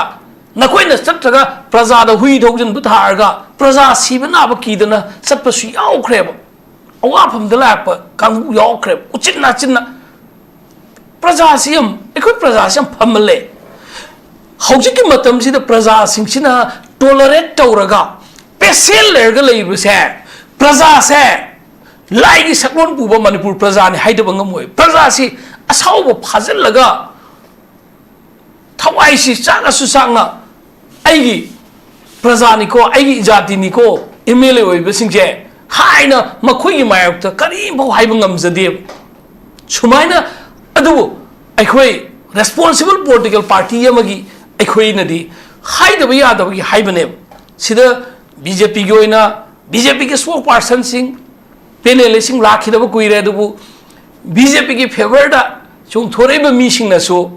ꯅꯈꯣꯏꯅ ꯆꯠꯇ꯭ꯔꯒ ꯄ꯭ꯔꯖꯥꯗ ꯍꯨꯏ ꯊꯧꯖꯤꯟꯕ ꯊꯥꯔꯒ ꯄ꯭ꯔꯖꯥ ꯁꯤꯕ ꯅꯥꯕ ꯀꯤꯗꯅ ꯆꯠꯄꯁꯨ ꯌꯥꯎꯈ꯭ꯔꯦꯕ꯫ ꯑꯋꯥꯐꯝꯗ ꯂꯥꯛꯄ ꯀꯥꯡꯕꯨ ꯌꯥꯎꯈ꯭ꯔꯦꯕ꯫ ꯎꯆꯤꯟ ꯅꯥꯆꯤꯟꯅ ꯄ꯭ꯔꯖꯥꯁꯤ ꯌꯥꯝ, ꯑꯩꯈꯣꯏ ꯄ꯭ꯔꯖꯥꯁꯤ ꯌꯥꯝ ꯐꯝꯃꯜꯂꯦ꯫ ꯍꯧꯖꯤꯛꯀꯤ ꯃꯇꯝꯁꯤꯗ ꯄ꯭ꯔꯖꯥꯁꯤꯡꯁꯤꯅ ꯇꯣꯂꯔꯦꯠ ꯇꯧꯔꯒ ꯄꯦꯁꯦꯟ ꯂꯩꯔꯒ ꯂꯩꯕꯁꯦ, ꯄ꯭ꯔꯖꯥꯁꯦ ꯂꯥꯏꯒꯤ ꯁꯛꯂꯣꯟ ꯄꯨꯕ ꯃꯅꯤꯄꯨꯔ ꯄ꯭ꯔꯖꯥꯅꯤ ꯍꯥꯏꯗꯕ ꯉꯝꯃꯣꯏ꯫ ꯄ꯭ꯔꯖꯥꯁꯤ ꯑꯁꯥꯎꯕ ꯐꯥꯖꯤꯜꯂꯒ ꯊꯋꯥꯏꯁꯤ ꯆꯥꯛꯂꯁꯨ ꯆꯥꯛꯅ ꯑꯩꯒꯤ ꯄ꯭ꯔꯖꯥꯅꯤꯀꯣ, ꯑꯩꯒꯤ ꯖꯥꯇꯤꯅꯤꯀꯣ, ꯑꯦꯝ ꯑꯦꯜ ꯑꯦ ꯑꯣꯏꯕꯁꯤꯡꯁꯦ ꯍꯥꯏꯅ ꯃꯈꯣꯏꯒꯤ ꯃꯥꯌꯣꯛꯇ ꯀꯔꯤꯝꯐꯥꯎ ꯍꯥꯏꯕ ꯉꯝꯖꯗꯦꯕ꯫ ꯁꯨꯃꯥꯏꯅ, ꯑꯗꯨꯕꯨ ꯑꯩꯈꯣꯏ ꯔꯦꯁꯄꯣꯟꯁꯤꯕꯜ ꯄꯣꯂꯤꯇꯤꯀꯦꯜ ꯄꯥꯔꯇꯤ ꯑꯃꯒꯤ ꯑꯩꯈꯣꯏꯅꯗꯤ ꯍꯥꯏꯗꯕ ꯌꯥꯗꯕꯒꯤ ꯍꯥꯏꯕꯅꯦꯕ꯫ ꯁꯤꯗ ꯕꯤ ꯖꯦ ꯄꯤꯒꯤ ꯑꯣꯏꯅ, ꯕꯤ ꯖꯦ ꯄꯤꯒꯤ ꯁ꯭ꯄꯣꯛ ꯄꯥꯔꯁꯟꯁꯤꯡ, ꯄꯦꯅꯦꯂꯤꯁꯁꯤꯡ ꯂꯥꯛꯈꯤꯗꯕ ꯀꯨꯏꯔꯦ, ꯑꯗꯨꯕꯨ ꯕꯤ ꯖꯦ ꯄꯤꯒꯤ ꯐꯦꯚꯔꯗ ꯆꯣꯡꯊꯣꯔꯛꯏꯕ ꯃꯤꯁꯤꯡꯅꯁꯨ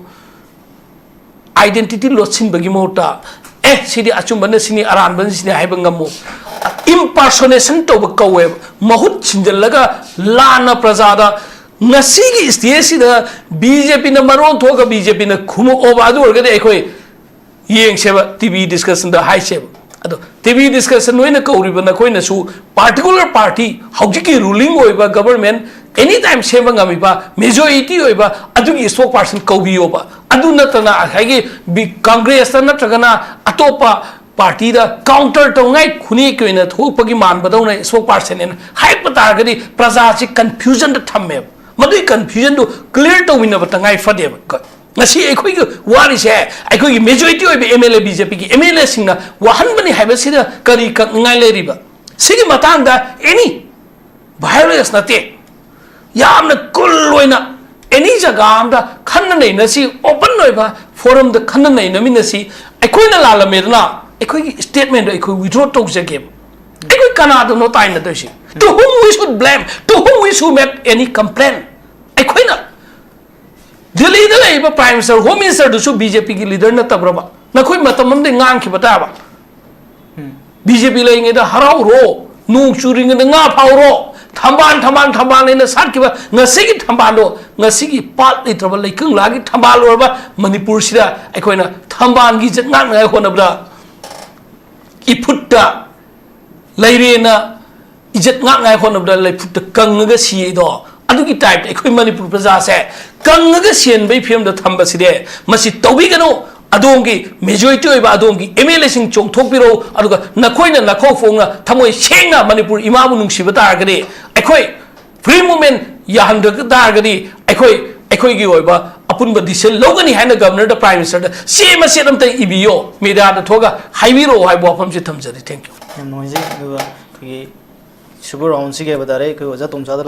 ꯑꯥꯏꯗꯦꯟꯇꯤꯇꯤ ꯂꯣꯠꯁꯤꯟꯕꯒꯤ ꯃꯍꯨꯠꯇ, "ꯑꯦ, ꯁꯤꯗꯤ ꯑꯆꯨꯝꯕꯅ ꯁꯤꯅꯤ, ꯑꯔꯥꯟꯕꯅ ꯁꯤꯅꯤ" ꯍꯥꯏꯕ ꯉꯝꯃꯨ꯫ ꯏꯝꯄꯥꯔꯁꯣꯅꯦꯁꯟ ꯇꯧꯕ ꯀꯧꯋꯦꯕ꯫ ꯃꯍꯨꯠ ꯁꯤꯟꯖꯜꯂꯒ ꯂꯥꯟꯅ ꯄ꯭ꯔꯖꯥꯗ, ꯉꯁꯤꯒꯤ ꯁ꯭ꯇꯦꯖꯁꯤꯗ ꯕꯤ ꯖꯦ ꯄꯤꯅ ꯃꯔꯣꯟ ꯊꯣꯛꯑꯒ ꯕꯤ ꯖꯦ ꯄꯤꯅ ꯈꯨꯝꯃꯛꯑꯣꯕ, ꯑꯗꯨ ꯑꯣꯏꯔꯒꯗꯤ ꯑꯩꯈꯣꯏ ꯌꯦꯡꯁꯦꯕ, ꯇꯤ ꯚꯤ ꯗꯤꯁꯀꯁꯟꯗ ꯍꯥꯏꯁꯦꯕ꯫ ꯑꯗꯣ ꯇꯤ ꯚꯤ ꯗꯤꯁꯀꯁꯟ ꯅꯣꯏꯅ ꯀꯧꯔꯤꯕ ꯅꯈꯣꯏꯅꯁꯨ ꯄꯥꯔꯇꯤꯀꯨꯂꯔ ꯄꯥꯔꯇꯤ, ꯍꯧꯖꯤꯛꯀꯤ ꯔꯨꯂꯤꯡ ꯑꯣꯏꯕ ꯒꯕꯔꯃꯦꯟ ꯑꯦꯅꯤ ꯇꯥꯏꯝ ꯁꯦꯝꯕ ꯉꯝꯃꯤꯕ, ꯃꯦꯖꯣꯔꯤꯇꯤ ꯑꯣꯏꯕ ꯑꯗꯨꯒꯤ ꯏꯁꯄꯣꯛ ꯄꯥꯔꯁꯟ ꯀꯧꯕꯤꯌꯣꯕ꯫ ꯑꯗꯨ ꯅꯠꯇꯅ ꯉꯁꯥꯏꯒꯤ ꯕꯤ-, ꯀꯪꯒ꯭ꯔꯦꯁꯇ ꯅꯠꯇ꯭ꯔꯒꯅ ꯑꯇꯣꯞꯄ ꯄꯥꯔꯇꯤꯗ ꯀꯥꯎꯟꯇꯔ ꯇꯧꯅꯤꯡꯉꯥꯏ ꯈꯨꯠꯅꯦꯛꯀꯤ ꯑꯣꯏꯅ ꯊꯣꯛꯄꯒꯤ ꯃꯥꯟꯕꯗꯧꯅ ꯏꯁꯄꯣꯛ ꯄꯥꯔꯁꯟ ꯍꯥꯏꯅ ꯍꯥꯏꯔꯛꯄ ꯇꯥꯔꯒꯗꯤ ꯄ꯭ꯔꯖꯥꯁꯤ ꯀꯟꯐ꯭ꯌꯨꯖꯟꯗ ꯊꯝꯃꯦꯕ꯫ ꯃꯗꯨꯒꯤ ꯀꯟꯐ꯭ꯌꯨꯖꯟꯗꯨ ꯀ꯭ꯂꯤꯌꯥꯔ ꯇꯧꯃꯤꯟꯅꯕ ꯇꯉꯥꯏ ꯐꯗꯦꯕ꯫ ꯉꯁꯤ ꯑꯩꯈꯣꯏꯒꯤ ꯋꯥꯔꯤꯁꯦ, ꯑꯩꯈꯣꯏꯒꯤ ꯃꯦꯖꯣꯔꯤꯇꯤ ꯑꯣꯏꯕ M L A, B J ꯄꯤꯒꯤ ꯑꯦꯝ ꯑꯦꯜ ꯑꯦꯁꯤꯡꯅ ꯋꯥꯍꯟꯕꯅꯤ ꯍꯥꯏꯕꯁꯤꯗ ꯀꯔꯤ ꯀꯛꯅꯤꯡꯉꯥꯏ ꯂꯩꯔꯤꯕ? ꯁꯤꯒꯤ ꯃꯇꯥꯡꯗ ꯑꯦꯅꯤ ꯚꯥꯏꯑꯣꯂꯦꯟꯁ ꯅꯠꯇꯦ, ꯌꯥꯝꯅ ꯀꯨꯜ ꯑꯣꯏꯅ ꯑꯦꯅꯤ ꯖꯒꯥ ꯑꯝꯗ ꯈꯟꯅ ꯅꯩꯅꯁꯤ, ꯑꯣꯄꯟ ꯑꯣꯏꯕ ꯐꯣꯔꯝꯗ ꯈꯟꯅ ꯅꯩꯅꯃꯤꯟꯅꯁꯤ꯫ ꯑꯩꯈꯣꯏꯅ ꯂꯥꯜꯂꯝꯃꯦꯗꯅ, ꯑꯩꯈꯣꯏꯒꯤ ꯁ꯭ꯇꯦꯠꯃꯦꯟꯗꯣ ꯑꯩꯈꯣꯏ ꯋꯤꯗ꯭ꯔꯣ ꯇꯧꯖꯒꯦꯕ꯫ ꯑꯩꯈꯣꯏ ꯀꯅꯥꯗꯅꯣ ꯇꯥꯏꯅꯗꯣꯏꯁꯤ? To whom we should blame? To whom we should make any complaint? ꯑꯩꯈꯣꯏꯅ ꯗꯦꯜꯂꯤꯗ ꯂꯩꯔꯤꯕ ꯄ꯭ꯔꯥꯏꯝ ꯃꯤꯅꯤꯁꯇꯔ, ꯍꯣꯝ ꯃꯤꯅꯤꯁꯇꯔꯗꯨꯁꯨ ꯕꯤ ꯖꯦ ꯄꯤꯒꯤ ꯂꯤꯗꯔ ꯅꯠꯇꯕ꯭ꯔꯕ? ꯅꯈꯣꯏ ꯃꯇꯝ ꯑꯃꯗ ꯉꯥꯡꯈꯤꯕ ꯇꯥꯕ꯫ ꯕꯤ ꯖꯦ ꯄꯤ ꯂꯩꯔꯤꯉꯩꯗ ꯍꯔꯥꯎꯔꯣ, ꯅꯣꯡ ꯆꯨꯔꯤꯉꯩꯗ ꯉꯥ ꯐꯥꯎꯔꯣ, ꯊꯝꯕꯥꯜ, ꯊꯝꯕꯥꯜ, ꯊꯝꯕꯥꯜ ꯍꯥꯏꯅ ꯁꯥꯠꯈꯤꯕ ꯉꯁꯤꯒꯤ ꯊꯝꯕꯥꯜꯗꯣ, ꯉꯁꯤꯒꯤ ꯄꯥꯠ ꯂꯩꯇ꯭ꯔꯕ ꯂꯩꯀꯪꯂꯥꯒꯤ ꯊꯝꯕꯥꯜ ꯑꯣꯏꯔꯕ ꯃꯅꯤꯄꯨꯔꯁꯤꯗ ꯑꯩꯈꯣꯏꯅ ꯊꯝꯕꯥꯜꯒꯤ ꯏꯖꯠ ꯉꯥꯛꯅꯉꯥꯏ ꯍꯣꯠꯅꯕꯗ ꯏꯐꯨꯠꯇ ꯂꯩꯔꯦꯅ ꯏꯖꯠ ꯉꯥꯛꯅꯉꯥꯏ ꯍꯣꯠꯅꯕꯗ ꯂꯩꯐꯨꯠꯇ ꯀꯪꯉꯒ ꯁꯤꯗꯣ, ꯑꯗꯨꯒꯤ ꯇꯥꯏꯞꯇ ꯑꯩꯈꯣꯏ ꯃꯅꯤꯄꯨꯔ ꯄ꯭ꯔꯖꯥꯁꯦ ꯀꯪꯉꯒ ꯁꯤꯍꯟꯕꯒꯤ ꯐꯤꯕꯝꯗ ꯊꯝꯕꯁꯤꯗꯤ ꯃꯁꯤ ꯇꯧꯕꯤꯒꯅꯨ꯫ ꯑꯗꯣꯝꯒꯤ ꯃꯦꯖꯣꯔꯤꯇꯤ ꯑꯣꯏꯕ ꯑꯗꯣꯝꯒꯤ ꯑꯦꯝ ꯑꯦꯜ ꯑꯦꯁꯤꯡ ꯆꯣꯡꯊꯣꯛꯄꯤꯔꯛꯎ, ꯑꯗꯨꯒ ꯅꯈꯣꯏꯅ ꯅꯈꯣꯛ ꯐꯣꯡꯅ ꯊꯃꯣꯏ ꯁꯦꯡꯅ ꯃꯅꯤꯄꯨꯔ ꯏꯃꯥꯕꯨ ꯅꯨꯡꯁꯤꯕ ꯇꯥꯔꯒꯗꯤ, ꯑꯩꯈꯣꯏ ꯐ꯭ꯔꯤ ꯃꯨꯚꯃꯦꯟ ꯌꯥꯍꯟꯗ ꯇꯥꯔꯒꯗꯤ ꯑꯩꯈꯣꯏ ꯑꯩꯈꯣꯏꯒꯤ ꯑꯣꯏꯕ ꯑꯄꯨꯟꯕ ꯗꯤꯁꯤꯖꯟ ꯂꯧꯒꯅꯤ ꯍꯥꯏꯅ ꯒꯕꯔꯅꯔꯗ, ꯄ꯭ꯔꯥꯏꯝ ꯃꯤꯅꯤꯁꯇꯔꯗ ꯆꯦ ꯃꯆꯦꯠ ꯑꯝꯇ ꯏꯕꯤꯌꯣ, ꯃꯦꯗꯤꯌꯥꯗ ꯊꯣꯛꯑꯒ ꯍꯥꯏꯕꯤꯔꯛꯑꯣ ꯍꯥꯏꯕ ꯋꯥꯐꯝꯁꯤ ꯊꯝꯖꯔꯤ꯫ Thank you꯫ ꯌꯥꯝ ꯅꯨꯡꯉꯥꯏꯖꯩ꯫ ꯑꯗꯨꯒ ꯑꯩꯈꯣꯏꯒꯤ ꯁꯤꯕꯨ ꯔꯥꯎꯟꯁꯤꯒꯤ ꯍꯥꯏꯕ ꯇꯥꯔꯦ, ꯑꯩꯈꯣꯏ ꯑꯣꯖꯥ ꯇꯣꯝꯆꯥꯗ